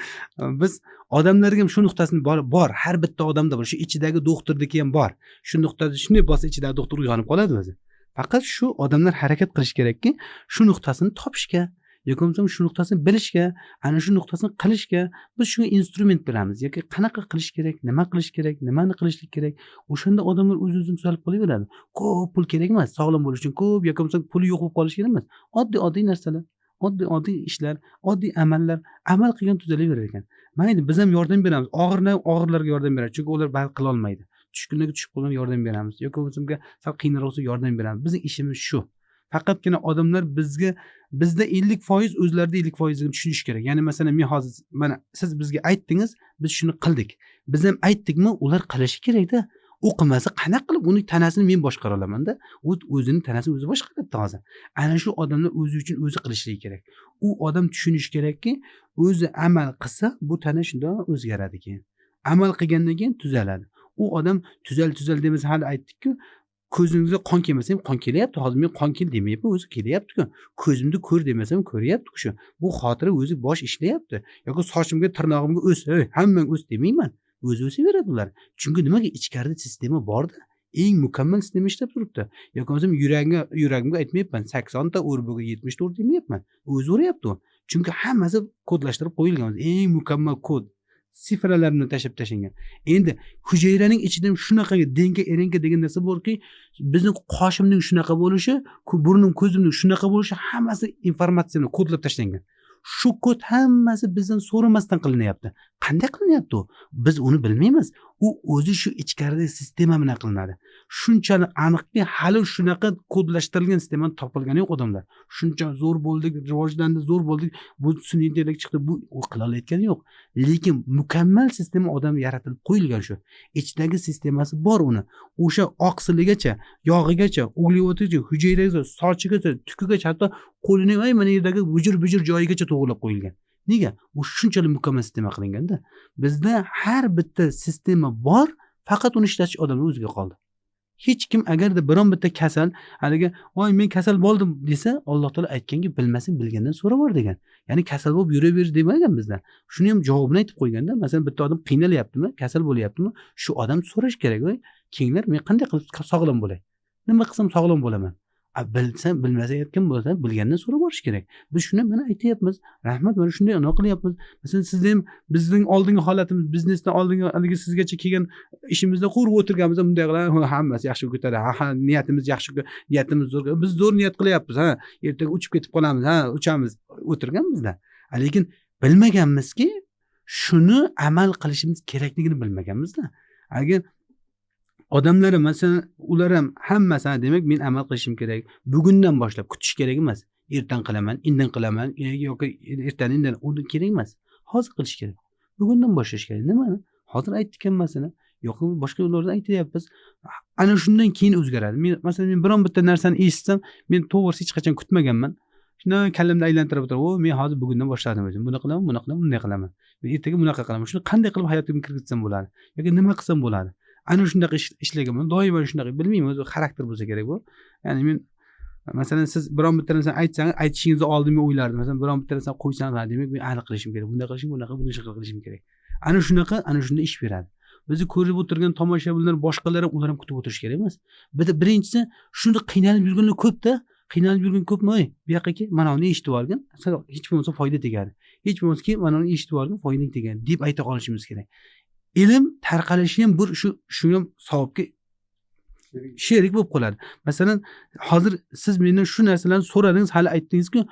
biz odamlarga ham shu nuqtasini bor, har bitta odamda bor. Shu ichidagi doktorniki ham bor. Shu nuqtada shunday bossa ichidagi doktor uyg'onib qoladi o'zi. Faqat shu odamlar harakat qilish kerakki, shu nuqtasini topishga, yoki bo'lmasam shu nuqtasini bilishga, ana shu nuqtasini qilishga biz shunga instrument beramiz yoki qanaqa qilish kerak, nima qilish kerak, nimani qilishlik kerak. O'shanda odamlar o'z-o'zini tuzalib qolaveradi. Ko'p pul kerak emas, sog'lom bo'lish uchun ko'p yoki bo'lmasam puli yo'q bo'lib qolish kerak emas. Oddiy-oddiy narsalar, oddiy-oddiy ishlar, oddiy amallar, amal qilgan tuzalaverar ekan. Mayli, biz ham yordam beramiz. Og'irlarga yordam beramiz, chunki ular ba'zi qila olmaydi. Tushkunlikka tushib qolgan yordam beramiz yoki bo'lmasam sal qiyinroq bo'lsa yordam beramiz. Bizning ishimiz shu. Faqatgina odamlar bizda 50% o'zlarida 50%ni tushunish kerak. Ya'ni masalan men hozir mana siz bizga aytdingiz, biz shuni qildik. Biz ham aytdikmi, ular qilishi kerakda. U qilmasa qanaqa qilib uning tanasini men boshqara olamanda? U o'zining tanasini o'zi boshqaradi hozir. Ana shu odamlar o'zi uchun o'zi qilishligi kerak. U odam tushunishi kerakki, o'zi amal qilsa bu tana shundoq o'zgaradi keyin. Amal qilgandan keyin tuzaladi. U odam tuzal tuzal demasa, hali aytdik-ku, ko'zingizga qon kelmasa ham qon kelyapti. Hozir men qon kel demayapman, o'zi kelyapti-ku. Ko'zimni ko'r demasam ko'ryapti-ku shu. Bu xotira o'zi bosh ishlayapti. Yoki sochimga, tirnog'imga o's, ey, hammang o's demayman. O'zi o'saveradi ular. Chunki nimaga ichkarida sistema borda. Eng mukammal sistema ishlab turibdi. Yoki o'zim yuragimga aytmayapman, 80 ta ur, bugun 70 ta ur demayapman. O'zi uryapti u. Chunki hammasi kodlashtirib qo'yilgan. Eng mukammal kod. Sifralar bilan tashlab tashlangan. Endi hujayraning ichida shunaqa DNK, RNK degan narsa borki, bizning qoshimning shunaqa bo'lishi, burnim, ko'zimning shunaqa bo'lishi hammasi informatsiyani kodlab tashlangan. Shu kod hammasi bizdan so'ramasdan qilinyapti. Qanday qilinyapti u? Biz uni bilmaymiz. U o'zi shu ichkaridagi sistema bilan qilinadi. Shunchalik aniqki, hali shunaqa kodlashtirilgan sistemani topilgani yo'q odamlar. Shuncha zo'r bo'ldik, rivojlandi, zo'r bo'ldik, bu sun'iy intellekt chiqdi, bu u qila olayotgani yo'q. Lekin mukammal sistema odam yaratilib qo'yilgan shu. Ichidagi sistemasi bor uni. O'sha oqsiligacha, yog'igacha, uglevodgacha, hujayragacha, sochigacha, tukigacha, hatto qo'lining ay mana yerdagi bujur-bujur joyigacha to'g'rilab qo'yilgan. Nega? Bu shunchalik mukammal sistema qilinganda. Bizda har bitta sistema bor, faqat uni ishlatish odamning o'ziga qoldi. Hech kim agarda biron bitta kasal, haligi, voy men kasal bo'ldim desa, Alloh taolo aytganki, bilmasang bilgandan so'rab bor degan. Ya'ni kasal bo'lib yuraver demagan bizdan. Shuni ham javobini aytib qo'yganda, masalan bitta odam qiynalyaptimi, kasal bo'lyaptimi, shu odam so'rash kerak, voy, keyinlar men qanday qilib sog'lom bo'lay? Nima qilsam sog'lom bo'laman? Bilsa, bilmasa aytgan bo'lsa, bilgandan so'rab borish kerak. Biz shuni mana aytyapmiz. Rahmat, mana shunday ana qilyapmiz. Masalan, sizda ham bizning oldingi holatimiz, biznesdan oldingi haligi sizgacha kelgan ishimizda qurib o'tirganimizda bunday qilib, ha, hammasi yaxshi ko'taradi. Ha, ha, niyatimiz yaxshi, niyatimiz zo'r. Biz zo'r niyat qilyapmiz, ha, ertaga uchib ketib qolamiz, ha, uchamiz, o'tirganmizda. Lekin bilmaganmizki, shuni amal qilishimiz kerakligini bilmaganmizda. Agar odamlar masalan, ular ham hammasi, ha, demak men amal qilishim kerak. Bugundan boshlab kutish kerak emas. Ertan qilaman, indin qilaman, yoki ertan indin, uni kerak emas. Hozir qilish kerak. Bugundan boshlash kerak. Nimani? Hozir aytdik hammasini. Yo'q, boshqa yo'llardan aytyapmiz. Ana shundan keyin o'zgaradi. Men masalan, men biron bitta narsani eshitsam, men to'g'risi hech qachon kutmaganman. Shundan kallamda aylantirib o'tiraman. O, men hozir bugundan boshladim o'zim. Buni qilaman, buni qilaman, bunday qilaman. Men ertaga bunaqa qilaman. Shuni qanday qilib hayotimga kirgizsam bo'ladi? Yoki nima qilsam bo'ladi? Ana shunaqa ishlaganman. Doimo shunaqa, bilmayman, o'zi xarakter bo'lsa kerak bu. Ya'ni men masalan siz biron bitta narsani aytsangiz, aytishingizni oldin men o'ylardim. Masalan, biron bitta narsani qo'ysangiz, ha, demak men aniq qilishim kerak. Bunday qilishim, bunaqa, bunaqa qilishim kerak. Ana shunaqa, ana shunda ish beradi. Bizni ko'rib o'tirgan tomoshabinlar, boshqalar ham, ular ham kutib o'tirish kerak emas. Birinchisi shunda qiynalib yurganlar ko'pda, qiynalib yurgan ko'pmi? Ey, bu yoqqa kel, mana uni eshitib olgin, hech bo'lmasa foyda tegadi. Hech bo'lmasa keyin mana uni eshitib olgin, foyda tegadi deb ayta olishimiz kerak. Ilm tarqalishi ham bir shu ham savobga sherik bo'lib qoladi. Masalan, hozir siz mendan shu narsalarni so'radingiz, hali aytdingizku,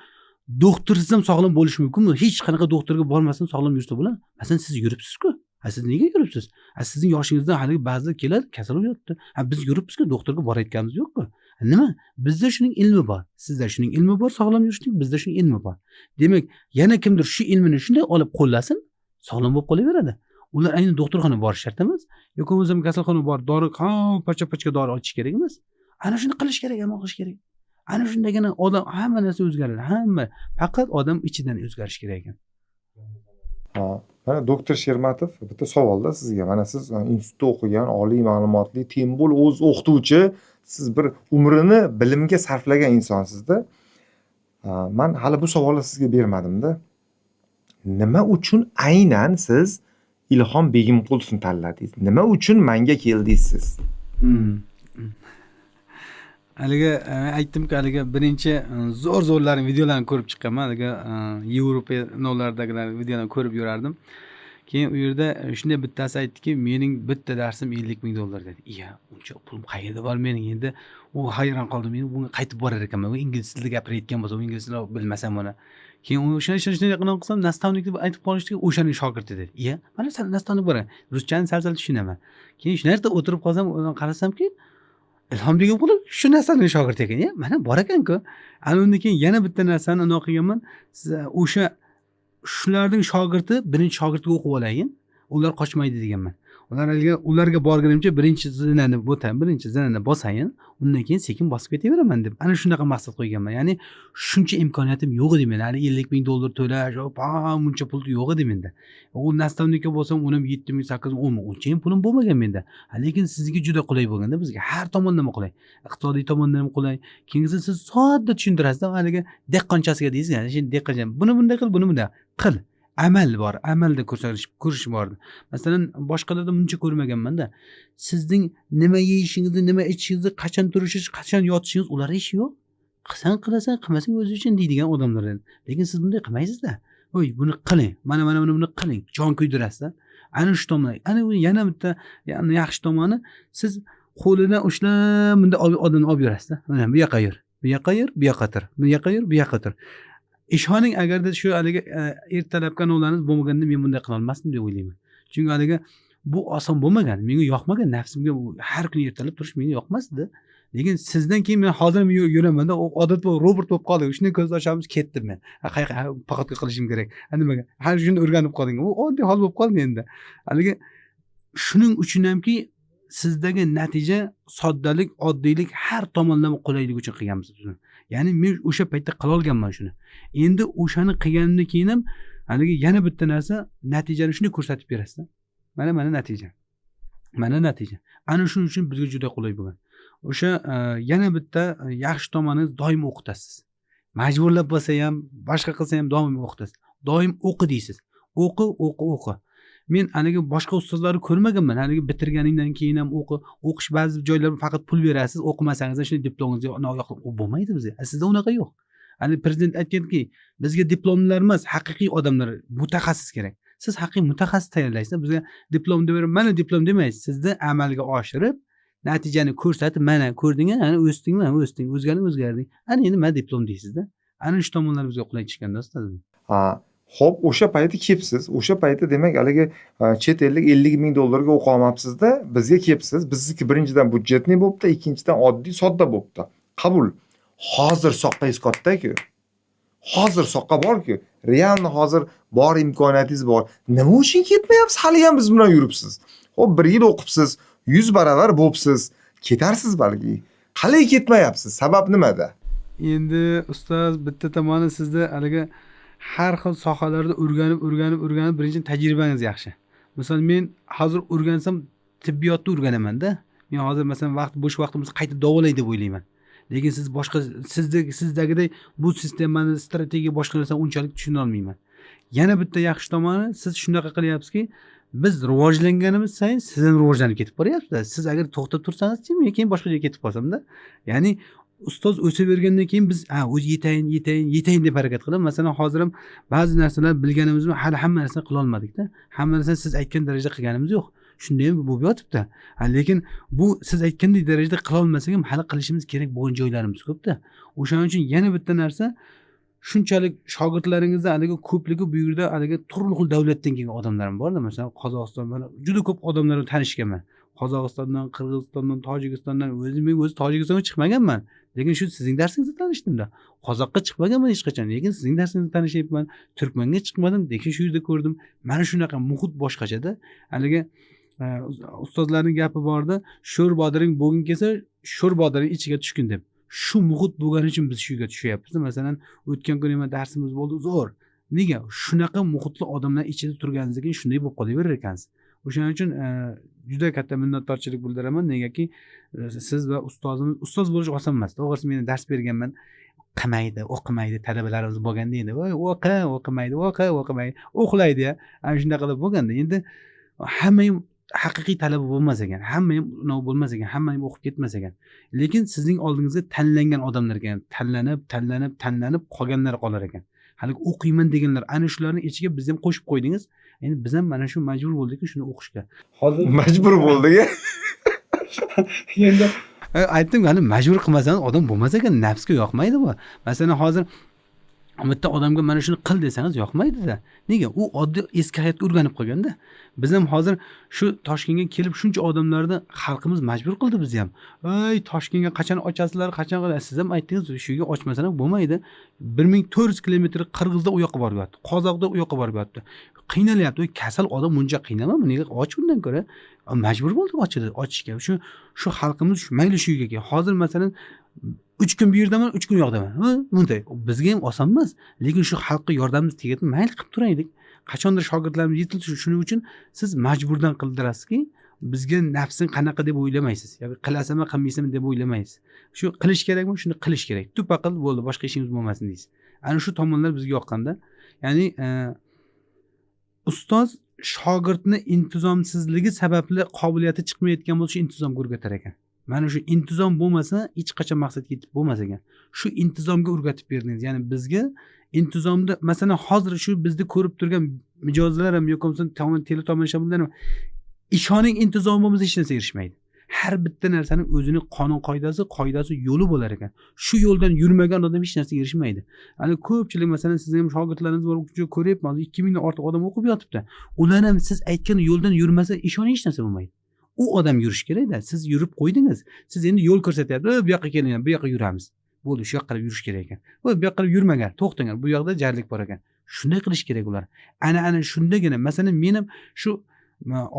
doktorsiz ham sog'lom bo'lish mumkinmi? Hech qanaqa doktorga bormasdan sog'lom yursa bo'ladi. Masalan, siz yuribsiz-ku. Ha, siz nega yuribsiz? Ha, sizning yoshingizda haligi ba'zi keladi, kasal bo'lib yotibdi. Ha, biz yuribmiz-ku, doktorga borayotganimiz yo'q-ku. Nima? Bizda shuning ilmi bor. Sizda shuning ilmi bor, sog'lom yurishning, bizda shuning ilmi bor. Demak, yana kimdir shu ilmini shunday olib qo'llasin, sog'lom bo'lib qolaveradi. Ular aynan doktorxona borish shart emas. Yoki bo'lmasam kasalxona borib dori, pacha-pacha dori ichish kerak emas. Ana shuni qilish kerak, amal qilish kerak. Ana shundagina odam hamma narsa o'zgaradi. Hamma faqat odam ichidan o'zgarish kerak ekan. Ha, mana doktor Shermatov, bitta savolda sizga. Mana siz institutda o'qigan, oliy ma'lumotli, tembul o'z o'qituvchi, siz bir umrini bilimga sarflagan insonsizda. Man hali bu savolni sizga bermadim-da. Nima uchun aynan siz Ilhom Begimqulovni tanladingiz? Nima uchun menga keldingiz siz? Haligi aytdimku, haligi birinchi zo'r-zo'rlarning videolarini ko'rib chiqqanman. Haligi Yevropa nollardagilar videolarni ko'rib yurardim. Keyin u yerda shunday bittasi aytdiki, mening bitta darsim $50,000 dedi. Iya, uncha pulim qayerda bor mening endi? U hayron qoldim. Men bunga qaytib borar ekanman. U ingliz tilida gapirayotgan bo'lsa, u ingliz tilini bilmasam uni. Keyin u shunday qilsam, nastavnik deb aytib qolishdiki, o'shaning shogirdi dedi. Iya, mana sen nastavnik bor. Ruschani sal-sal tushunaman. Keyin shu yerda o'tirib qolsam, qarasamki, Ilhom Begimqulov shu narsaning shogirdi ekan. Ya, mana bor ekan-ku. Ana undan keyin yana bitta narsani anaqa qilganman. Siz o'sha shularning shogirdi, birinchi shogirdga o'qib olayin, ular qochmaydi deganman. Ular haligi ularga borgunimcha birinchi zinani bo'tayin, birinchi zinani bosayin, undan keyin sekin bosib ketaveraman deb. Ana shunaqa maqsad qo'yganman. Ya'ni shuncha imkoniyatim yo'q edi menda. Hali $50,000 to'lash, buncha pul yo'q edi menda. U nastavnikka bo'lsam, uni ham 7 ming, 8 ming, 10 ming, uncha ham pulim bo'lmagan menda. Lekin sizniki juda qulay bo'lganda bizga har tomondan qulay. Iqtisodiy tomondan ham qulay. Keyingisi siz sodda tushuntirasiz-da, haligi dehqonchasiga deysiz, ya'ni shu dehqoncha buni bunday qil, buni bunday qil. Amal bor, amalda ko'rsatish, ko'rish bor. Masalan, boshqalarda buncha ko'rmaganman-da. Sizning nima yeyishingizni, nima ichishingizni, qachon turishingiz, qachon yotishingiz, ular ishi yo'q. Qilsan qilasan, qilmasang o'zi uchun deydigan odamlar edi. Lekin siz bunday qilmaysizda. Oy, buni qiling. Mana, mana buni, buni qiling. Jon kuydirasiz-da. Ana shu tomoni, ana u yana bitta, ya'ni yaxshi tomoni, siz qo'lidan ushlab bunday odamni olib yurasiz-da. Mana bu yoqqa yur, bu yoqqa yur, bu yoqqa tur, bu yoqqa yur, bu yoqqa tur. Ishoning, agarda shu haligi ertalabki anavlarimiz bo'lmaganda men bunday qila olmasdim deb o'ylayman. Chunki haligi bu oson bo'lmagan, menga yoqmagan, nafsimga har kuni ertalab turish menga yoqmasdi. Lekin sizdan keyin men hozir ham yuramanda, u odat bo'lib, robot bo'lib qoldim. Shunday ko'z ochamiz, ketdim men. Ha, qayerga, ha, poxodga qilishim kerak. Ha, nimaga? Ha, shuni o'rganib qolding. U oddiy hol bo'lib qoldi endi. Haligi shuning uchun hamki sizdagi natija soddalik, oddiylik, har tomonlama qulaylik uchun qilganmiz buni. Ya'ni men o'sha paytda qila olganman shuni. Endi o'shani qilganimdan keyin ham haligi yana bitta narsa, natijani shunday ko'rsatib berasiz-da. Mana, mana natija. Mana natija. Ana shuning uchun bizga juda qulay bo'lgan. O'sha yana bitta yaxshi tomoni, doim o'qitasiz. Majburlab bo'lsa ham, boshqa qilsa ham doim o'qitasiz. Doim o'qi deysiz. O'qi, o'qi, o'qi. Men haligi boshqa ustozlarni ko'rmaganman. Haligi bitirganingdan keyin ham o'qi, o'qish ba'zi joylarda faqat pul berasiz, o'qimasangiz ham shunday diplomingizni oyoq qilib, u bo'lmaydi bizga. Sizda unaqa yo'q. Hali prezident aytganki, bizga diplomlar emas, haqiqiy odamlar, mutaxassis kerak. Siz haqiqiy mutaxassis tayyorlaysiz, bizga diplom deb berib, mana diplom demaysiz. Sizni amalga oshirib, natijani ko'rsatib, mana ko'rdingmi, ana o'sdingmi, o'sding, o'zgarding, o'zgarding. Ana endi mana diplom deysizda. Ana shu tomonlar bizga qulay tushganda ustoz. Ha, xo'p, o'sha payti kelibsiz. O'sha payti demak, haligi chet ellik $50,000 o'qiy olmabsizda, bizga kelibsiz. Bizniki birinchidan byudjetniy bo'libdi, ikkinchidan oddiy, sodda bo'libdi. Qabul. Hozir soqqangiz katta-ku. Hozir soqqa bor-ku. Realni hozir bor imkoniyatingiz bor. Nima uchun ketmayapsiz? Hali ham biz bilan yuribsiz. Xo'p, 1 yil o'qibsiz, 100 baravar bo'libsiz. Ketarsiz balki. Qalay ketmayapsiz? Sabab nimada? Endi ustoz, bitta tomoni sizda haligi har xil sohalarda o'rganib, o'rganib, o'rganib, birinchi tajribangiz yaxshi. Masalan, men hozir o'rgansam tibbiyotni o'rganaman-da. Men hozir masalan bo'sh vaqtimiz qaytib davolay deb o'ylayman. Lekin siz boshqa, sizdagidek bu sistemani, strategiya boshqa narsani unchalik tushuna olmayman. Yana bitta yaxshi tomoni, siz shunaqa qilyapsizki, biz rivojlanganimiz sayin siz ham rivojlanib ketib boryapsiz. Siz agar to'xtab tursangizchi, men keyin boshqa joyga ketib qolsamda, ya'ni ustoz o'savergandan keyin biz, ha, o'zi yetayin, yetayin, yetayin deb harakat qilamiz. Masalan, hozir ham ba'zi narsalar bilganimizmi, hali hamma narsani qila olmadik-da. Hamma narsani siz aytgan darajada qilganimiz yo'q. Shunday ham bo'lib yotibdi. Ha, lekin bu siz aytgandek darajada qila olmasak ham hali qilishimiz kerak bo'lgan joylarimiz ko'p-da. O'shaning uchun yana bitta narsa, Shunchalik shogirdlaringizda haligi ko'pligi bu yerda haligi turli xil davlatdan kelgan odamlar ham borda. Masalan, Qozog'iston, mana juda ko'p odamlar bilan tanishganman. Qozog'istondan, Qirg'izistondan, Tojikistondan. O'zim men o'zi Tojikistonga chiqmaganman, lekin shu sizning darsingizda tanishdimda. Qozoqqa chiqmaganman hech qachon, lekin sizning darsingizda tanishyapman. Turkmanga chiqmadim, lekin shu yerda ko'rdim. Mana shunaqa muhit boshqachada. Haligi ustozlarning gapi borda, sho'r bodring bo'lging kelsa, sho'r bodring ichiga tushgin deb. Shu muhit bo'lgani uchun biz shu yerga tushyapmiz. Masalan, o'tgan kuni nima darsimiz bo'ldi, zo'r. Nega? Shunaqa muhitli odamlar ichida turganingizdan keyin shunday bo'lib qolaverar ekansiz. O'shaning uchun juda katta minnatdorchilik bildiraman. Negaki siz va ustozimiz, ustoz bo'lish oson emas. To'g'risi men dars berganman, qilmaydi, o'qimaydi talabalarimiz bo'lganda endi, voy o'qi, o'qimaydi, o'qi, o'qimaydi, uxlaydi ya. Ana shunday qilib bo'lganda endi hamma ham haqiqiy talaba bo'lmas ekan, hamma ham unov bo'lmas ekan, hamma ham o'qib ketmas ekan. Lekin sizning oldingizga tanlangan odamlar ekan, tanlanib, tanlanib, tanlanib qolganlar qolar ekan. Haligi o'qiyman deganlar, ana shularning ichiga biz ham qo'shib qo'ydingiz. Endi biz ham mana shu majbur bo'ldikki shuni o'qishga. Hozir majbur bo'ldik. Endi aytdim, hali majbur qilmasangiz odam bo'lmas ekan, nafsga yoqmaydi bu. Masalan, hozir bitta odamga mana shuni qil desangiz yoqmaydida. Nega? U oddiy eski hayotga o'rganib qolganda. Biz ham hozir shu Toshkentga kelib shuncha odamlarni xalqimiz majbur qildi bizni ham. Ey, Toshkentga qachon ochasizlar, qachon qilasiz? Siz ham aytdingiz, shu yerga ochmasalar bo'lmaydi. 1400 kilometr Qirg'izda u yoqqa borib yotdi, Qozoqda u yoqqa borib yotdi. Qiynalyapti. Kasal odam buncha qiynalmami? Nega och undan ko'ra? Majbur bo'ldik ochishga. Shu xalqimiz shu mayli shu yerga kel. Hozir masalan 3 kun bu yerdaman, 3 kun u yoqdaman. Bunday bizga ham oson emas, lekin shu xalqqa yordamimiz tegadi, mayli qilib turaylik. Qachondir shogirdlarimiz yetilsin. Shuning uchun siz majburdan qildirasizki, bizga nafsing qanaqa deb o'ylamaysiz. Yoki qilasanmi, qilmaysanmi deb o'ylamaysiz. Shu qilish kerakmi, shuni qilish kerak. Tupa qil, bo'ldi, boshqa ishimiz bo'lmasin deysiz. Ana shu tomonlar bizga yoqqanda, ya'ni ustoz shogirdni intizomsizligi sababli qobiliyati chiqmayotgan bo'lsa, shu intizomga o'rgatar ekan. Mana shu intizom bo'lmasa hech qachon maqsadga yetib bo'lmas ekan. Shu intizomga o'rgatib berdingiz. Ya'ni bizga intizomda, masalan, hozir shu bizni ko'rib turgan mijozlar ham yoki bo'lmasa teletomoshabinlar ham ishoning intizomi bo'lmasa hech narsaga erishmaydi. Har bitta narsaning o'zini qonun qoidasi, yo'li bo'lar ekan. Shu yo'ldan yurmagan odam hech narsaga erishmaydi. Hali ko'pchilik, masalan, sizning ham shogirdlaringiz bor, o'quvchi ko'ryapman, 2000 dan ortiq odam o'qib yotibdi. Ular ham siz aytgan yo'ldan yurmasa, ishoning hech narsa bo'lmaydi. U odam yurish kerakda, siz yurib qo'ydingiz. Siz endi yo'l ko'rsatyapsiz, bu yoqqa kelinglar, bu yoqqa yuramiz. Bo'ldi, shu yoqqa qarab yurish kerak ekan. Bu yoqqa qarab yurmagan, to'xtanglar, bu yoqda jarlik bor ekan. Shunday qilish kerak ular. Ana shundagina, masalan, men ham shu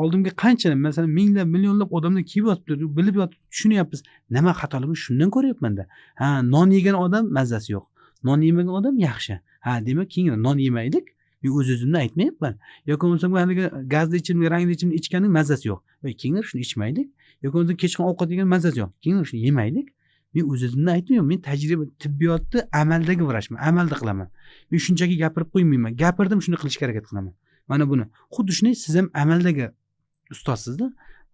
oldimga qancha, masalan, minglab, millionlab odamlar kelib yotibdi, bilib yotib, tushunyapmiz. Nima xatoligini shundan ko'ryapman-da. Ha, non yegan odam mazasi yo'q. Non yemagan odam yaxshi. Ha, demak, keyin non yemaylik. Men o'z-o'zimni aytmayapman. Yoki bo'lmasa haligi gazli ichimlik, rangli ichimlik ichganning mazasi yo'q. Va keyin shuni ichmaylik. Yoki bo'lmasa kechqurun ovqat yegan mazasi yo'q. Keyin shuni yemaylik. Men o'z-o'zimni aytmayman. Men tajriba tibbiyotni amaldagi vrachman, amalda qilaman. Men shunchaki gapirib qo'ymayman. Gapirdim, shuni qilishga harakat qilaman. Mana buni xuddi shunday siz ham amaldagi ustozsizda.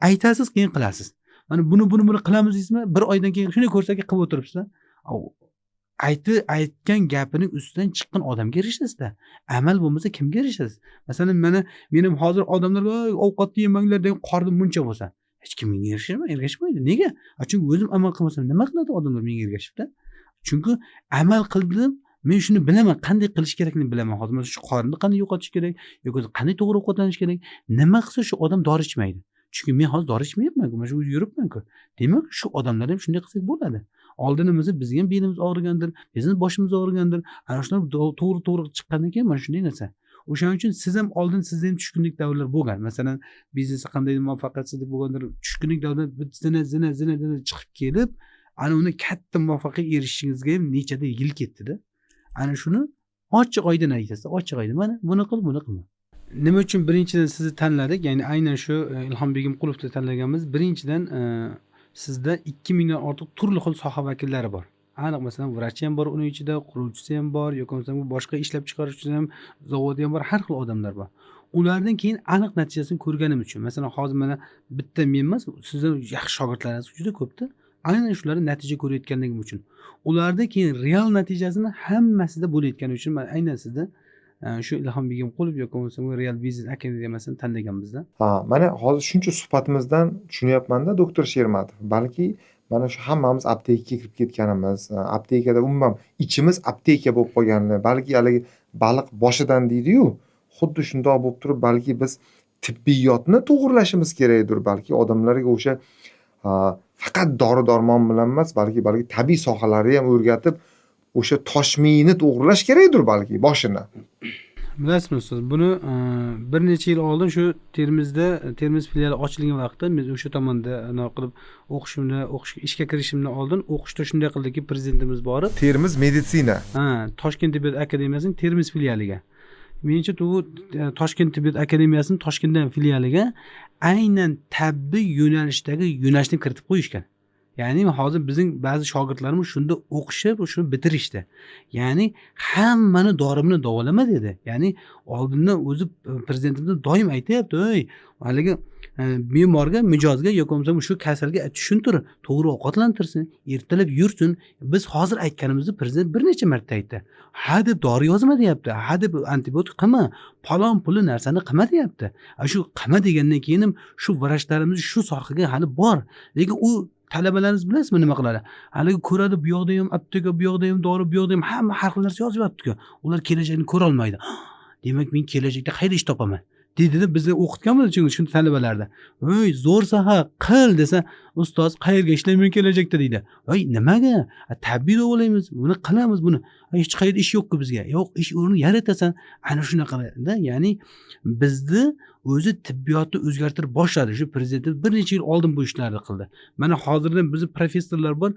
Aytasiz, keyin qilasiz. Mana buni, buni, buni qilamiz deysizmi? Bir oydan keyin shuni ko'rsaki qilib o'tiribsiz. Aytgan gapining ustidan chiqqan odamga erishasizda. Amal bo'lmasa kimga erishasiz? Masalan, mana menim hozir odamlarga ovqatni yemanglar degan qornim muncha bo'lsa, hech kim menga ergashmaydi. Nega? Chunki o'zim amal qilmasam nima qiladi odamlar menga ergashibda? Chunki amal qildim, men shuni bilaman, qanday qilish kerakligini bilaman. Hozir mana shu qornni qanday yo'qotish kerak, yoki qanday to'g'ri ovqatlanish kerak, nima qilsa shu odam dori ichmaydi. Chunki men hozir dori ichmayapman-ku, mana shu yuribman-ku. Demak, shu odamlar ham shunday qilsak bo'ladi. Oldin bo'lsa bizga ham belimiz og'rigandir, bizning boshimiz og'rigandir. Ana shundan to'g'ri chiqqandan keyin mana shunday narsa. O'shaning uchun siz ham oldin sizda ham tushkunlik davrlar bo'lgan. Masalan, biznesda qanday muvaffaqiyatsizlik bo'lgandir, tushkunlik davrlar zina zina zina zina chiqib kelib, ana uni katta muvaffaqiyatga erishishingizga ham nechada yil ketdi-da. Ana shuni ochiq oydin aytasiz, ochiq oydin. Mana buni qil, buni qilma. Nima uchun birinchidan sizni tanladik? Ya'ni aynan shu Ilhom Begimqulovni tanlaganmiz. Birinchidan sizda 2000 dan ortiq turli xil soha vakillari bor. Aniq masalan, vrachi ham bor uning ichida, quruvchisi ham bor, yoki bo'lmasa boshqa ishlab chiqaruvchisi ham, zavodi ham bor, har xil odamlar bor. Ulardan keyin aniq natijasini ko'rganim uchun, masalan, hozir mana bitta men emas, sizning yaxshi shogirdlaringiz juda ko'pda. Aynan shularni natija ko'rayotganligim uchun. Ularda keyin real natijasini hammasida bo'layotgani uchun men aynan sizda shu Ilhom Begimqulov yoki bo'lmasa Real Business Akademiyasini tanlaganmizda. Ha, mana hozir shuncha suhbatimizdan tushunyapman-da, doktor Shermatov. Balki Mana shu hammamiz aptekaga kirib ketganimiz, aptekada umuman ichimiz apteka bo'lib qolgani, balki haligi baliq boshidan deydi-yu, xuddi shundoq bo'lib turib, balki biz tibbiyotni to'g'irlashimiz kerakdir, balki odamlarga o'sha faqat dori darmon bilan emas, balki tabiiy sohalarni ham o'rgatib, o'sha toshmiyni to'g'irlash kerakdir balki boshini. Bilasizmi ustoz, buni bir necha yil oldin shu Termizda Termiz filiali ochilgan vaqtda men o'sha tomonda anaqa qilib o'qishimni, o'qish ishga kirishimdan oldin o'qishda shunday qildiki, prezidentimiz borib Termiz meditsina. Ha, Toshkent tibbiyot akademiyasining Termiz filialiga. Menimcha bu Toshkent tibbiyot akademiyasining Toshkentdan filialiga aynan tabiiy yo'nalishdagi yo'nalishni kiritib qo'yishgan. Ya'ni hozir bizning ba'zi shogirdlarimiz shunda o'qishib, shuni bitirishdi. Ya'ni hammani dori bilan davolama dedi. Ya'ni oldindan o'zi prezidentimiz doim aytyapti, "Ey, haligi bemorga, mijozga yoki bo'lmasa shu kasalga tushuntir, to'g'ri ovqatlantirsin, ertalab yursin." Biz hozir aytganimizni prezident bir necha marta aytdi. Ha deb dori yozma deyapti, ha deb antibiotik qilma, falon puli narsani qilma deyapti. Shu qilma degandan keyin ham shu vrachlarimiz shu sohaga hali bor. Lekin u talabalarimiz bilasizmi nima qiladi? Haligi ko'radi, bu yoqda ham apteka, bu yoqda ham dori, bu yoqda ham hamma har xil narsa yozyapti-ku. Ular kelajakni ko'ra olmaydi. Demak, men kelajakda qayerda ish topaman? Deydi-da, bizni o'qitganmiz chunki shu talabalarda. "Voy, zo'r soha, qil" desa, "Ustoz, qayerga ishlayman kelajakda?" deydi. "Voy, nimaga? Tabiiy davolaymiz, buni qilamiz buni. Hech qayerda ish yo'q-ku bizga." Yo'q, ish o'rni yaratasan. Ana shunaqada, ya'ni bizni o'zi tibbiyotni o'zgartirib boshladi. Shu prezidentimiz bir necha yil oldin bu ishlarni qildi. Mana hozirdan bizni professorlar bor,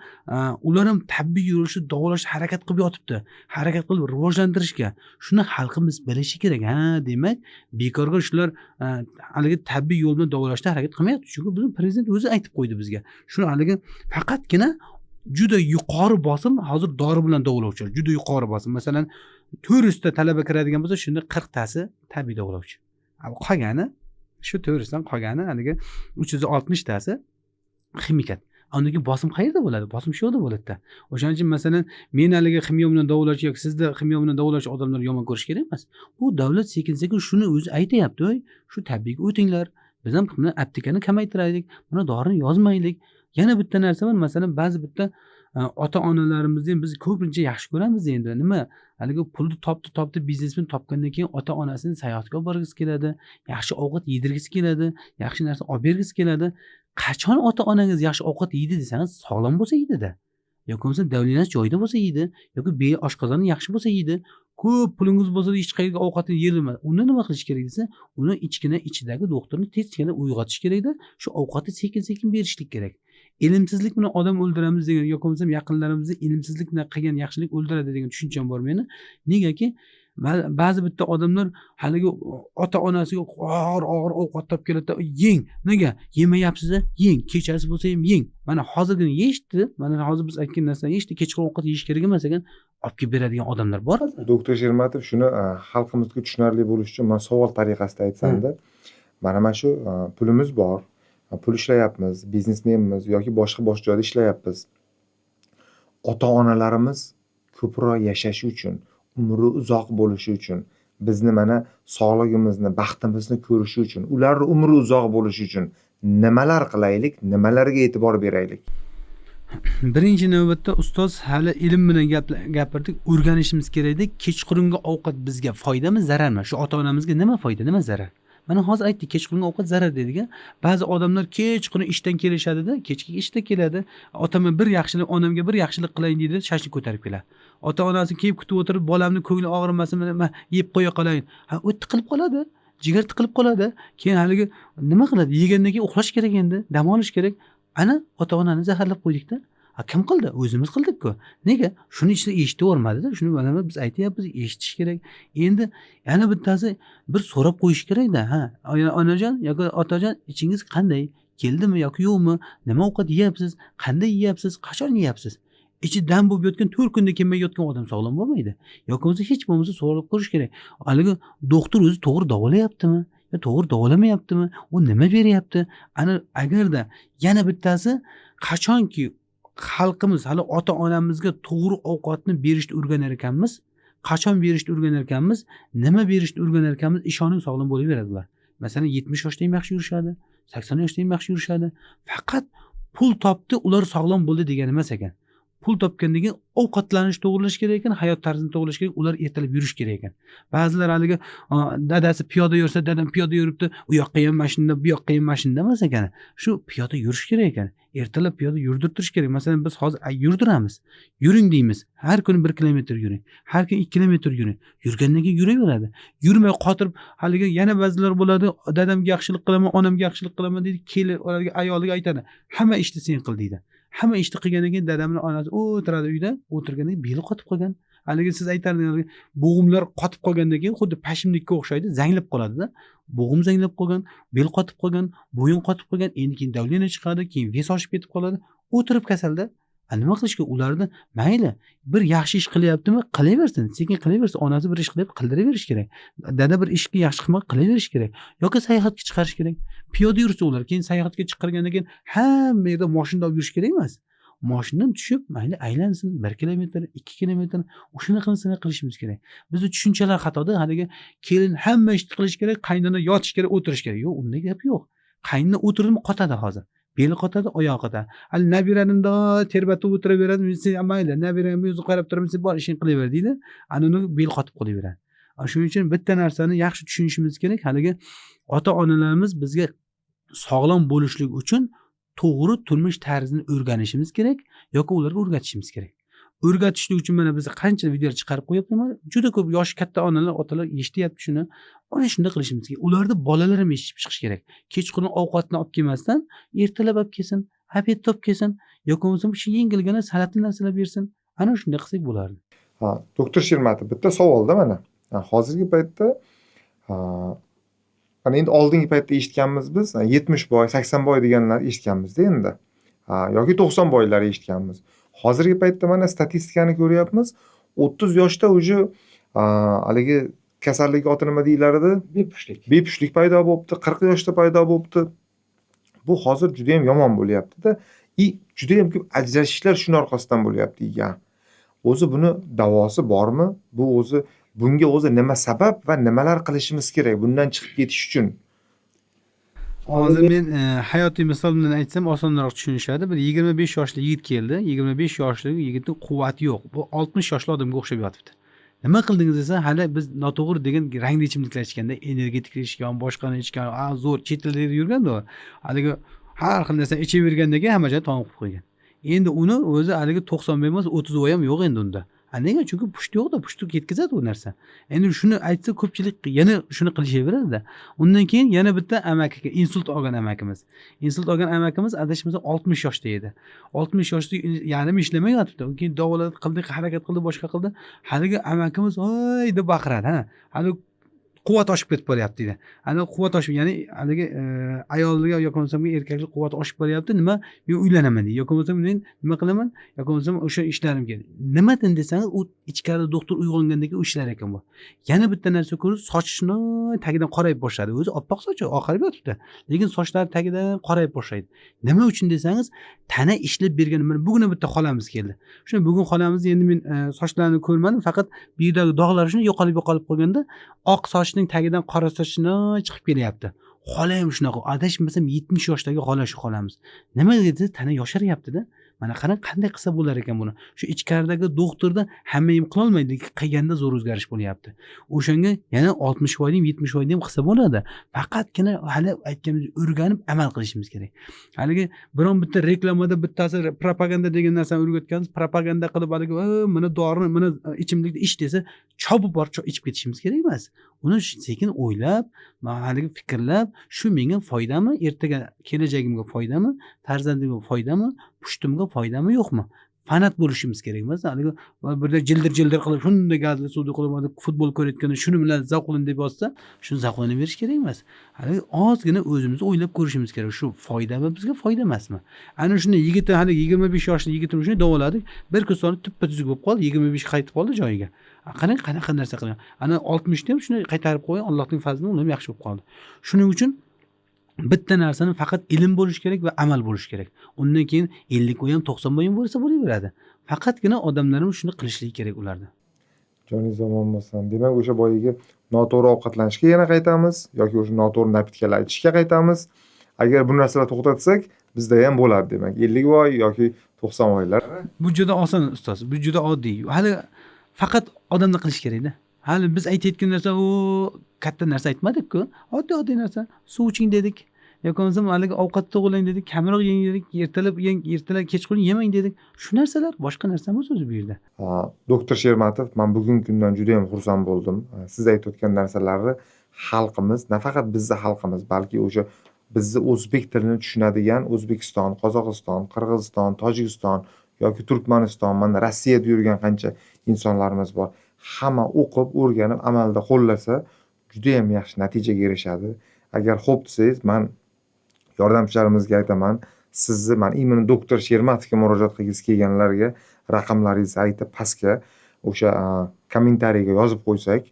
ular ham tabiiy yo'nalishda davolashga harakat qilib yotibdi. Harakat qilib rivojlantirishga. Shuni xalqimiz bilishi kerak. Ha, demak, bekorga shular haligi tabiiy yo'l bilan davolashda harakat qilmayapti. Chunki bizni prezident o'zi aytib qo'ydi bizga. Shuni haligi faqatgina juda yuqori bosim hozir dori bilan davolovchilar, juda yuqori bosim. Masalan, 400 ta talaba kiradigan bo'lsa, shunda 40 tasi tabiiy davolovchi. Qolgani shu 400 dan qolgani haligi 360 tasi ximikat. Undan keyin bosim qayerda bo'ladi? Bosim shu yerda bo'ladi-da. O'shaning uchun masalan, men haligi ximyo bilan davolovchi yoki sizda ximyo bilan davolovchi odamlar yomon ko'rish kerak emas. Bu davlat sekin-sekin shuni o'zi aytayapti, "Voy, shu tabiiyga o'tinglar. Biz ham buni aptekani kamaytiraylik, buni dorini yozmaylik." Yana bitta narsa bor, masalan, ba'zi bitta ota-onalarimizni ham biz ko'pincha yaxshi ko'ramiz endi. Nima? Haligi pulni topdi, biznesmen topgandan keyin ota-onasini sayohatga olib borgisi keladi, yaxshi ovqat yedirgisi keladi, yaxshi narsa olib bergisi keladi. Qachon ota-onangiz yaxshi ovqat yeydi desangiz, sog'lom bo'lsa yeydi-da. Yoki bo'lmasa davlinasi joyida bo'lsa yeydi, yoki oshqozoni yaxshi bo'lsa yeydi. Ko'p pulingiz bo'lsa hech qayerga ovqatni yerilmaydi. Uni nima qilish kerak desa, uni ichkina ichidagi doktorni tezgina uyg'otish kerakda, shu ovqatni sekin-sekin berishlik kerak. Ilmsizlik bilan odam o'ldiramiz degan yoki bo'lmasam yaqinlarimizni ilmsizlik bilan qilgan yaxshilik o'ldiradi degan tushuncham bor meni. Negaki ba'zi bitta odamlar haligi ota-onasiga og'ir ovqat topib keladi, yeng. Nega? Yemayapsiz, yeng. Kechasi bo'lsa ham yeng. Mana hozirgina yeyishdi, mana hozir biz aytgan narsani yeyishdi, kechqurun ovqat yeyish kerak emas ekan, olib kelib beradigan odamlar bor. Doktor Shermatov, shuni xalqimizga tushunarli bo'lishi uchun men savol tariqasida aytsam-da, mana shu pulimiz bor, pul ishlayapmiz, biznesmenmiz yoki boshqa joyda ishlayapmiz. Ota-onalarimiz ko'proq yashashi uchun, umri uzoq bo'lishi uchun, bizni mana sog'lig'imizni, baxtimizni ko'rishi uchun, ularning umri uzoq bo'lishi uchun nimalar qilaylik, nimalarga e'tibor beraylik? Birinchi navbatda ustoz, hali ilm bilan gapirdik, o'rganishimiz kerakda, kechqurungi ovqat bizga foydami, zararmi? Shu ota-onamizga nima foyda, nima zarar? Mana hozir aytdik, kechqurungi ovqat zarar dedik. Ba'zi odamlar kechqurun ishdan kelishadi-da, kechki ishda keladi. Otama bir yaxshilik, onamga bir yaxshilik qilayin deydi, shashlik ko'tarib keladi. Ota-onasi kelib kutib o'tirib, bolamni ko'ngli og'rimasin, nima yeb qo'ya qolayin. Ha, u tiqilib qoladi, jigar tiqilib qoladi. Keyin haligi nima qiladi? Yegandan keyin uxlash kerak endi, dam olish kerak. Ana ota-onani zaharlab qo'ydikda. Ha, kim qildi? O'zimiz qildik-ku. Nega? Shuni ichida eshitib o'rmadida. Shuni mana biz aytyapmiz, eshitish kerak. Endi yana bittasi bir so'rab qo'yish kerakda. Ha, onajon yoki otajon, ichingiz qanday? Keldimi yoki yo'qmi? Nima ovqat yeyapsiz? Qanday yeyapsiz? Qachon yeyapsiz? Ichi dam bo'lib yotgan, 4 kunda kelmay yotgan odam sog'lom bo'lmaydi. Yoki bo'lmasa hech bo'lmasa so'rab ko'rish kerak. Haligi doktor o'zi to'g'ri davolayaptimi? Yo to'g'ri davolamayaptimi? U nima beryapti? Ana agarda yana bittasi, qachonki xalqimiz hali ota-onamizga to'g'ri ovqatni berishni o'rganar ekanmiz, qachon berishni o'rganar ekanmiz, nima berishni o'rganar ekanmiz, ishoning sog'lom bo'laveradi ular. Masalan, 70 yoshda ham yaxshi yurishadi, 80 yoshda ham yaxshi yurishadi. Faqat Pul topdi, ular sog'lom bo'ldi degani emas ekan. Pul topgandan keyin ovqatlanish to'g'irlash kerak ekan, hayot tarzini to'g'irlash kerak, ular ertalab yurish kerak ekan. Ba'zilar haligi dadasi piyoda yursa, dadam piyoda yuribdi, u yoqqa ham mashinada, bu yoqqa ham mashinada emas ekan. Shu piyoda yurish kerak ekan. Ertalab piyoda yurdirtirish kerak. Masalan, biz hozir yurdiramiz. Yuring deymiz. Har kuni 1 kilometr yuring. Har kuni 2 kilometr yuring. Yurgandan keyin yuraveradi. Yurmay qotirib, haligi yana ba'zilar bo'ladi, dadamga yaxshilik qilaman, onamga yaxshilik qilaman deydi, kelin ularga, ayoliga aytadi. Hamma ishni sen qil deydi. Hamma ishni qilgandan keyin dadamning onasi o'tiradi uyda, o'tirgandan keyin beli qotib qolgan. Haligi siz aytardingiz, bo'g'imlar qotib qolgandan keyin xuddi pashimlikka o'xshaydi, zanglab qoladida. Bo'g'im zanglab qolgan, bel qotib qolgan, bo'yin qotib qolgan, endi keyin давление chiqadi, keyin вес oshib ketib qoladi. O'tirib kasalda. Nima qilish kerak? Ularni mayli, bir yaxshi ish qilyaptimi, qilaversin, sekin qilaversin. Onasi bir ish qilyapti, qildiraverish kerak. Dada bir ishni yaxshi qilmoq, qilaverish kerak. Yoki sayohatga chiqarish kerak. Piyoda yursa ular, keyin sayohatga chiqargandan keyin hamma yerda mashinada olib yurish kerak emas. Mashinadan tushib, mayli aylansin, 1 kilometr, 2 kilometr, o'shanaqa narsani qilishimiz kerak. Bizda tushunchalar xatoda, haligi kelin hamma ishni qilish kerak, qaynona yotish kerak, o'tirish kerak. Yo'q, unday gap yo'q. Qaynona o'tirdimi qotadi hozir. Beli qotadi, oyog'i qotadi. Hali nabirani mundoq terbatib o'tiraveradi, sen mayli, nabiramni o'zi qarab turaman, sen bor ishingni qilaver deydi. Ana uni bel qotib qolaveradi. Shuning uchun bitta narsani yaxshi tushunishimiz kerak. Haligi ota-onalarimiz bizga sog'lom bo'lishlik uchun to'g'ri turmush tarzini o'rganishimiz kerak yoki ularga o'rgatishimiz kerak. O'rgatishlik uchun mana biz qancha videolar chiqarib qo'yapmiz, juda ko'p yoshi katta onalar, otalar eshityapti shuni. Ana shunday qilishimiz kerak. Ularda bolalar ham eshitib chiqish kerak. Kechqurun ovqatni olib kelmasdan ertalab olib kelsin, obedda olib kelsin, yoki bo'lmasam shu yengilgina salatli narsalar bersin. Ana shunday qilsak bo'lardi. Ha, doktor Shermatov, bitta savolda mana. Hozirgi paytda, mana endi oldingi paytda eshitganmiz biz, 70 boy, 80 boy deganlar eshitganmizda endi. Ha, yoki 90 boylar eshitganmiz. Hozirgi paytda mana statistikani ko'ryapmiz. 30 yoshda уже haligi kasallik oti nima deyilar edi? Bepushtlik. Bepushtlik paydo bo'libdi, 40 yoshda paydo bo'libdi. Bu hozir juda ham yomon bo'lyapti-da. И juda ham ko'p ajrashishlar shuni orqasidan bo'lyapti ekan. O'zi buni davosi bormi? Bu o'zi bunga o'zi nima sabab va nimalar qilishimiz kerak bundan chiqib ketish uchun? Hozir men hayotiy misol bilan aytsam osonroq tushunishadi. Bir 25 yoshli yigit keldi. 25 yoshli yigitning quvvati yo'q. Bu 60 yoshli odamga o'xshab yotibdi. Nima qildingiz desa, hali biz noto'g'ri degan rangli ichimliklar ichganda, energetik ichgan, boshqani ichgan, zo'r chet elda yurganda u. Haligi har xil narsani ichavergandan keyin hamma joyi tomib qo'ygan. Endi uni o'zi haligi 90 emas, 30 voy ham yo'q endi unda. Nega? Chunki pushti yo'qda, pushti ketkazadi u narsa. Endi shuni aytsa ko'pchilik yana shuni qilishaveradi-da. Undan keyin yana bitta amakiga insult olgan amakimiz. Insult olgan amakimiz adashmasam 60 yoshda edi. 60 yoshda yarim ishlamay yotibdi. Keyin davoladi, qildi, harakat qildi, boshqa qildi. Haligi amakimiz voy deb baqiradi, ha. Hali quvvat oshib ketib boryapti deydi. Ana quvvat oshib, ya'ni haligi ayolga yoki bo'lmasam erkaklik quvvat oshib boryapti, nima? Men uylanaman deydi. Yoki bo'lmasam men nima qilaman? Yoki bo'lmasam o'sha ishlarim kerak. Nimadan desangiz, u ichkarida doktor uyg'ongandan keyin u ishlar ekan bu. Yana bitta narsa ko'rib, sochi shunday tagidan qorayib boshladi. O'zi oppoq sochi, oqarib yotibdi. Lekin sochlari tagidan qorayib boshlaydi. Nima uchun desangiz, tana ishlab bergan. Mana bugun bitta xolamiz keldi. Shuni bugun xolamiz endi men sochlarini ko'rmadim, faqat bu yerdagi dog'lar shuni yo'qolib qolganda oq sochning tagidan qora sochini chiqib kelyapti. Xola ham shunaqa, adashmasam 70 yoshdagi xola shu xolamiz. Nima dedi? Tana yosharyapti-da. Mana qarang, qanday qilsa bo'lar ekan buni. Shu ichkaridagi doktorda hamma ham qila olmaydi, lekin qilganda zo'r o'zgarish bo'lyapti. O'shanga yana 60 voyni ham, 70 voyni ham qilsa bo'ladi. Faqatgina hali aytganimizdek o'rganib amal qilishimiz kerak. Haligi biron bitta reklamada bittasi propaganda degan narsani o'rgatganmiz, propaganda qilib haligi mana dorini, mana ichimlikni ich desa, chopib borib ichib ketishimiz kerak emas. Uni sekin o'ylab, haligi fikrlab, shu menga foydami, ertaga kelajagimga foydami, farzandimga foydami, pushtimga foydami yo'qmi? Fanat bo'lishimiz kerak emas. Haligi birda jildir-jildir qilib, shunday gazli suvni qilib, haligi futbol ko'rayotganda shuni bilan zavqlan deb yozsa, shuni zavqlanaverish kerak emas. Haligi ozgina o'zimizni o'ylab ko'rishimiz kerak. Shu foydami bizga, foyda emasmi? Ana shuni yigiti, haligi 25 yoshli yigitimiz shuni davoladik. Bir kun so'ng tuppa tuzuk bo'lib qoldi, 25 qaytib qoldi joyiga. Qarang, qanaqa narsa qilgan. Ana 60 da ham shuni qaytarib qo'ygan, Allohning fazli bilan uni ham yaxshi bo'lib qoldi. Shuning uchun bitta narsani faqat ilm bo'lish kerak va amal bo'lish kerak. Undan keyin 50 bo'y ham, 90 bo'y ham bo'lsa bo'laveradi. Faqatgina odamlarimiz shuni qilishligi kerak ularda. Joningiz omon bo'lsin. Demak, o'sha boyagi noto'g'ri ovqatlanishga yana qaytamiz yoki o'sha noto'g'ri napitkalar ichishga qaytamiz. Agar bu narsalarni to'xtatsak, Bizda ham bo'ladi demak 50 voy yoki 90 voylar. Bu juda oson, ustoz, bu juda oddiy. Hali faqat odamda qilish kerakda. Hali biz aytayotgan narsa u katta narsa aytmadik-ku. Oddiy oddiy narsa. Suv iching dedik. Yoki bo'lmasam haligi ovqat to'g'rilang dedik, kamroq yeng dedik, ertalab yeng, ertalab kechqurun yemang dedik. Shu narsalar, boshqa narsa emas o'zi bu yerda. Doktor Shermatov, man bugungi kundan juda ham xursand bo'ldim. Siz aytayotgan narsalarni xalqimiz, nafaqat bizni xalqimiz, balki o'sha bizni o'zbek tilini tushunadigan O'zbekiston, Qozog'iston, Qirg'iziston, Tojikiston yoki Turkmaniston, mana Rossiyada yurgan qancha insonlarimiz bor. Hamma o'qib, o'rganib, amalda qo'llasa, juda ham yaxshi natijaga erishadi. Agar xo'p desangiz, man yordamchilarimizga aytaman, sizni man именно doktor Shermatovga murojaat qilgisi kelganlarga raqamlaringizni aytib, pastga o'sha kommentariyga yozib qo'ysak,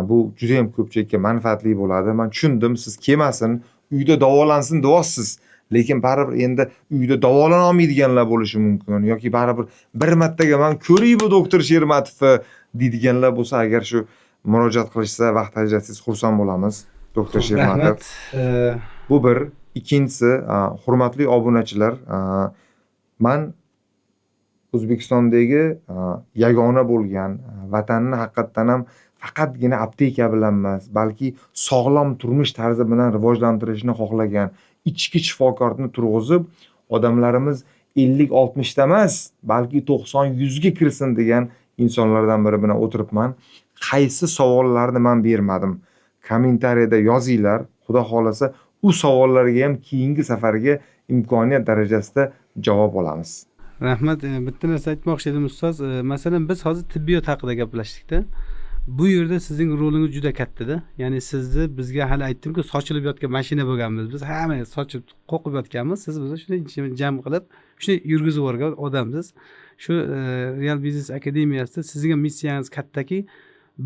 bu juda ham ko'pchilikka manfaatli bo'ladi. Man tushundim, siz kelmasin, uyda davolansin deyapsiz, lekin baribir endi uyda davolana olmaydiganlar bo'lishi mumkin yoki baribir bir martaga man ko'ray bu doktor Shermatovni deydiganlar bo'lsa, agar shu murojaat qilishsa, vaqt ajratsangiz xursand bo'lamiz, doktor Shermatov. Rahmat. Bu bir. Ikkinchisi, hurmatli obunachilar, man O'zbekistondagi yagona bo'lgan vatanni haqiqatdan ham faqatgina apteka bilan emas, balki sog'lom turmush tarzi bilan rivojlantirishni xohlagan ichki shifokorni turg'izib, odamlarimiz 50-60 ta emas, balki 90-100 ga kirsin degan insonlardan biri bilan o'tiribman. Qaysi savollarni man bermadim? Kommentariyada yozinglar. Xudo xohlasa, u savollarga ham keyingi safarga imkoniyat darajasida javob olamiz. Rahmat. Bitta narsa aytmoqchi edim, ustoz. Masalan, biz hozir tibbiyot haqida gaplashdik-da. Bu yerda sizning rolingiz juda kattada. Ya'ni sizni bizga hali aytdimku, sochilib yotgan mashina bo'lganmiz. Biz hamma sochib qo'qib yotganmiz. Siz bizni shunday jam qilib, shunday yurgizib yuborgan odamsiz. Shu Real Biznes Akademiyasida sizning ham missiyangiz kattaki,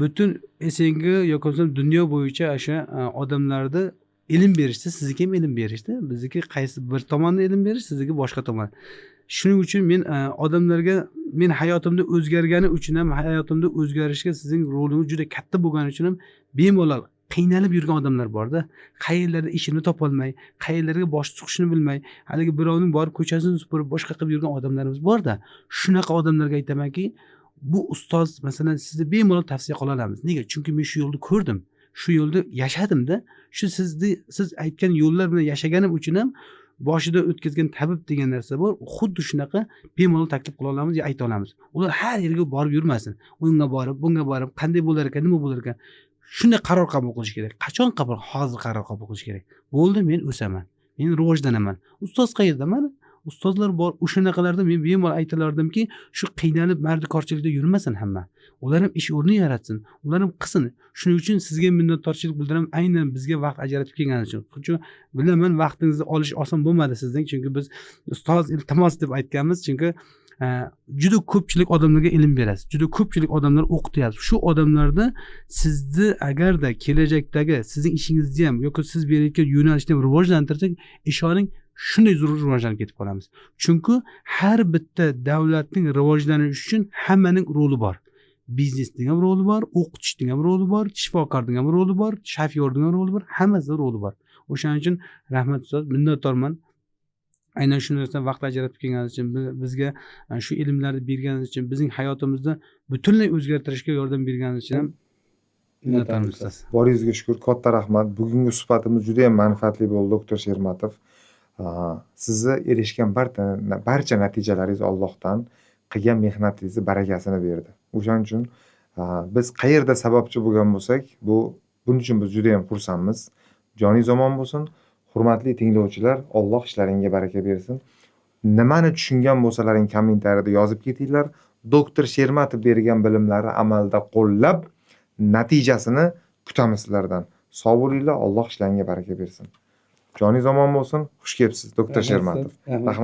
butun СНГ yoki bo'lmasam dunyo bo'yicha o'sha odamlarni ilm berishda, sizniki ham ilm berishda, bizniki qaysi bir tomonda ilm berish, sizniki boshqa tomon. Shuning uchun men odamlarga, men hayotimda o'zgargani uchun ham, hayotimda o'zgarishga sizning rolingiz juda katta bo'lgani uchun ham bemalol qiynalib yurgan odamlar borda, qayerlarda ishini topolmay, qayerlarga bosh suqishini bilmay, haligi birovning borib ko'chasini supurib boshqa qilib yurgan odamlarimiz borda. Shunaqa odamlarga aytamanki, bu ustoz masalan sizni bemalol tavsiya qila olamiz. Nega? Chunki men shu yo'lni ko'rdim, shu yo'lda yashadimda. Shu siz aytgan yo'llar bilan yashaganim uchun ham boshida o'tkazgan tabib degan narsa bor, xuddi shunaqa bemalol taklif qila olamiz, ayta olamiz. Ular har yerga borib yurmasin, unga borib, bunga borib, qanday bo'lar ekan, nima bo'lar ekan, shunday qaror qabul qilish kerak. Qachon qabul? Hozir qaror qabul qilish kerak. Bo'ldi, men o'saman, men rivojlanaman. Ustoz qayerda? Mana ustozlar bor. O'shanaqalarda men bemalol aytilardimki, shu qiynalib mardikorchilikda yurmasin hamma, ular ham ish o'rni yaratsin, ular ham qilsin. Shuning uchun sizga minnatdorchilik bildiraman, aynan bizga vaqt ajratib kelganingiz uchun. Chunki bilaman, vaqtingizni olish oson bo'lmadi sizning, chunki biz ustoz iltimos deb aytganmiz, chunki juda ko'pchilik odamlarga ilm berasiz, juda ko'pchilik odamlar o'qityapsiz. Shu odamlarni sizni agarda kelajakdagi sizning ishingizni ham yoki siz berayotgan yo'nalishni ham rivojlantirsak, ishoning, shunday zo'r rivojlanib ketib qolamiz. Chunki har bitta davlatning rivojlanishi uchun hammaning roli bor. Biznesning ham roli bor, o'qitishning ham roli bor, shifokorning ham roli bor, shofyorning ham roli bor, hammasida roli bor. O'shaning uchun rahmat ustoz, minnatdorman. Aynan shu narsadan vaqt ajratib kelganingiz uchun, bizga shu ilmlarni berganingiz uchun, bizning hayotimizni butunlay o'zgartirishga yordam berganingiz uchun ham minnatdormiz ustoz. Boringizga shukur, katta rahmat. Bugungi suhbatimiz juda ham manfaatli bo'ldi, doktor Shermatov. Sizni erishgan barcha natijalaringiz Allohdan, qilgan mehnatingizni barakasini berdi. O'shaning uchun biz qayerda sababchi bo'lgan bo'lsak, buning uchun biz juda ham xursandmiz. Joningiz omon bo'lsin. Hurmatli tinglovchilar, Alloh ishlaringga baraka bersin. Nimani tushungan bo'lsalaring kommentariyada yozib ketinglar. Doktor Shermatov bergan bilimlarni amalda qo'llab, natijasini kutamiz sizlardan. Sog' bo'linglar, Alloh ishlaringga baraka bersin. Joningiz omon bo'lsin. Xush kelibsiz, doktor Shermatov. Rahmat.